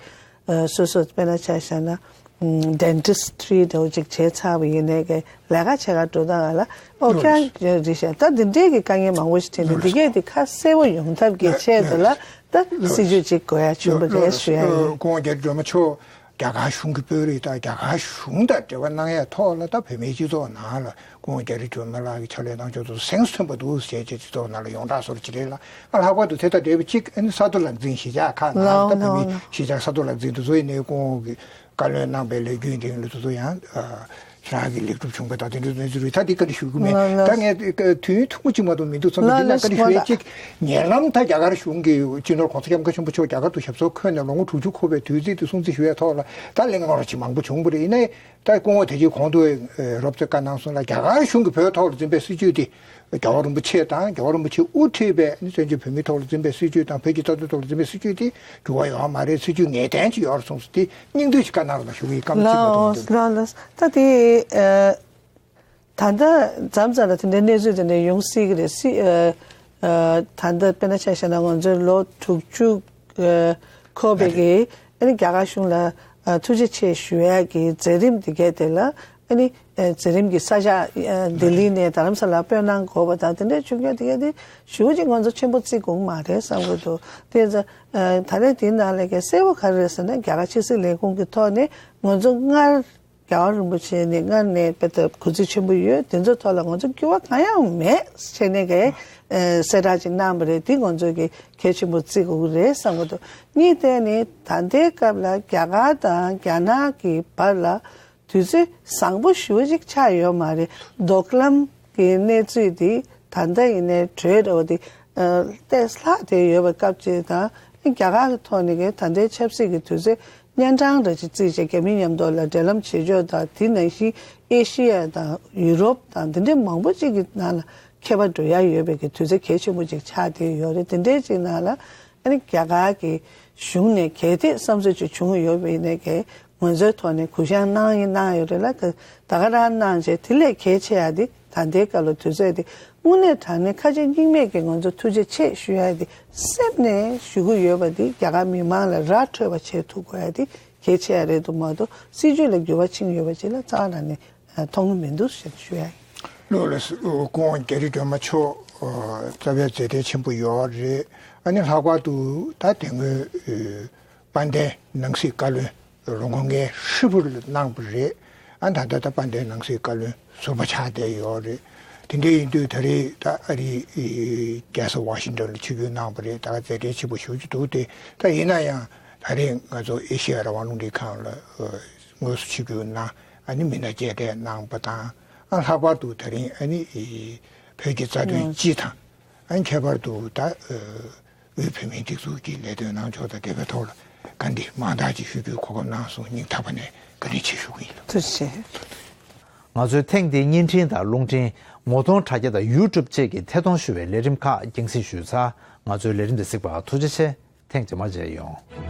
ཨ་སོ་སོ་དཔེར་ན་ཆ་བཞག་ན་ཨམ་ཌེན་ཊི་སི་ཊི་རི་འདྲ་བོ་ཅིག་བྱས་ཚར་བ་ཡིན་ནའི་གི་ལས་ཀ་བྱེད་གར་འགྲོ་སྟངས་ལ་ཨོ་ཁྱེད་རང་རེད་ཤག་ད་དེ་འདྲས་ཀྱི་དཀའ་ངལ་མང་པོ་ཞིག་འཕྲད་ནས་འདི་གས་དེ་ཁ་གསལ་པོ་ཡོང་ཐབས་ཀྱི་ཆེད་དུ་ལ་ད་སྲིད་ཇུས་ཅིག་དགོས་ཡ་བྱུང་བ་རེད་ཞུ་ཡ་ཡིན། ཨ་སྐུ་ངོ་རྒྱ་རི་སྒྲོལ་མ་མཆོག་རྒྱ་གར་གཞུང་གི་དཔོན་རིགས་དང་རྒྱ་གར་གཞུང་དང་འབྲེལ་བ་གནང་ཡའི་ཐོག་ལ་ད་བོད་མིའི་སྤྱི་ཚོགས་ནང་ལ་སྐུ་ངོ་རྒྱ་རི་སྒྲོལ་མ་ལགས་ཀྱི་ཕྱག་ལས་གནང་ཕྱོགས་དེ་གཟེངས་སུ་ཐོན་པ་འདུག་ཟེར་བྱས་སྤྱི་ཚོགས་ནང་ལ་ཡོངས་གྲགས་བཟོ་འདྲ་ཅིག་རེད་ལ། ཨ་ལྷག་པར་དུ་དེ་དང་འབྲེལ་བའི་གཅིག་ཨ་ནི་ས་རྡོ་ལག་འཛིན་གཞིས་ཆགས་ཁག་ནང་ད་བོད་མིའི་གཞིས་ཆགས་ས་རྡོ་ལག་འཛིན་དེ་ཚོ་ཡིན་ནའི་སྐུ་ངོ་གིས་བཀའ་བློན་གནང་པའི་ལས་འགུལ་འདི་ལ་དེ་ཚོ་ཡང་ཨ་ཁྱེད་རང་གིས་ལེགས་གྲུབ་བྱུང་པ་དང་དེ་འདྲའི་གནས་ཚུལ་རེད། ད་འདི་བཀའ་འདྲི་ཞུ་གི་མེད། ལགས་ལགས། ད་ངས་དུས་ཡུན་ཐུང་ངུ་གཅིག་མ་གཏོགས་མི་འདུག་བསམ་ལ། འདི་ན་ལགས་བཀའ་འདྲི་ཞུ་ཡས་ལགས། གཅིག་ཉེ་ལམ་ད་རྒྱ་གར་གཞུང་གིས་སྤྱི་ནོར་༸གོང་ས་༸སྐྱབས་མགོན་ཆེན་པོ་མཆོག་རྒྱ་གར་དུ་ཞབས་སོར་འཁོད་ནས་ལོ་ངོ་དྲུག་ཅུ་འཁོར་བའི་དུས་ཚིགས་དེ་སྲུང་བརྩི་ཞུ་ཡས་ཐོག་ལ་ད་གླེང་སློང་ར་ཅིག་མང་པོ་བྱུང་བ་རེད། ཡིན་ནའི་ད་སྐུ་ངོ་དེ་རྗེས་གོང་དུ་རོབ་ཙམ་བཀའ་གནང་སོང་ལ། རྒྱ་གར་གཞུང་གིས་བོད་ཐོག་ལ་འཛིན་པའི་སྲིད་ཇུས་དེ་རྒྱལ་བ་རིན་པོ་ཆེ་དང་རྒྱལ་བ་རིན་པོ་ཆེས་དབུ་ཁྲིད་པའི་ནི་བཙན་བྱོལ་བོད་མིའི་ཐོག་ལ་འཛིན་པའི་སྲིད་ཇུས་དང་བོད་ཀྱི་རྩ་དོན་ཐོག་ལ་འཛིན་པའི་སྲིད་ཇུས་དེ་འགྱུར་བ་ཡོད་མ་རེད། སྲིད་ཇུས་ངེས་གཏན་ཅིག་ཡོད་རེད་གསུངས་སོང་། དེ་སྙིང་བསྡུས་ཅིག་བཀའ་གནང་རོགས་གནང་ཞུ་གི་ཡིན། སྐར་མ་གཅིག་མ་གཏོགས་མི་འདུག་ལགས་ལགས། ད་དེ་ཨ་ད་ལྟ་མཚམས་མཚམས་ལ་དེ་འདྲའི་གནས་ཚུལ་དེ་འདྲ་ཡོང་སྲིད་ཀྱི་རེད། སྲིད་ཨ་ཨ་ད་ལྟ་དཔེར་ན་ཆ་བཞག་ན་ང་ཚོའི་ལོ་དྲུག་ཅུ་ཨ་འཁོར་བའི་གི་ཨ་ནི་རྒྱ་གར་གཞུང་ལ་ཨ་ཐུགས་རྗེ་ཆེ་ཞུ་ཡག་གི་མཛད་རིམ་དེ་གས་དེ་ལ་ཨ་ནི་ཨ་མཛད་རིམ་གྱི་ས་ཆ་ཨ་ལྡི་ལི་ནས་རྡ་རམ་ས་ལ་སྤོས་གནང་དགོས་པ་དང་དེ་འདྲའི་བྱུང་རྐྱེན་དེ་གས་དེ་ཞེ་པོ་ཅིག་ང་ཚོ་ཆེན་པོ་བརྩི་དགོས་མ་རེད་བསམ་གྱི་འདུག་དེ་ཚོ་ཨ་ད་རེས་དེའི་ནང་ལས་ཀའི་གསལ་པོ་ག་རེ་རེད་ཟེར་ན། རྒྱ་གར་ཕྱི་སྲིད་ལས་ཁུངས་ཀྱི་ཐོག་ནས་ང་ཚོ་སྔར་རྒྱལ་བ་རིན་པོ་ཆེ་ནས་སྔར་ནས་དཔེ་ལྟ་གུས་བརྩི་ཆེན་པོ་ཡོད། དེ་ཚོའི་ཐོག་ལ་ང་ཚོ་འགྱུར་བ་གང་ཡང་མེད་བྱས་ནས་གས་ཨ་གསལ་བསྒྲགས་ཅིག་གནང་བ་རེད། འདི་ང་ཚོ་གི་གལ་ཆེན་པོ་བརྩི་དགོས་ཀྱི་རེད་བསམ་གྱི་འདུག་གཉིས་དེ་ནི་ད་ལྟའི་སྐབས་ལ་རྒྱ་གར་དང་རྒྱ་ནག་གི་བར་ལ་དུས་ཚོད་བཟང་པོ་ཞེ་པོ་ཅིག་ཆགས་ཡོད་མ་རེད། མདོ་ཁམས་ཀྱི་གནས་ཚུལ་འདི་ད་ལྟ་ཡིན་ནའི་བྲོས་འགྲོ་བ་འདི་ཨ་ཏོག་ཙམ་ལྷག་བསྡད་ཡོད་པའི་སྐབས་ཅིག་དང་། རྒྱ་གར་གྱི་ཐོག་ནས་གས་ད་ལྟའི་ཆབ་སྲིད་ཀྱི་དུས་ཚོད་གཉན་འཕྲང་འདྲ་ཅིག་བརྩིས་བྱས་རྒྱ་མི་མཉམ་དུ་ལ་འབྲེལ་ལམ་བྱེད་ཕྱོགས་དང་། དེ་ནང་བཞིན་ཨེ་ཤི་ཡ་དང་ཡུ་རོབ་དང་འདི་འདྲའི་མང་པོ་ཅིག་གི་ནང་ལ་ཁྱད་པར་འགྲོ་ཡ་ཡོད་པའི་གི་དུས་ཚོད་གལ་ཆེན་པོ་ཅིག་ཆགས་བསྡད་ཡོད་རེད། དེ་འདྲའི་ཅིག་ནང་ལ་ཨ་ནི་རྒྱ་གར་གྱི་གཞུང་ནས་གལ་ཏེ་བསམ་ཚུལ་ཅིག་བྱུང་ཡོད་པ་ཡིན་ནའི་གས་ང་ཚོའི་ཐོག་ནས་གུ་ཡངས་གནང་ཡིན་གནང་ཡོད་རེད་ལ། ད་ག་རང་གནང་བྱས་དེ་ལས་གལ་ཆེ་ཡ་དེ་ད་ལྟའི་སྐབས་ལ་དུས་ཚོད་དེ་དངོས་གནས་དྲང་གནས་ཁ་ཞེ་གཉིས་མེད་ཀྱི་ང་ཚོ་ཐུགས་རྗེ་ཆེ་ཞུ་ཡ་དེ་སེམས་ནས་ཞུ་གི་ཡོད་པ་དེ་རྒྱ་གར་མི་མང་ལ་ར་འཕྲོད་པ་བྱེད་ཐུབ་དགོས་ཡ་དེ་གལ་ཆེ་ཡ་རེད་འདུག་མ་གཏོགས་སྲིད་ཇུས་ལ་འགྱུར་བ་ཕྱིན་ཡོད་པ་ཅིག་ལ་རྩ་བ་ནས་མཐོང་གི་མི་འདུག་ཞེས་ཞུ་ཡ་ཡིན། ལགས་ལགས། སྐུ་ངོ་རྒྱ་རི་སྒྲོལ་མ་མཆོག་རྩ་བའི་མཛད་བྲེལ་ཆེན་པོ་ཡོད་རེད། ཨ་ནི་ལྷག་པར་དུ་ད་དེ་སྔོན་དཔལ་ལྡན་ནང་སྲིད་བཀའ་བློན་ལོ་ངོ་ལྔའི་ཧྲིལ་པོ་ལ་གནང་བ་རེད། ཨ་ད་ལྟ་ད་དཔལ་ལྡན་ནང་སྲིད་བཀའ་བློན་ཟུར་པ་ཆགས་བསྡད་ཡོད་རེད། དེ་འདྲ་ཡིན་དུས་ད་རེས་ད་ཨ་རིའི་རྒྱལ་ས་ཝ་ཤིང་ཊོན་ལ་ཆིབས་བསྒྱུར་གནང་བ་རེད། ད་ག་མཛད་བྲེལ་ཆེན་པོ་ཞེ་པོ་ཅིག་འདུག་སྟེ། ད་ཡིན་ན་ཡང་ད་རེས་ང་ཚོ་ཨེ་ཤེ་ཡ་རང་དབང་རླུང་འཕྲིན་ཁང་ལ་དངོས་སུ་ཆིབས་བསྒྱུར་གནང་། ཨ་ནི་མི་སྣ་མཇལ་འཕྲད་གནང་པ་དང་ ཨ་ལྷག་པར་དུ་ད་རིང་ཨ་ནི་བོད་ཀྱི་རྩ་དོན་སྤྱི་དང་། ཨ་ཁྱད་པར་དུ་ད་དབུས་བོད་མིའི་སྒྲིག་འཛུགས་ཀྱི་ལས་དོན་གནང་ཕྱོགས་དང་འབྲེལ་བའི་ཐོག་ལ་ག་འདི་མང་དག་ཅིག་ཞུ་རྒྱུའི་གོ་སྐབས་གནང་སོང་། སྙིང་ཐག་པ་ནས་བཀའ་དྲིན་ཆེ་ཞུ་གི་ཡིན། ཐུགས་རྗེ་ཆེ། ང་ཚོས་ཐེངས་འདིའི་བརྙན་འཕྲིན་དང་རླུང་འཕྲིན། ངོ་གདོང་དྲ་རྒྱ་དང་ཡུ་ཊུབ་བཅས་ཀྱི་ཐད་གཏོང་ཞུ་བའི་ལས་རིམ་ཁག་རྒྱང་སྲིང་ཞུས་ཚར། ང་ཚོའི་ལས་རིམ་འདི་གཟིགས་པར་ཐུགས་རྗེ་ཆེ། ཐེངས་རྗེས་མར་མཇལ་ཡོང་།